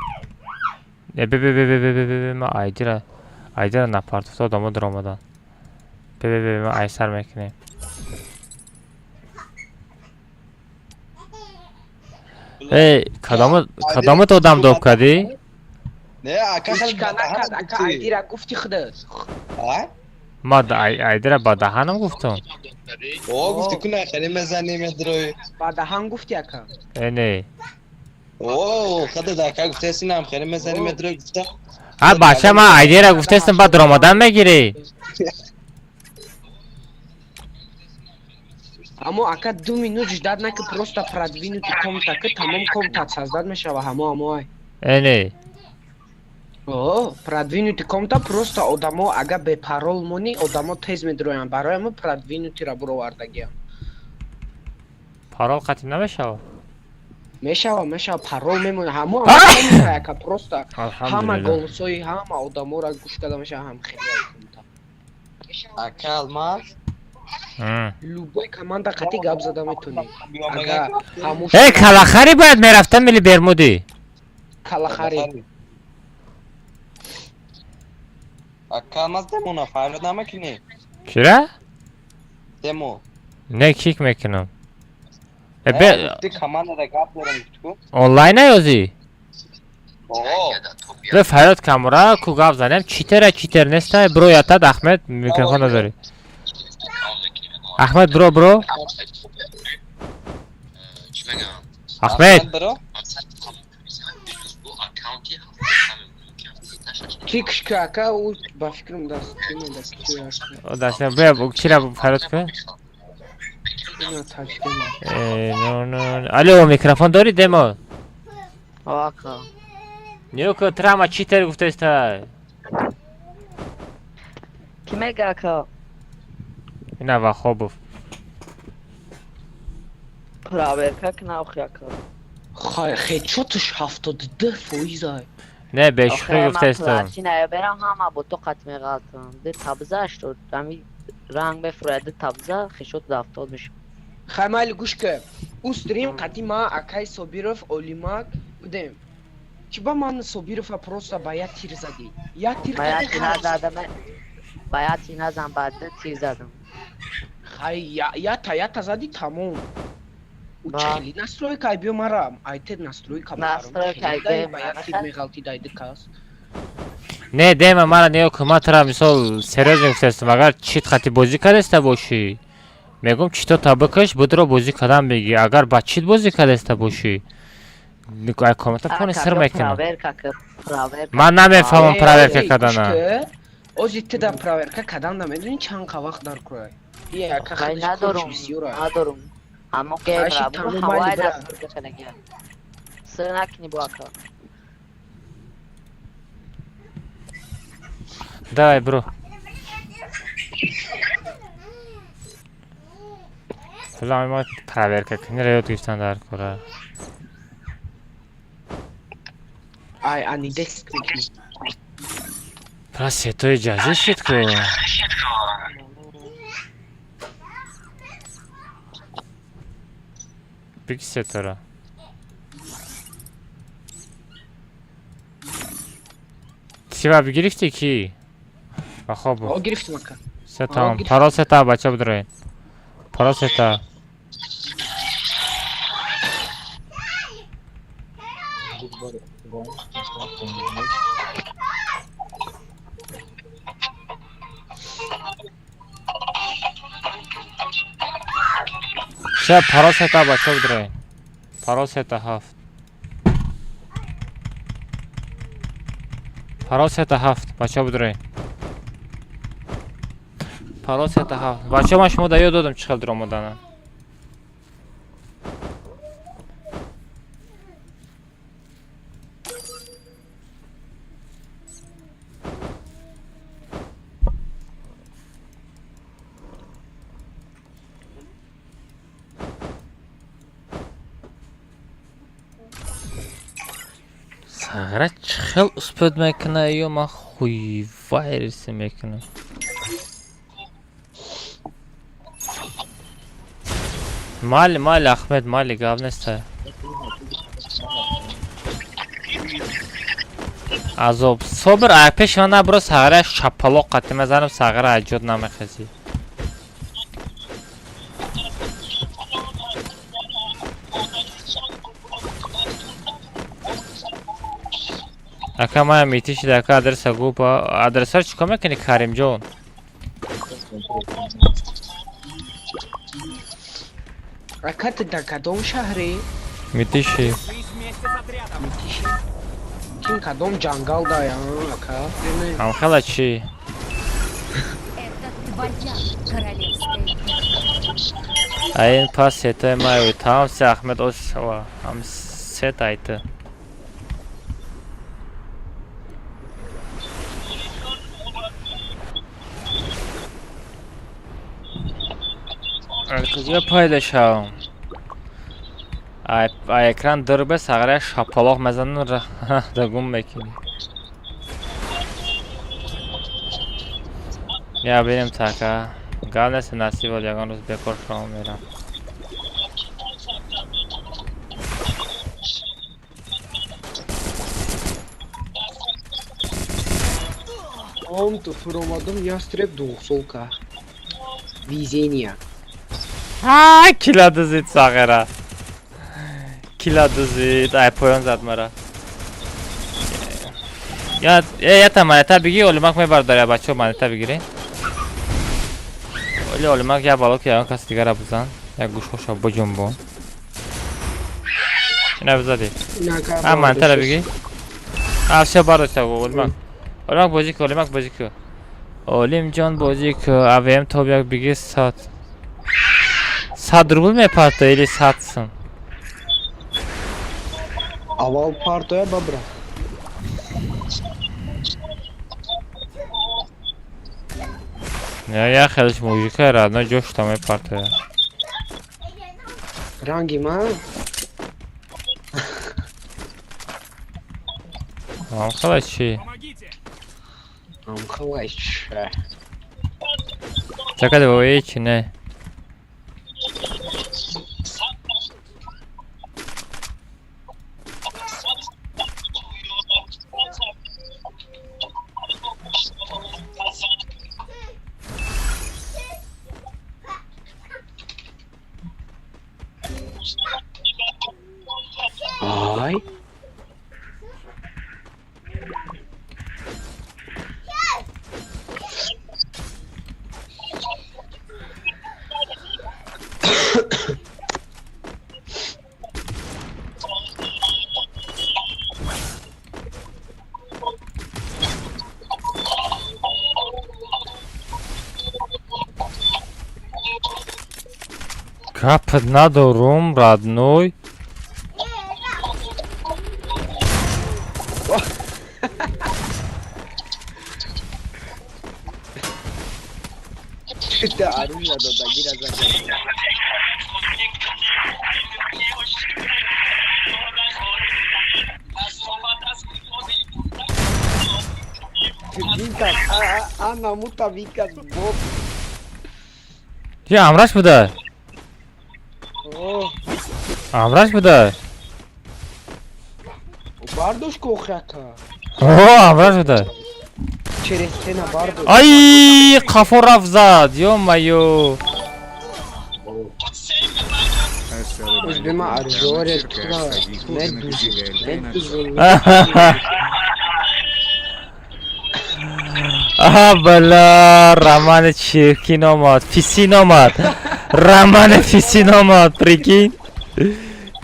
Speaker 2: Э, бе бе бе бе бе бе бе бе, ман айдира напартофта одамо даромадан. Бе бе бе, ман айсар мекунем. Эй, кадомат одам доб кардӣ?
Speaker 6: Не, ака хеле
Speaker 7: Ҳеч ка накард, ака айдира гуфти худат.
Speaker 6: А?
Speaker 2: Ман айдира ба даҳанам гуфтам.
Speaker 6: О, гуфти куна хеле мезани медрои.
Speaker 7: Ба даҳан гуфти ака.
Speaker 2: Э, не.
Speaker 6: О, хада да ака гуфтаси нам хеле мезани медрои гуфта.
Speaker 2: А бача, ман айдира гуфтастам, баъд даромадан мегирӣ.
Speaker 7: Аммо ака ду минут ждать наки, просто продвинутый комната ки тамом комната создать мешава ҳамо ҳамо ай.
Speaker 2: Э, не.
Speaker 7: О, продвинутый комната просто одамо ага бе парол монӣ, одамо тез медроянд. Барои ҳамо продвинутыйра буровардагиам.
Speaker 2: Парол қатъи намешавад?
Speaker 7: Мешава, мешава, парол мемона. Ҳамо ҳамо ака просто ҳама
Speaker 2: Алҳамдулилла.
Speaker 7: голосои ҳама одаморо гӯш карда мешава ҳам хеле комната.
Speaker 6: Ака Алмаз.
Speaker 7: Любой команда қатъи гап зада метонӣ. Ага ҳамуш
Speaker 2: Э, калахари бояд мерафтам или Бермуди?
Speaker 7: Калахари.
Speaker 6: Ака Алмаз демо на фарёд намекунӣ?
Speaker 2: Чира?
Speaker 6: Демо.
Speaker 2: Не, кик мекунам. Э, бе
Speaker 6: Ти командада гап дорам гуфту.
Speaker 2: онлайн наёзӣ?
Speaker 6: О,
Speaker 2: Бе фарёд камура ку гап занем, читера читер нестай, бро ятад Ахмед микрофон надорӣ. Ахмед, бро, бро. Ахмед.
Speaker 6: Бро.
Speaker 7: Ки кишка ака, ӯ ба фикрам даст
Speaker 2: даст бе, чира фарёд кун. Алло, микрофон дорӣ, демо?
Speaker 10: Ака.
Speaker 2: Нёко, трама читер гуфтаиста.
Speaker 10: Ки мега, ака?
Speaker 2: Ина Вахобов.
Speaker 10: Проверка кна, охи, ака.
Speaker 7: Хай, хедшотш 72%. Ай.
Speaker 2: Не, бешӯхӣ гуфтаистам.
Speaker 10: Платина берам, ҳама бо то қат меғалтам. Ду табза 80, ами ранг мефурад, ду табза хедшот 70 мешавад.
Speaker 7: Хай, майли, гӯш ка. Ӯ стрим қати ма акай Собиров, Олимак будем. Чӣ ба ман Собирова просто ба як тир задӣ? Як тир.
Speaker 10: Ба як тир назадам. Ба як тир назам, ба ду тир задам.
Speaker 7: Хай, ята ята задӣ, тамом. Ӯ чӣ хели настройка ай, биё мара айтед настройка.
Speaker 10: Настройка.
Speaker 7: Ба як тир меғалтӣ дай ду кас.
Speaker 2: Не, дема, мара нигоҳ кун, ман тара мисол серьёзно гуфтаистам, агар чит хати бозӣ кардаиста бошӣ, мегӯм читота бикаш, будро бозӣ кардан бигӣ. Агар ба чит бозӣ кардаиста бошӣ, ай комната пони сир мекунам. Ман намефаҳмам проверка кардана.
Speaker 7: Ози ти да проверка кардан намедонӣ чанд қа вақт дар курай.
Speaker 10: Надорум, надорум. Аммо ҳавай настройка шадаги. Сир накунӣ бо, ака.
Speaker 2: Давай, бро. Филам ма проверка кунира ёд гирифтан дар кора.
Speaker 7: Ай, ани декс.
Speaker 2: Про сетои ҷазӣ шид ку. Биги сетора. Тива бигирифтӣ ки? Вахобов.
Speaker 7: О, гирифтим, ака.
Speaker 2: Се тамом. Парол сета, бача, бидроен. Парол сета. Ша парол сета, бача, бидроен. Парол сета ҳафт. Парол сета ҳафт, бача, бидроен. Парол сета ҳафт. Бача, ман шумо да ёд додам чӣ хел дуромадана. Сағира чӣ хел успед мекуна ё ман хуйвайриси мекунам. Майли, майли, Ахмед, майли, гап неста. Азоб. Собир, ай пеши ман набро, сағира шапалоқ қатӣ мезанам, сағира аҷод намехезӣ. Ака, мая митиши, ака, адреса гупа. Адресаро чӣ кор мекунӣ, Каримҷон?
Speaker 7: Ака, ту дар кадом шаҳре?
Speaker 2: Митиши.
Speaker 7: Митиши. Кин кадом ҷангал дая, ака?
Speaker 2: Ҳамхела чӣ?
Speaker 9: Это твоя королевская битва.
Speaker 2: Айн пас сетои май тамом се Ахмед ос ҳам сет айта. Куҷо пайдо шавам? Ай экран дурбе сағира шапалоқ мезанам, дагум мекунӣ. Я бинем така. Гап нест, насиб бод, ягон рӯз бекор шавам, мерам.
Speaker 7: Ом ту фуромадам ястреб двухсолка. Везения.
Speaker 2: А, кила дузид сағира. Кила дузид, ай поён зад мара. Я, э, ята монета биги, олимак мебардоря, бачо, монета бигирин. Оли Олимак як бало ки ягон каси дигара бизан. Як гӯшҳоша биҷунбон. Ина бизади. А мантара биги. А всё бардошта Олимак. Олимак бозӣ ку, Олимак бозӣ ку. Олимҷон бозӣ ку. АВМ топ як биги 100. 100 рубл мепарта или 100 сум?
Speaker 7: Аввал партоя бабра.
Speaker 2: Не, я хелиш мужика родной ҷошта мепартоя.
Speaker 7: Ранги ман?
Speaker 2: Амхала чи?
Speaker 7: Амхала чи?
Speaker 2: Чакаде вои чи не?
Speaker 7: Ай.
Speaker 2: Гапат надорум, родной.
Speaker 7: Да, оружие додагира заказ. Викас, а намута Викас боб.
Speaker 2: Чи амраш буда? Амраш буда?
Speaker 7: Бардош кохяка.
Speaker 2: О, амраш буда.
Speaker 7: Через стена бардош.
Speaker 2: Ай, қафо рафт зад, ё-моё.
Speaker 7: Узбема аржоре тура медузи, медузи.
Speaker 2: Аҳа, бала, романи чиркин омад, фисин омад. Романи фисин омад, прикинь.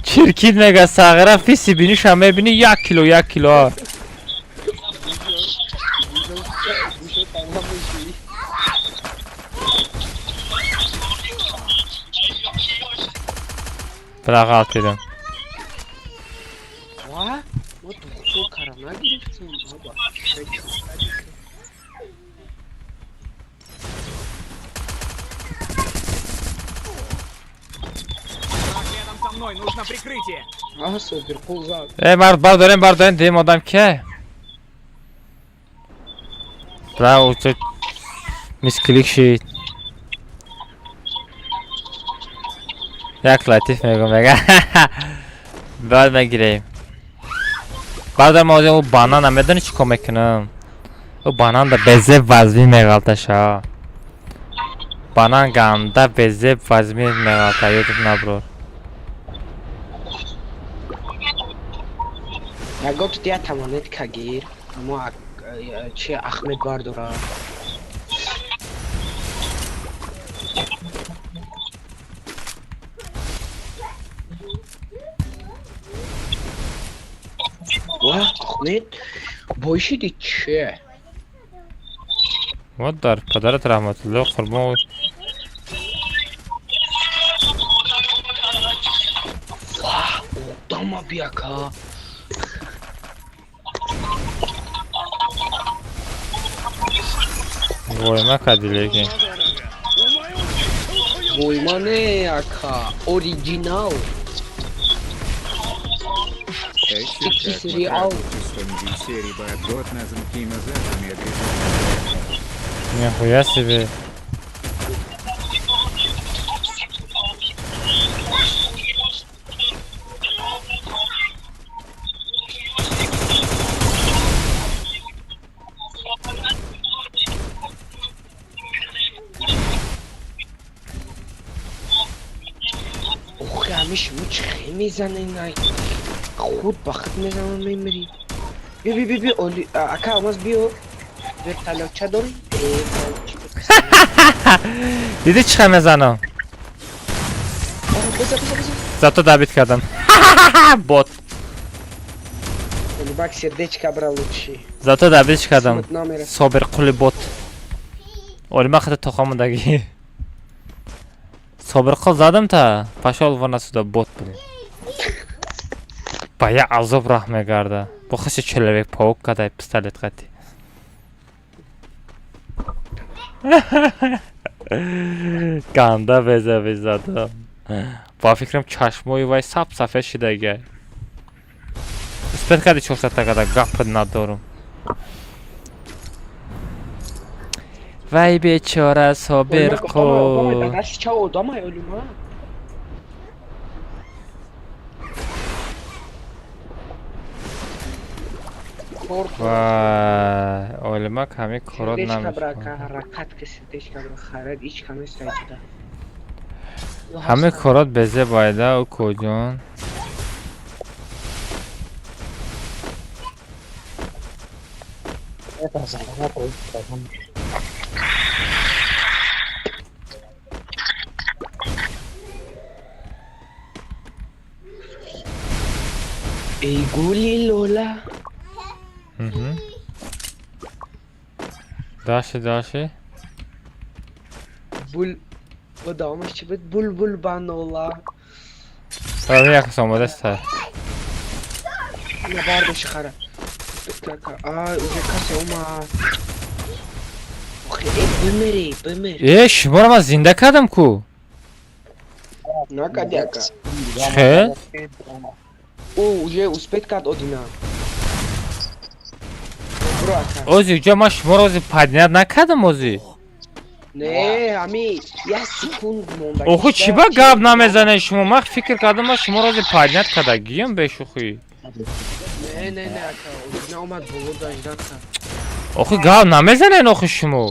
Speaker 2: Чиркин мега сағира фиси биниша мебини 1 кило, 1 кило. Била ғалтидам.
Speaker 7: Ва? Мо тухту кара нагирифтем, баба.
Speaker 8: Рядом со мной нужно прикрытие.
Speaker 7: Аҳ, Собирқул зад.
Speaker 2: Э, мард бардорем, бардорем, дим одам ке? Бра, уча мисклик шид. Як латиф мегум, мега. Баъд мегирем. Баъд ма ӯ банана медони чӣ кор мекунам? Ӯ банан да безеб вазмин меғалташа. Банан ганда безеб вазмин меғалта, ёдат наброр.
Speaker 7: Ягот тия тамонетка гир, амо чи Ахмед бардора. Ва, Ахмед, бойшиди че?
Speaker 2: Вот дар падарат раҳматулло қурбон.
Speaker 7: Ва, одама бияка.
Speaker 2: Войма кади лекин.
Speaker 7: Войма не, ака, оригинал.
Speaker 2: Нихуя себе.
Speaker 7: Охи, ҳами шумо чӣ хел мезанед ай? Худ ба худ мезанам мемирӣ. Би би би би оли ака алмаз биё. Вертолётча дорӣ? Э, чӣ
Speaker 2: Диди чӣ хел мезанам? Зато добить кардам. Бот.
Speaker 7: Бак сердечко брал лучший.
Speaker 2: Зато добить кардам.
Speaker 7: Смутно мерасад.
Speaker 2: Собир қули бот. Олима хата тоқамодаги. Собирқул задам та. Пошёл вон отсюда, бот, блин. Ба я азоб раҳ мегарда. Бо хиси человек паук кадай пистолет қати. Ганда безаби задам. Ба фикрам чашмои вай саб сафед шидагиай. Успеть кади 400 када гап надорум. Вай бечора Собирқул.
Speaker 7: Дасти ча одамай олима.
Speaker 2: Вай, олимак ҳамин корот
Speaker 7: Сердечко бра
Speaker 2: намешавад.
Speaker 7: ка ҳаракат ки сердечко бра харад ҳеч кам нест айҷида.
Speaker 2: Ҳамин корот безеб айда укоҷон.
Speaker 7: Эй гули лола.
Speaker 2: Мгм. Дальше, дальше.
Speaker 7: Бул бо давомаш чӣ буд? Булбул банола.
Speaker 2: Сразу як омода аст.
Speaker 7: На бардоши хара. Ай, уже касе омад. Охи, эй бимири, бимири.
Speaker 2: Э, шуморо ман зинда кардам ку?
Speaker 7: Накарди ака.
Speaker 2: Чӣ?
Speaker 7: Ӯ уже успеть кард одина. Бро ака.
Speaker 2: Ози ҷо ман шуморо ози поднять накардам ози.
Speaker 7: Не, ҳами як секунд монда.
Speaker 2: Охи чӣ ба гап намезанед шумо? Ман фикр кардам ман шуморо ози поднять кардагиям бешӯхӣ.
Speaker 7: Не, не, не ака. Одина омад боло даждат кард.
Speaker 2: Охи гап намезанед охи шумо.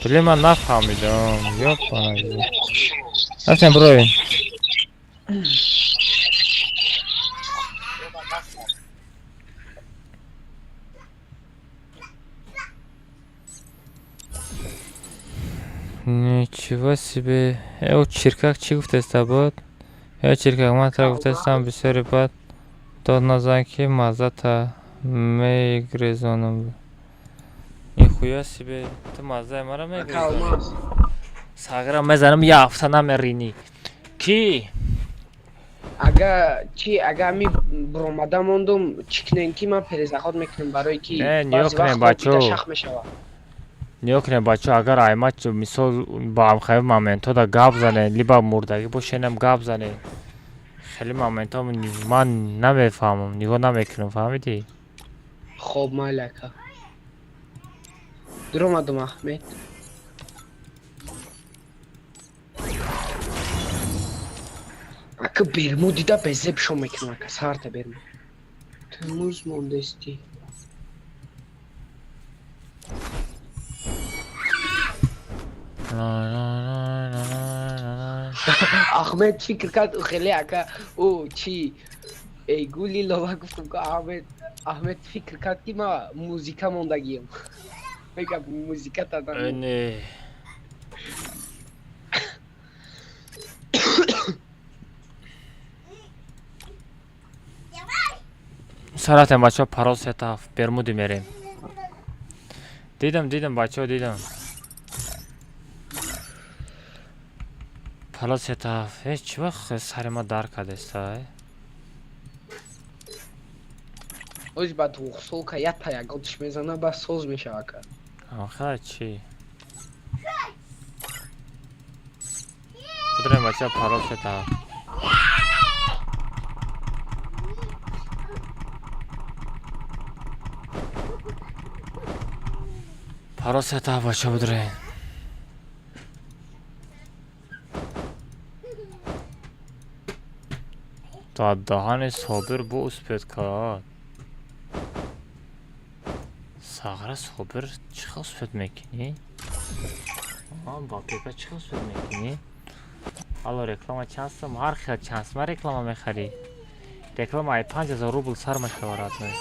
Speaker 2: Блин, ман нафаҳмидам. Ёпана. Рафтем броем. Ничего себе. Э, ӯ чиркак чӣ гуфтеста буд? Э, чиркак, ман тра гуфтестам бисёри бад дод назан ки маззата мегрезонам. Нихуя себе, ту маззаи мара
Speaker 7: Ака
Speaker 2: мегрезонӣ.
Speaker 7: алмаз.
Speaker 2: Сағира мезанам, як ҳафта намеринӣ. Кӣ?
Speaker 7: Ага чи ага ми буромада мондум чӣ кунем ки ман перезаход мекунам барое ки
Speaker 2: Не, ниё
Speaker 7: баъзе
Speaker 2: кунем,
Speaker 7: вақт
Speaker 2: бачаҳо.
Speaker 7: дида шах мешавад.
Speaker 2: Нигоҳ кунед бачаҳо, агар аймат мисол ба ҳамхави моментҳо гап занед, либо мурдагӣ бошенам гап занед. Хеле моментҳо ман намефаҳмам, нигоҳ намекунам, фаҳмидӣ?
Speaker 7: Хоб майли ака. Дуромадум Аҳмед. Ака берму дида безеб шо мекунам ака сарта берму. Ту муз мондести. Аҳмед фикр кард хеле ака ӯ чӣ эй гули лола гуфтам ки Аҳмед Аҳмед фикр кард ки ма музика мондагиям. Мегам музика тадан.
Speaker 2: Не. Саратем бачаҳо пароз сетаф бермуди мерем. Дидам, дидам бачаҳо, дидам. Пароз сетаф. Э, чӣ вақт сари ма дар кардеста?
Speaker 7: Оз ба двухсолка як та яготш мезана ба соз мешава ака.
Speaker 2: Охир чӣ? Будрем бачаҳо пароз сетаф. Пароз сетаф бачаҳо будрем. Та даҳани Собир бу успеть кард. Сағра Собир чӣ хел успеть мекунӣ? Ба пепа чӣ хел успеть мекунӣ? Алло, реклама чанд сум? Ҳар хел чанд сума реклама мехарӣ? Реклама ай 5000 рубл сар мешавад родной.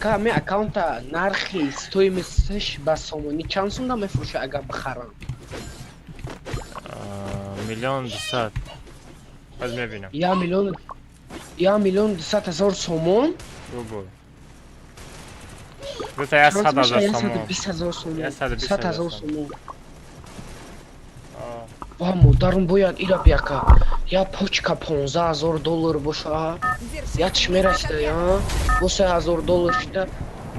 Speaker 7: Ака, ҳами аккаунта нархи стоимостьш ба сомонӣ чанд сумда мефурӯша, агар бихарам?
Speaker 2: 1 200 000. Боз мебинам.
Speaker 7: 1 миллион, 1 200 000 сомон?
Speaker 2: Рубл. Гуфта 100 000 сомон.
Speaker 7: 120 000 сомон.
Speaker 2: 120
Speaker 7: 100 000
Speaker 2: 000
Speaker 7: сомон. Ва модарум, бояд ира бияка. Я почка 15 000 доллар боша. Я чш мерасида, я? Бо 3000 доллар шида.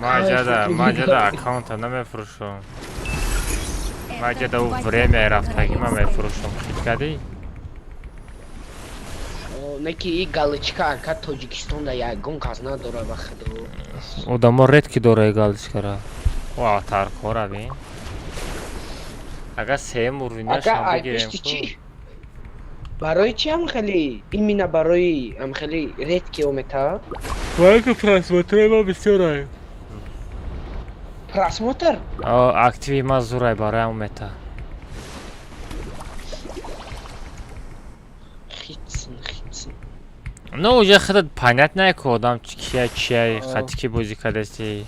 Speaker 2: Маҷада,
Speaker 7: Кайф,
Speaker 2: маҷада аккаунта намефурӯшам. Маҷада ӯ время рафтагӣ ма мефурӯшам. Хит кардӣ?
Speaker 7: О, неки и галочка, ака, Тоҷикистонда ягон кас надора, ба худо.
Speaker 2: Одамо редки дора галочкара. Ва таркора бин. Агар сеюм
Speaker 7: Ака,
Speaker 2: уровняшам
Speaker 7: ай
Speaker 2: бигирем
Speaker 7: пишти
Speaker 2: ку.
Speaker 7: чӣ? Барои чӣ ам хеле? Именно барои ам хеле редки омета?
Speaker 2: Барои ки просмотрои ма бисёрай.
Speaker 7: Просмотр?
Speaker 2: О, активи ма зурай, барои омета.
Speaker 7: Хитсн, хитсн.
Speaker 2: Ну, уже худат понятно, ки одам кия, чия, хати ки бозӣ кардасти.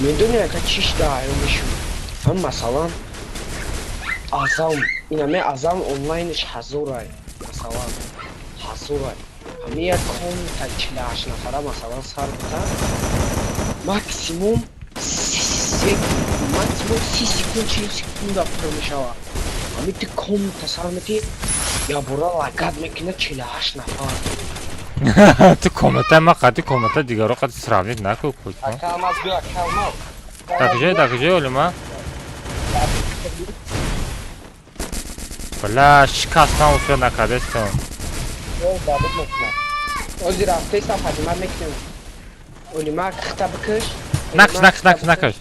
Speaker 7: Медони, ака, чиш даҳаё мешуд? Ҳам масалан Азам, инаме Азам онлайнш ҳазорай, масалан ҳазорай. Ҳами як комната 48 нафара, масалан, сар бута, максимум максимум 30 секунд, 40 секунда пур мешавад. Ҳами ту комната сар мети, ябора лагад мекунад 48 нафар.
Speaker 2: Ту комната ма қати комната дигаро қати сравнить накун, кӯчмо.
Speaker 6: Ака Алмаз, биё, ака Алмаз.
Speaker 2: Дар куҷое, дар куҷое, олима? Бля, шикастам уфё накардестон.
Speaker 6: Дабит мекунам.
Speaker 7: Ҳозир рафтаистам, поднимать мекунем. Олима, хита бикаш.
Speaker 2: Накш, накш, накш, накш.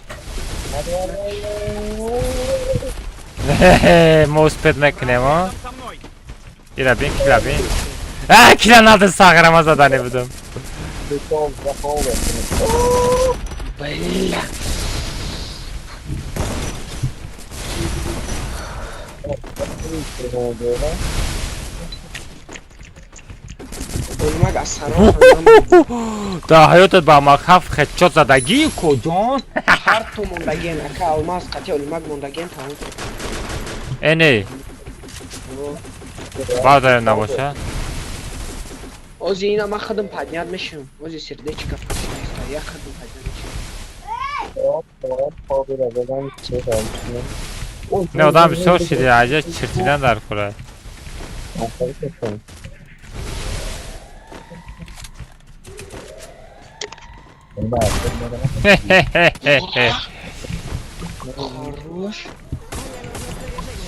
Speaker 2: Мо успеть мекунем, а?
Speaker 8: Со мной.
Speaker 2: Ира бин, кила бин. А, кила надо, сағрама задани будам.
Speaker 6: Бетон, бетон.
Speaker 7: Бля. Олимак аз саро.
Speaker 2: Дар ҳаётат ба макаф хедшот задагӣ, куҷон?
Speaker 7: Ҳар ту мондагиен, ака Алмаз, қати Олимак мондагиен, тамом.
Speaker 2: Эне, баъдаем набоша.
Speaker 7: Ози ина ман худам поднять мешавам. Ози сердечко я худам поднять мешавам.
Speaker 2: Не, одам бисёр шиди, аҷа чиртидан дар кора.
Speaker 7: Хорош.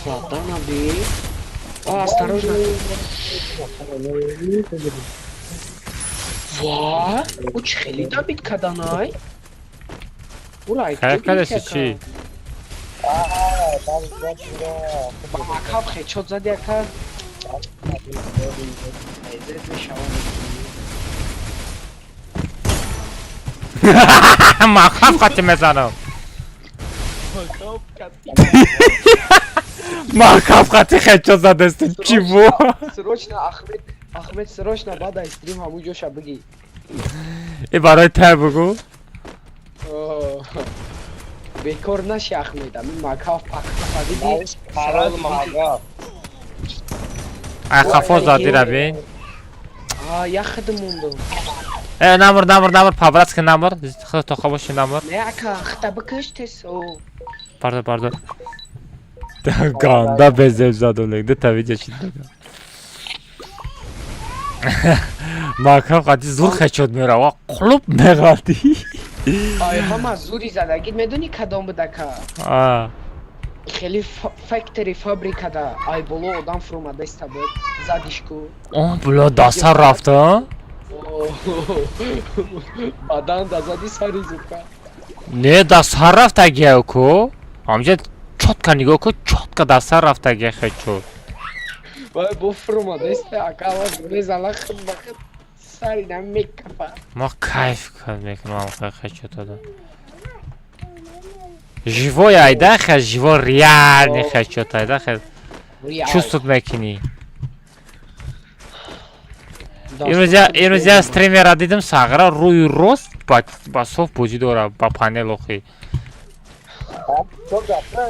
Speaker 7: Задана би. А, осторожно. Ва, ӯ чӣ хеле добить каданай? Ура,
Speaker 2: Хайр кадаси чӣ?
Speaker 7: Ба макаб хедшот зади, ака. Зед мешавам.
Speaker 2: Макаф қати мезанам. Макаф қати хедшот задасти чӣ бу?
Speaker 7: Срочно, Ахмед, Ахмед, срочно баъд аз стрим ҳамун ҷоша бигӣ.
Speaker 2: И барои тай бугу.
Speaker 7: Бекор наши, Ахмед, ами макаф пакафа диди.
Speaker 6: Парол мага.
Speaker 2: Ай хафо зади рабин.
Speaker 7: А, я худам мондам.
Speaker 2: Э, намур, намур, намур, по-братски намур. Худо тоқа боши, намур.
Speaker 7: Не, ака, хита бикаш тез. О.
Speaker 2: Пардон, пардон. Ганда безеб задум, дута видео чид. Макаф қати зур хедшот мерава, қулуб меғалти.
Speaker 7: Ай ҳама зури задагит медонӣ кадом буд, ака?
Speaker 2: А.
Speaker 7: Хеле фактори фабрикада ай боло одам фуромадаиста буд, задиш ку.
Speaker 2: О, бля, дасар рафта?
Speaker 7: Бадан да зади сари зука.
Speaker 2: Не, дасар рафтагия ку. Ҳамҷа чётко нигоҳ ку, чётко дасар рафтагия хедшот.
Speaker 7: Вай бо фуромадаиста, ака, ава мезана худ ба худ. Сари намекафа.
Speaker 2: Ма кайф мекунам хедшотада. Живой айда хе, живой реальный хедшот айда хе. Чувствовать мекунӣ. Имрӯз я стримера дидам, сағра рӯи рост ба соф бозӣ дора, ба панел охи.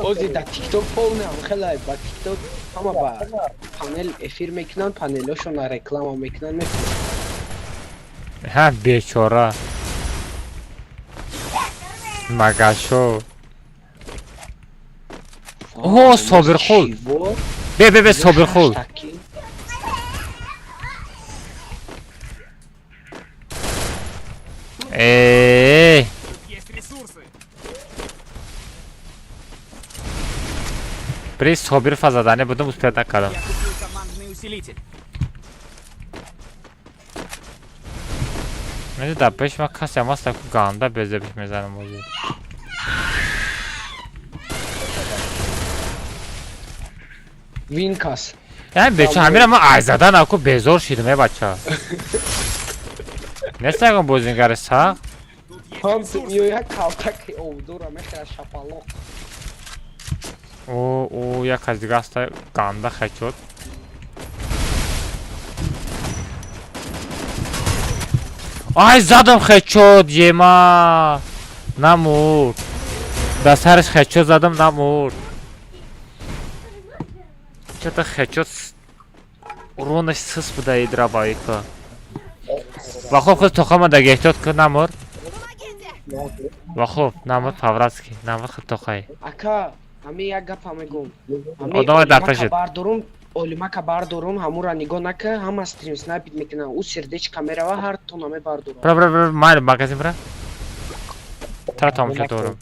Speaker 7: Ози да тикток полнам хелай, ба тикток ҳама ба панел эфир мекунанд, панелошона реклама мекунанд, мекунанд.
Speaker 2: Ҳа, бечора. Магашо. О, Собирхул. Бе, бе, бе, Собирхул. Эй! При Собир фазадане будам, успеть накардам.
Speaker 8: Я купил командный усилитель.
Speaker 2: Меди дар пеш ма касе ҳам аст, ку ганда безебиш мезанам ози.
Speaker 7: Винкас.
Speaker 2: Яъне беча ҳамира ман ай задан аку безор шидам, э бача. Нест ягон бозингари сахт?
Speaker 7: Ҳам меояд калтаки обдора мехӯрад, шапалоқ.
Speaker 2: О, о, як кас дига аста, ганда хечот. Ай, задам хечот, ема. Намурд. Дар сараш хечот задам, намурд. Чата хечот уронаш сис буда идра баика. Ва хуб, худ тохама даги эҳтиёт кун, намур. Ва хуб, намур по-братски, намур худ тохай.
Speaker 7: Ака, ҳами як гапа мегӯм.
Speaker 2: Одамай дар пешет.
Speaker 7: Бардорум, олимака бардорум, ҳамура нигоҳ нака, ҳама стрим снайпит мекунанд. Ӯ сердечко мерава, ҳар тона мебардорам.
Speaker 2: Бра, бра, бра, майли, магазин бра. Тара тамошо дорам.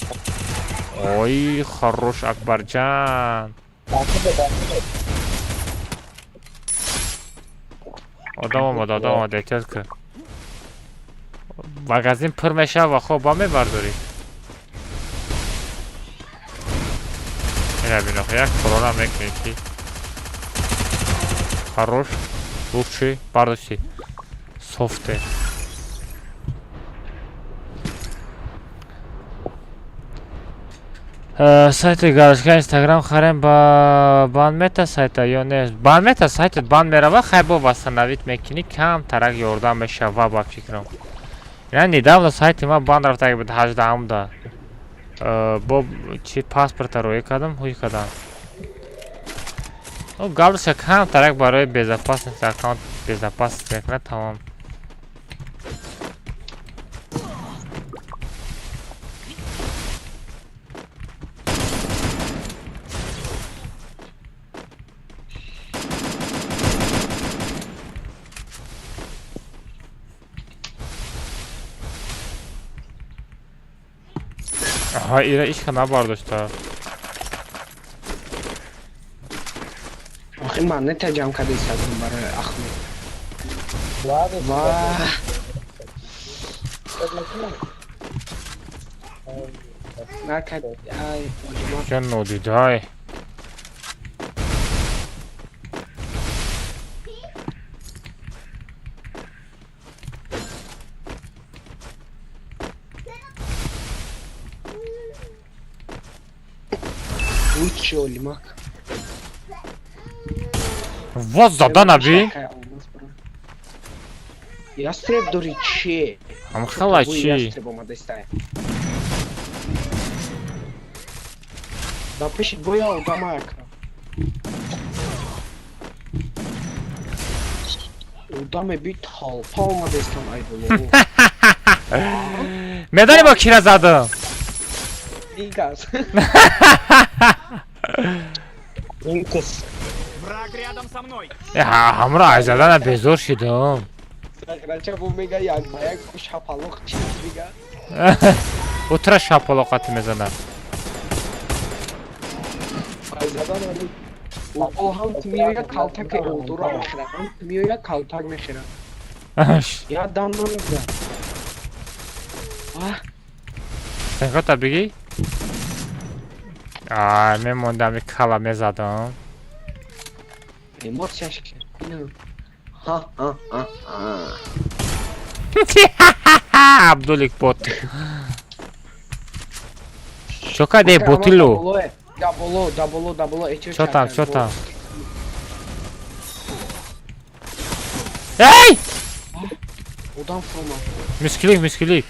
Speaker 2: Ой, хорош, Акбарҷан. Одам омад, одам омад, эҳтиёт кун. Магазин пур мешавад ва хоб ба мебардорӣ. Ина бин, охи, як корона мекунӣ ки. Хорош, лучший, бардошти. Софте. Сайти галочка Инстаграм харем, ба бан мета сайта ё не? Бан мета сайтат, бан мерава, хай бо восстановить мекунӣ, кам тарак ёрдам мешава ба фикрам. Ина недавно сайти ма бан рафта буд 18-да. Бо чи паспорта роӣ кардам, ҳуй кардам. О, галочка кам тарак барои безопасность аккаунт безопасность мекунад, тамом. Аҳа, ира ишка набардошта.
Speaker 7: Охи, ман нета ҷамъ карда истодам барои Ахмед. Ва. Накад, ай, олима.
Speaker 2: Ча нодидай.
Speaker 7: Лучший олимак.
Speaker 2: Вот задан аби.
Speaker 7: Ястреб дори чи?
Speaker 2: Ам хала чи?
Speaker 7: Ястреб омада истая. Да пеши боя одама ака. Одаме би толпа омада истан, ай боло.
Speaker 2: Медонӣ бо кира задам?
Speaker 7: Инкас.
Speaker 6: Инкас.
Speaker 8: Враг рядом со мной.
Speaker 2: Ҳамро ай задана безор шидам.
Speaker 7: Сахрача бу мега як ба як шапалоқ чи мега.
Speaker 2: Утра шапалоқати мезанад.
Speaker 7: Ай задан али. О, ҳам ту меояд калтаки олдура мехӯрад, ҳам ту меояд калтак мехӯрад. Я дам намезад.
Speaker 2: Сенкота бигӣ? Ай, мемондам, кала мезадам.
Speaker 7: Эмоцияш ки. Ха ха ха ха.
Speaker 2: Абдулик бот. Чо каде ботилу?
Speaker 7: Даболо, даболо, даболо.
Speaker 2: Чо там, чо там? Эй!
Speaker 7: Одам фрома.
Speaker 2: Мискилик, мискилик.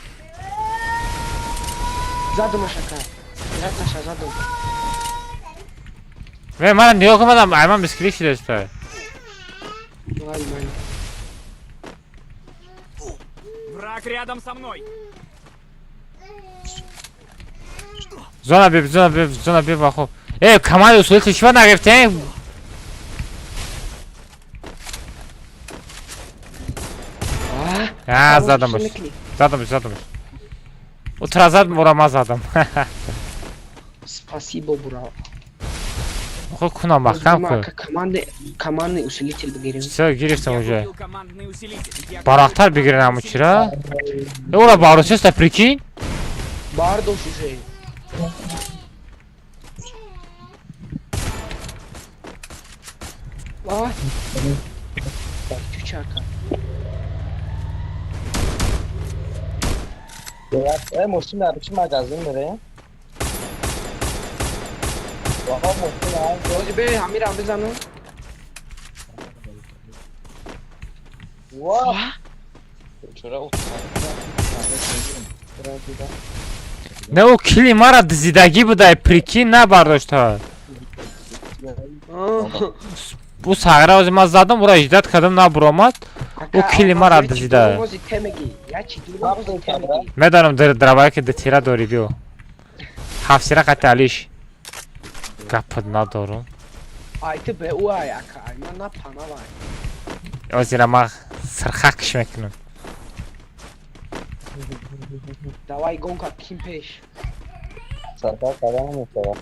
Speaker 7: Задум ашака. Раташа задум.
Speaker 2: Ве мана нигоҳ кун мадам, айман мискилик шидаста.
Speaker 7: Вай, май.
Speaker 8: Враг рядом со мной.
Speaker 2: Зона биб, зона биб, зона биб вахо. Эй, команда усилитель чего нагирифтем? А, задамаш. Задамаш, задамаш. Утра задам, ура ма задам.
Speaker 7: Спасибо, бро.
Speaker 2: Охо куна махкам ку.
Speaker 7: Командный усилитель бигирем.
Speaker 2: Всё, гирифтам уже. Барахтар бигирем аму чира? Ура барусеста, прикинь?
Speaker 7: Бардош уже. А? Чучака.
Speaker 6: Э, мошин дар чӣ магазин мере? Ваҳо мошин ай.
Speaker 7: Ози бе ҳамира бизану.
Speaker 6: Ва. Чора
Speaker 2: Не ӯ кили мара дизидагӣ будай, прикинь, набардошта. Ӯ сағира ози ман задам, ура иҷдат кардам, набуромад. Ӯ кили мара дизида. Медонам дравае ки дитира дорӣ, биё. Ҳафтсира қати алиш. Гапат надорум.
Speaker 7: Ай ту бе ӯ ай ака, ай ман напанавай.
Speaker 2: Озира ман сирхакш мекунам.
Speaker 7: Давай гонка ким пеш.
Speaker 6: Саркар кардам мешавад.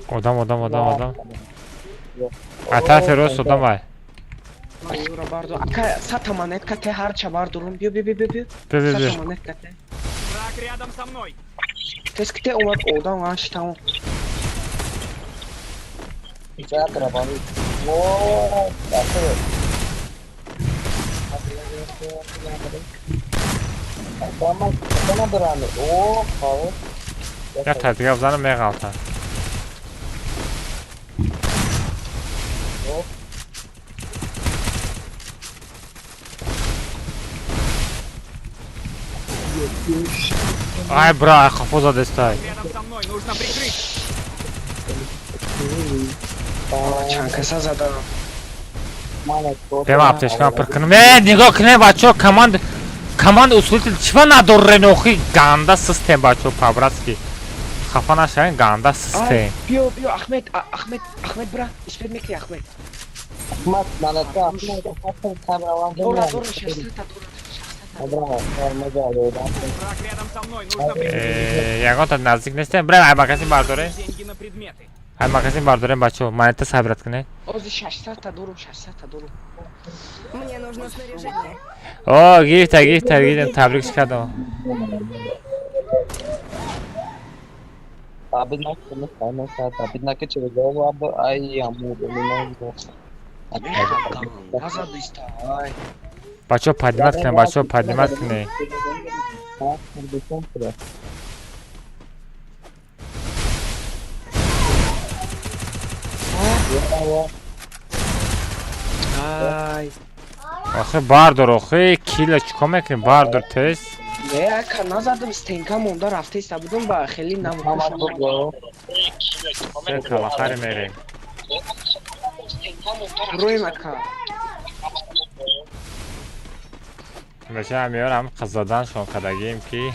Speaker 2: Одам, одам, одам, одам. А тарафи рост одам ай.
Speaker 7: Юра бардор. Ака сата монетка те ҳарча бардорум. Биё, биё, биё, биё.
Speaker 2: Биё, биё.
Speaker 7: Сата монетка те.
Speaker 8: Враг рядом со мной.
Speaker 7: Тез ки те омад одам аш тамом.
Speaker 6: Театр бали. О, театр.
Speaker 2: Я тадига бзанам меғалта. Ай, бра, ай хафо задестай.
Speaker 8: Рядом со мной, нужно прикрыть.
Speaker 7: Чанд каса задам.
Speaker 2: Бема аптечкам пир кунам. Э, нигоҳ кунем, бачаҳо, команд команда усилитель чива надорен охи ганда систем, бачаҳо, по-братски. Хафа нашавем, ганда систем.
Speaker 7: Биё, биё, Ахмед, Ахмед, Ахмед, бра, успед мекунӣ, Ахмед.
Speaker 6: Ахмад, манатка, Ахмад, Ахмад, камера,
Speaker 7: Дора, дора, шастата, дора.
Speaker 8: Враг рядом со мной, нужно прикрыть.
Speaker 2: Ягонта наздик нестем. Бра, ай магазин бардорем.
Speaker 8: Деньги на предметы.
Speaker 2: Ай магазин бардорем, бачаҳо. Монета сабрат кунед.
Speaker 7: Ози 600 дорум, 600 дорум.
Speaker 9: Мне нужно снаряжение.
Speaker 2: О, гирифта, гирифта, гирифтам, табрикш кардам. Бачаҳо поднимать кунед, бачаҳо поднимать кунед.
Speaker 7: Ай.
Speaker 2: Охи бардор, охи кила чикор мекунӣ? Бардор тез.
Speaker 7: Не, ака назадам, стенка монда рафта иста будам ба хеле намукушам.
Speaker 2: Се калахари мерем.
Speaker 7: Роем ака.
Speaker 2: Бача меёрам қазадан шон кардагием ки.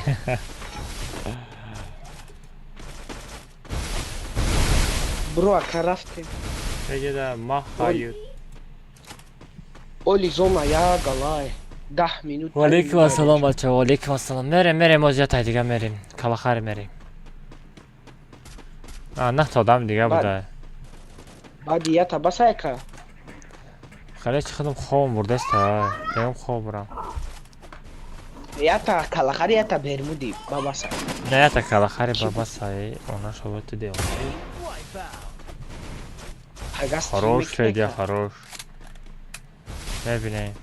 Speaker 7: Бро ака рафтем.
Speaker 2: Бегида махаю.
Speaker 7: Оли зона я галай. 10 минут.
Speaker 2: Валейкум ассалом бача, валейкум ассалом. Мерем, мерем, оз ята дига мерем. Калахари мерем. А, нахта одам дига буда.
Speaker 7: Баъди ята бас ака.
Speaker 2: Хеле чи худам хобам бурдаста. Дегам хоб бурам.
Speaker 7: Ята калахари ята бермуди бабаса.
Speaker 2: Не ята калахари бабаса, она шова ту део. Хорош, Федя, хорош. Мебинем.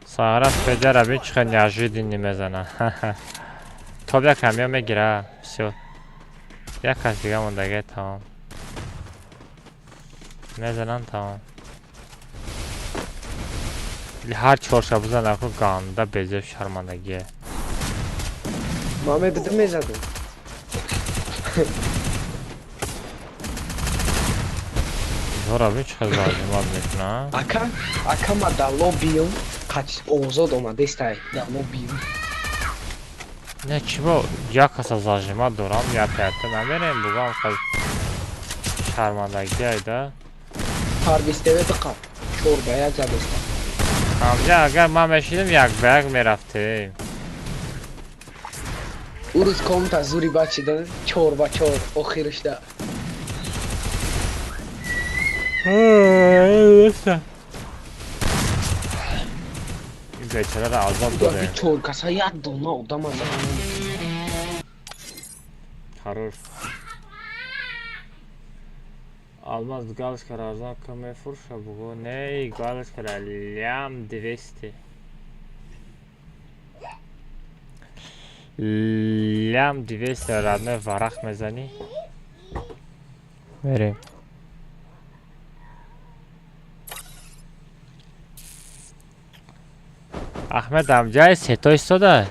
Speaker 2: Сара федера бин чихел неожиданно мезана. Топ як ҳамё мегира. Всё. Як кас дига мондаге, тамом. Мезанан, тамом. Ҳар чорша бизан, аку ганда безеб шармандагие.
Speaker 7: Ма мебидим, мезадим.
Speaker 2: Зора бин чихел зажимат мекуна.
Speaker 7: Ака, ака, ма дар лоббиюм қач озод омадестай дар лоббиюм.
Speaker 2: Не, чӣ бо як каса зажимат дорам, як ята намерем, бугам хел шармандагӣ айда.
Speaker 7: Парвиз ТВ биқаб, 4-1 задеста.
Speaker 2: Ҳамҷа агар ман мешидим, як ба як мерафтем.
Speaker 7: Ӯ рӯз комната зури бад шидан, 4-4 охиришда.
Speaker 2: Ин бечораро азоб додем.
Speaker 7: Чор каса як дона одам аз.
Speaker 2: Хорош. Алмаз галочка арзон ка мефурша, бугу. Не, галочка лям 200. Лям 200, родной, варақ мезанӣ. Мерем. Ахмед амҷай сето истода.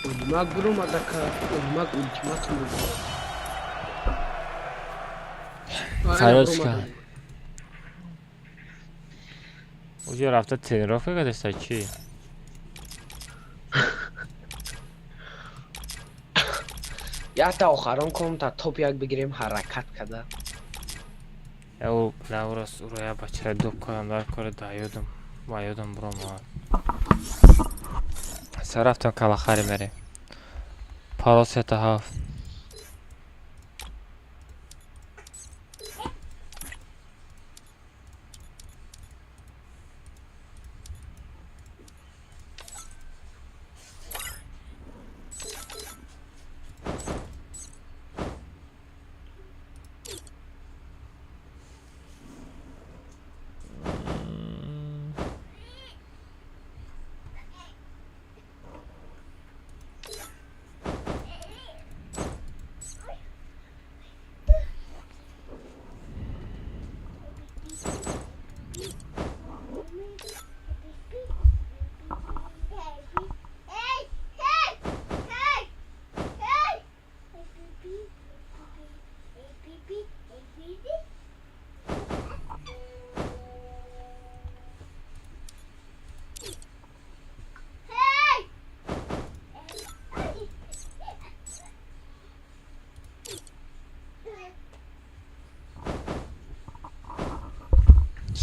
Speaker 7: Улмак буромадака, улмак ультиматум буд.
Speaker 2: Фарёдка. Уҷо рафта тренировка кардеста чӣ?
Speaker 7: Якта охарон комната топ як бигирем, ҳаракат када.
Speaker 2: Ё, наурас уро я бачара дуб кардам дар кори, да ёдам. Ба ёдам буромад. Са рафтам калахари мерем. Парол сета ҳафт.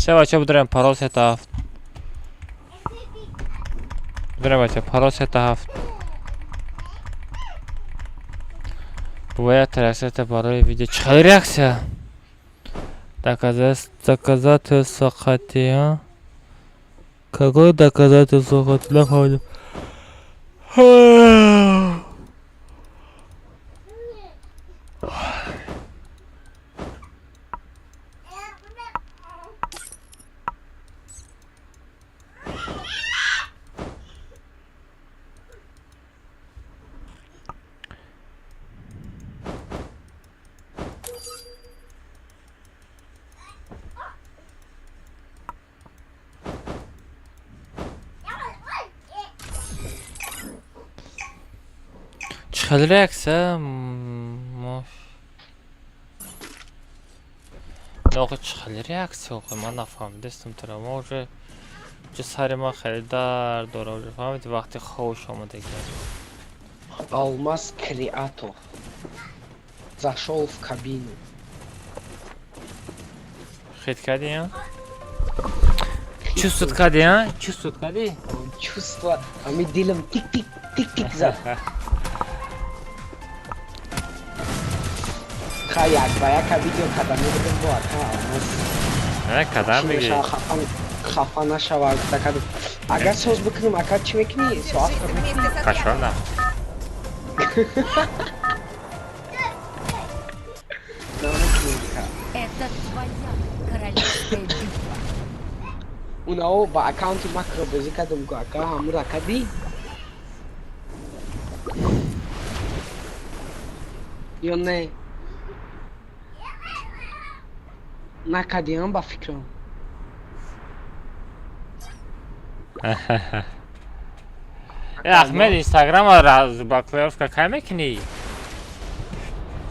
Speaker 2: Се бача, будурем, парол сета ҳафт. Будурем, бача, парол сета ҳафт. Бояд реаксията барои видео. Чӣ хеле реаксия? Доказательство қати, а? Какое доказательство қати? Нафаҳмидам. Чӣ хеле реаксия? Мо Охи, чӣ хеле реаксия, охи, ман нафаҳмидастам туро. Мо уже ҷо сари ман хеле дард дора уже, фаҳмиди, вақти ховш омадагӣ.
Speaker 7: Алмаз Креато зашёл в кабину.
Speaker 2: Хит кардӣ, а? Чувствует кардӣ, а? Чувствует кардӣ?
Speaker 7: Чувство, ами дилам тик тик тик тик зад. Ха, як ба яка видео када мебудем бо ака Алмаз.
Speaker 2: Не, кадам мегӣ?
Speaker 7: Хафа нашава, кадам. Агар соз бикунем, ака чӣ мекунӣ? Соат
Speaker 2: Кашон на.
Speaker 11: Это твоя королевская битва.
Speaker 7: Унао ба аккаунти макро бозӣ кардам, ку ака ҳамура кадӣ? Ё не? Накардиам ба фикрам.
Speaker 2: Ахмед, Инстаграма разблокировка кай мекунӣ?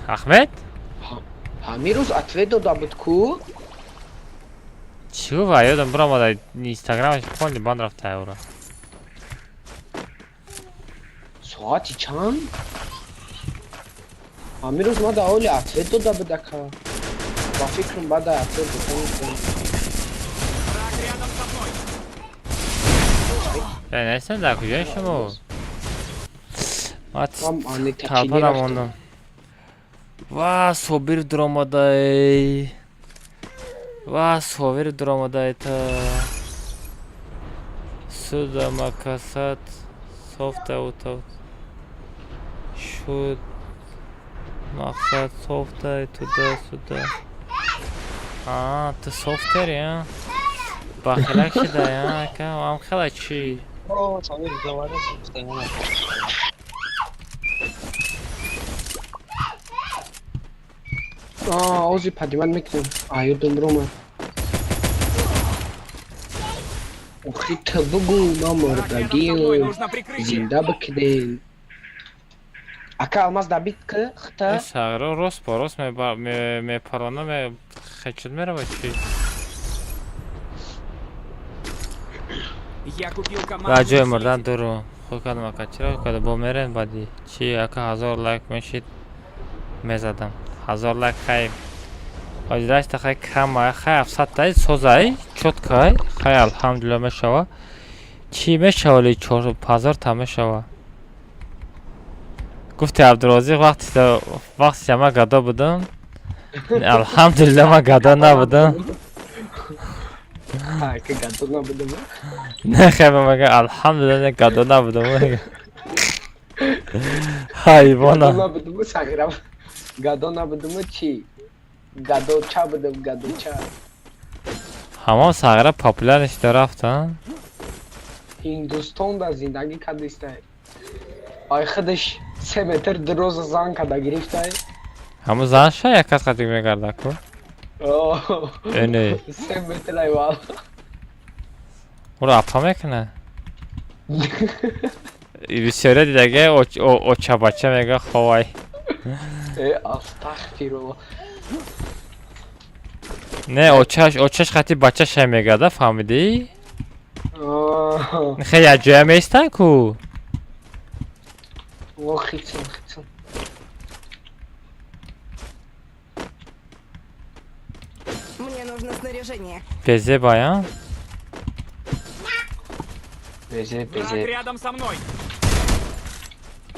Speaker 2: Ахмед?
Speaker 7: Ҳамин рӯз ответ дода буд ку?
Speaker 2: Чӣ гуфт? Ёдам биромада Инстаграмаш полни банд рафта ура.
Speaker 7: Соати чанд? Ҳамин рӯз ма дар оли ответ дода буд ака. Ба фикрам баъда ответ додан.
Speaker 2: Нестам дар куҷои шумо? Ман талпада мондам. Ва Собир дуромадай. Ва Собир дуромадай та. Суда макасат софта утав. Шуд мақсад софта туда суда. А, ту софтери, а? Бахилак шудай, а? Ака, ам хела чӣ?
Speaker 6: О, Собир дуромада софта.
Speaker 7: Ози поднимать мекунем. А, ёдам рома. Охи ту бугу, ма мурдагим. Зинда бикунем. Ака алмаз дабит ки хита?
Speaker 2: Сағро рост по рост мепарона мехечуд мерава чӣ? Ва ҷои мурдан дуру. Худ кардам ака, чиро кардам? Бо мерем баъди. Чӣ ака 1000 лайк мешид мезадам. 1000 лайк хай. Ҳозирашта хай кама, хай 700 тай созай, чоткай, хай алҳамдулилла мешава. Чӣ мешава ли 4000 та мешава. Гуфти Абдурозиқ вақти ман гадо будам. Алҳамдулилла ман гадо набудам.
Speaker 7: Ха, ки гадо набудам.
Speaker 2: Не, хай ман мегам алҳамдулилла гадо набудам. Ҳайвона.
Speaker 7: Гадо набудам, сағирам. Гадо набудам чӣ? Гадоча будам, гадоча.
Speaker 2: Ҳамон сағира популяр шуда рафта.
Speaker 7: Ҳиндустон дар зиндагӣ кардистай. Ай худаш 3 метр дуроза зан карда гирифтай.
Speaker 2: Ҳамон зан ша як кас қатик мегарда ку? Эне.
Speaker 7: 3 метр айвал.
Speaker 2: Уро апа мекуна? Бисёре дидаге оча бача мега ховай.
Speaker 7: Астағфируллоҳ.
Speaker 2: Не, очаш қати бачаша мегада, фаҳмидӣ? Хеле як ҷоя меистанд ку?
Speaker 7: О, хитсон, хитсон.
Speaker 9: Мне нужно снаряжение.
Speaker 2: Безебай, а?
Speaker 7: Безеб,
Speaker 8: Враг
Speaker 7: безеб.
Speaker 8: рядом со мной.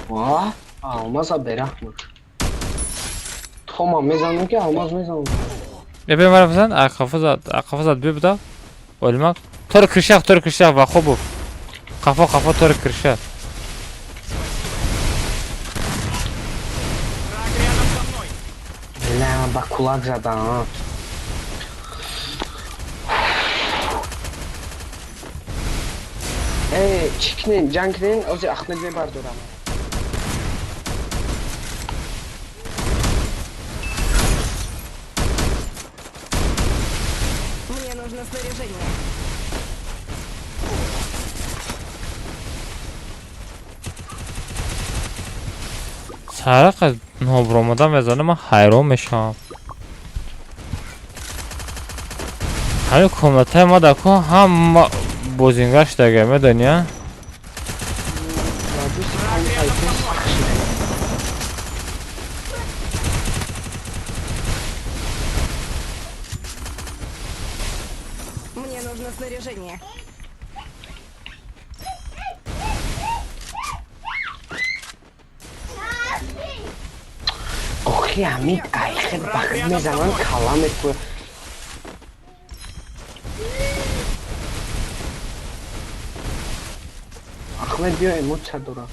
Speaker 7: Ва, алмаза берахмак. Тома мезанам ки алмаз мезанам.
Speaker 2: Бе мара бизан, ақафо зад бибуда. Олмак. Тор крышах ва хобов. Қафо қафо тор крыша.
Speaker 7: Бля, ба кулак задан. Эй, чӣ кунем, ҷанг кунем, ози Ахмед мебардорам.
Speaker 9: Мне нужно снаряжение.
Speaker 2: Сарақа нобромада мезанам, ман ҳайрон мешавам. Ҳамин комнатаи ма дар ку ҳама бозингар шудага, медонӣ, а?
Speaker 9: Мне нужно снаряжение.
Speaker 7: Охи, ҳамин айхел бахт мезанам, кала мекунам. Ахмед, биё, эмоция дорам.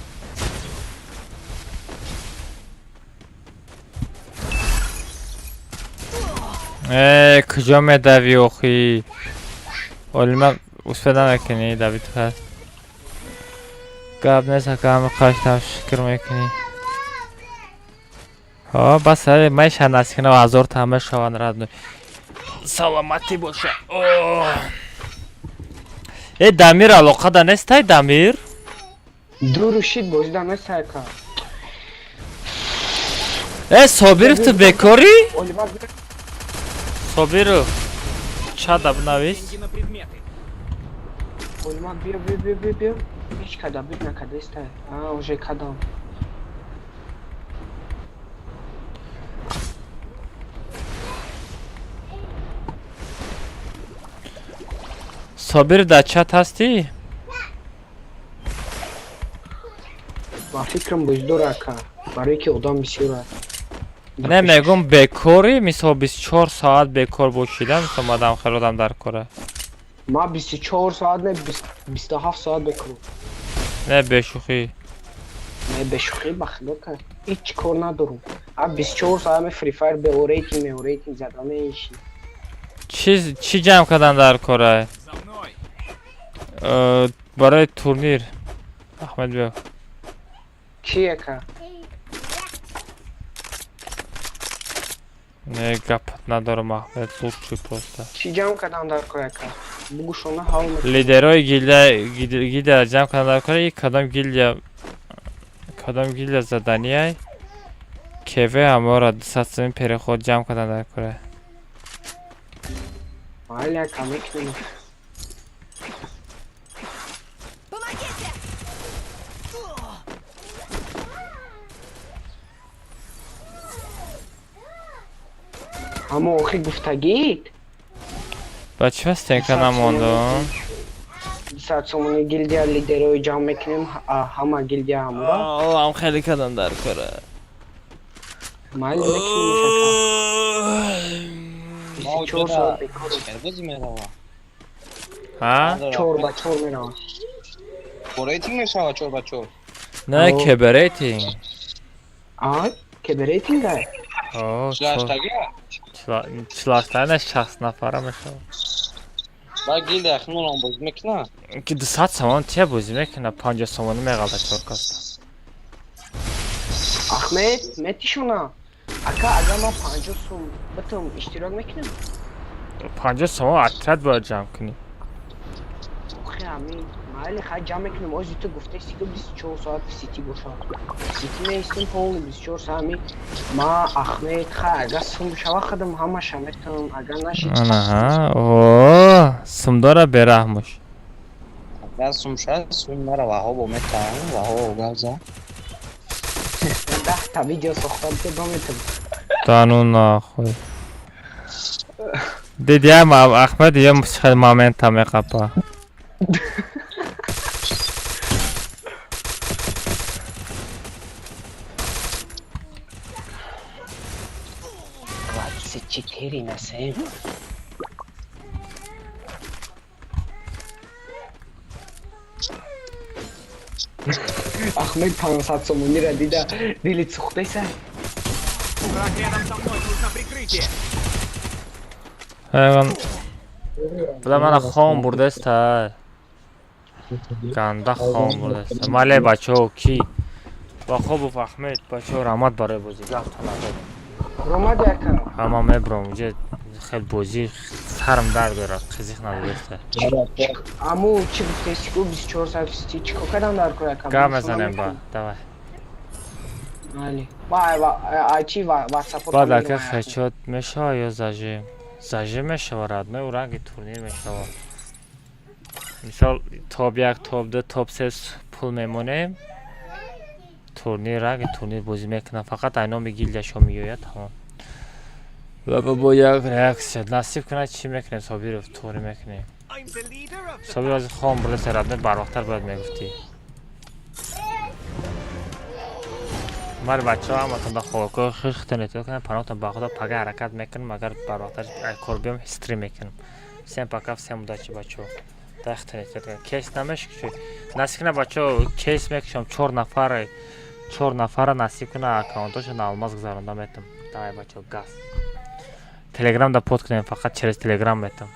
Speaker 2: Э, куҷо медавӣ охи? Олима успеда намекунӣ давид ха. Гап нест, ака, ҳама қаштам шукр мекунӣ. Ҳо, бас меша насиб кунам, 1000 та мешаванд, родной. Саломатӣ боша. Э, Дамир алоқада нестай, Дамир?
Speaker 7: Дуру шид бозида нестай, ака.
Speaker 2: Э, Собиров, ту бекорӣ?
Speaker 7: Олима биё.
Speaker 2: Собиров, чада бинавис.
Speaker 8: Деньги на предметы.
Speaker 7: Олима, биё, биё, биё, биё, биё. Ҳеҷ када бит накардестай. А, уже кадам.
Speaker 2: Собир, дар чат ҳастӣ?
Speaker 7: Ба фикрам, боздор, ака. Барое ки одам бисёр аст.
Speaker 2: Не, мегум, бекорӣ, мисол, 24 соат бекор бошида, мисол, мадам хеле одам дар кора.
Speaker 7: Ма 24 соат не, 27 соат бекорам.
Speaker 2: Не, бешӯхӣ.
Speaker 7: Не, бешӯхӣ, ба худо ка. Ҳеҷ кор надорам. А 24 соат ме Free Fire бе рейтинг, ме рейтинг зада меши.
Speaker 2: Чиз чӣ ҷамъ кардан дар кора?
Speaker 8: За мной.
Speaker 2: Барои турнир. Ахмед, биё.
Speaker 7: Чи, ака?
Speaker 2: Не, гап надорам, Ахмед, лучший просто.
Speaker 7: Чӣ ҷамъ кардан дар кор, ака? Бугӯшона ҳал мекунам.
Speaker 2: Лидерои гилда, гилда ҷамъ кардан дар кора. И кадом гилдия, кадом гилдия заданияй КВ ҳамора 200 сомин переход ҷамъ кардан дар кора.
Speaker 7: Майли, ака, мекунем.
Speaker 9: Помогите!
Speaker 7: Аммо охи гуфтагит
Speaker 2: Ба чӣ стенка намондам?
Speaker 7: 200 сомони гилдия лидерои ҷамъ мекунем, ҳама гилдия ҳамора.
Speaker 2: Ам хеле кадам дар кора.
Speaker 7: Майли, мекунем, ака. 24 соат бекорам.
Speaker 6: Бозӣ мерава.
Speaker 2: Ҳа?
Speaker 7: Чор ба чор меравам.
Speaker 6: Бо рейтинг мешава, чор ба чор.
Speaker 2: Не, КБ рейтинг.
Speaker 7: А, КБ рейтинга?
Speaker 2: О.
Speaker 6: Чилаштагия?
Speaker 2: 48 не, 60 нафара мешавад.
Speaker 6: Ба гилдия химонам бозӣ мекуна?
Speaker 2: Ки 200 сомон тия бозӣ мекуна, 50 сомонӣ меғалта чор каса.
Speaker 7: Ахмед, метишона. Ака, агар ман 50 сом битам, иштирок мекунам?
Speaker 2: 50 сомон отряд бояд ҷамъ кунӣ.
Speaker 7: Охи, ами майли, хай, ҷамъ мекунем. Ози ту гуфтаси, ки 24 соат в сети бошам. Сети меистем полный 24 соат. Ами ма, Ахмед, хай, агар сум шава, худам ҳамаша метавонам, агар нашид.
Speaker 2: Анаҳа, о, сумдора, бераҳмуш.
Speaker 6: Агар сум шава, сум мара ваҳобо метавонам, ваҳобо гап зан.
Speaker 7: 10 та видео сохтам, ки дометам.
Speaker 2: Да ну нахуй. Дидиам, Ахмед, ё хел момента меқапа.
Speaker 7: 24 на 7. Ахмед 500 сомонира дида, дили сӯхтеса.
Speaker 8: Враг рядом со мной, нужно прикрытие.
Speaker 2: Ҳайвон. Буда мана хом бурдеста. Ганда хом бурдеста. Мале, бачаҳо, ки ба хобуф, Ахмед, бачаҳо, раҳмат барои бозӣ. Гафта надодам.
Speaker 7: Ромади, ака.
Speaker 2: Ҳама мебром, уҷа хел бозӣ сарм дард дорад, қизиқ надодеста.
Speaker 7: Аму чӣ гуфтеси, ку 24 соат сети чӣ кор кардам дар кор, ака?
Speaker 2: Гап мезанем ба, давай.
Speaker 7: Майли. Ба ай чи ватсапот.
Speaker 2: Баъд, ака, хечот мешава ё зажим? Зажим мешава, родной, у ранги турнир мешава. Мисол, топ як, топ ду, топ се пул мемонем. Турнир, ранги турнир бозӣ мекунам, фақат ай номи гилдияшо меояд, тамом. Ва бо як реаксия насиб кунад, чӣ мекунем, Собиров, туғри мекунем. Собиров, аз хом бурдеста, родной, барвақттар бояд мегуфтӣ. Мар бачаҳо, ҳаматон ба хобкои хихтон эҳтиёт кунед, паноҳтон ба Худо, пага ҳаракат мекунем, агар барвақттар кор биём, стрим мекунем. Всем пока, всем удачи, бачаҳо. Дахта кейс намешкуши. Насиб куна, бачаҳо, кейс мекушам. Чор нафаре, чор нафара насиб куна, аккаунтошо алмаз гузаронда метам. Давай, бачаҳо, газ. Телеграм да под кунем, фақат через Телеграм метам.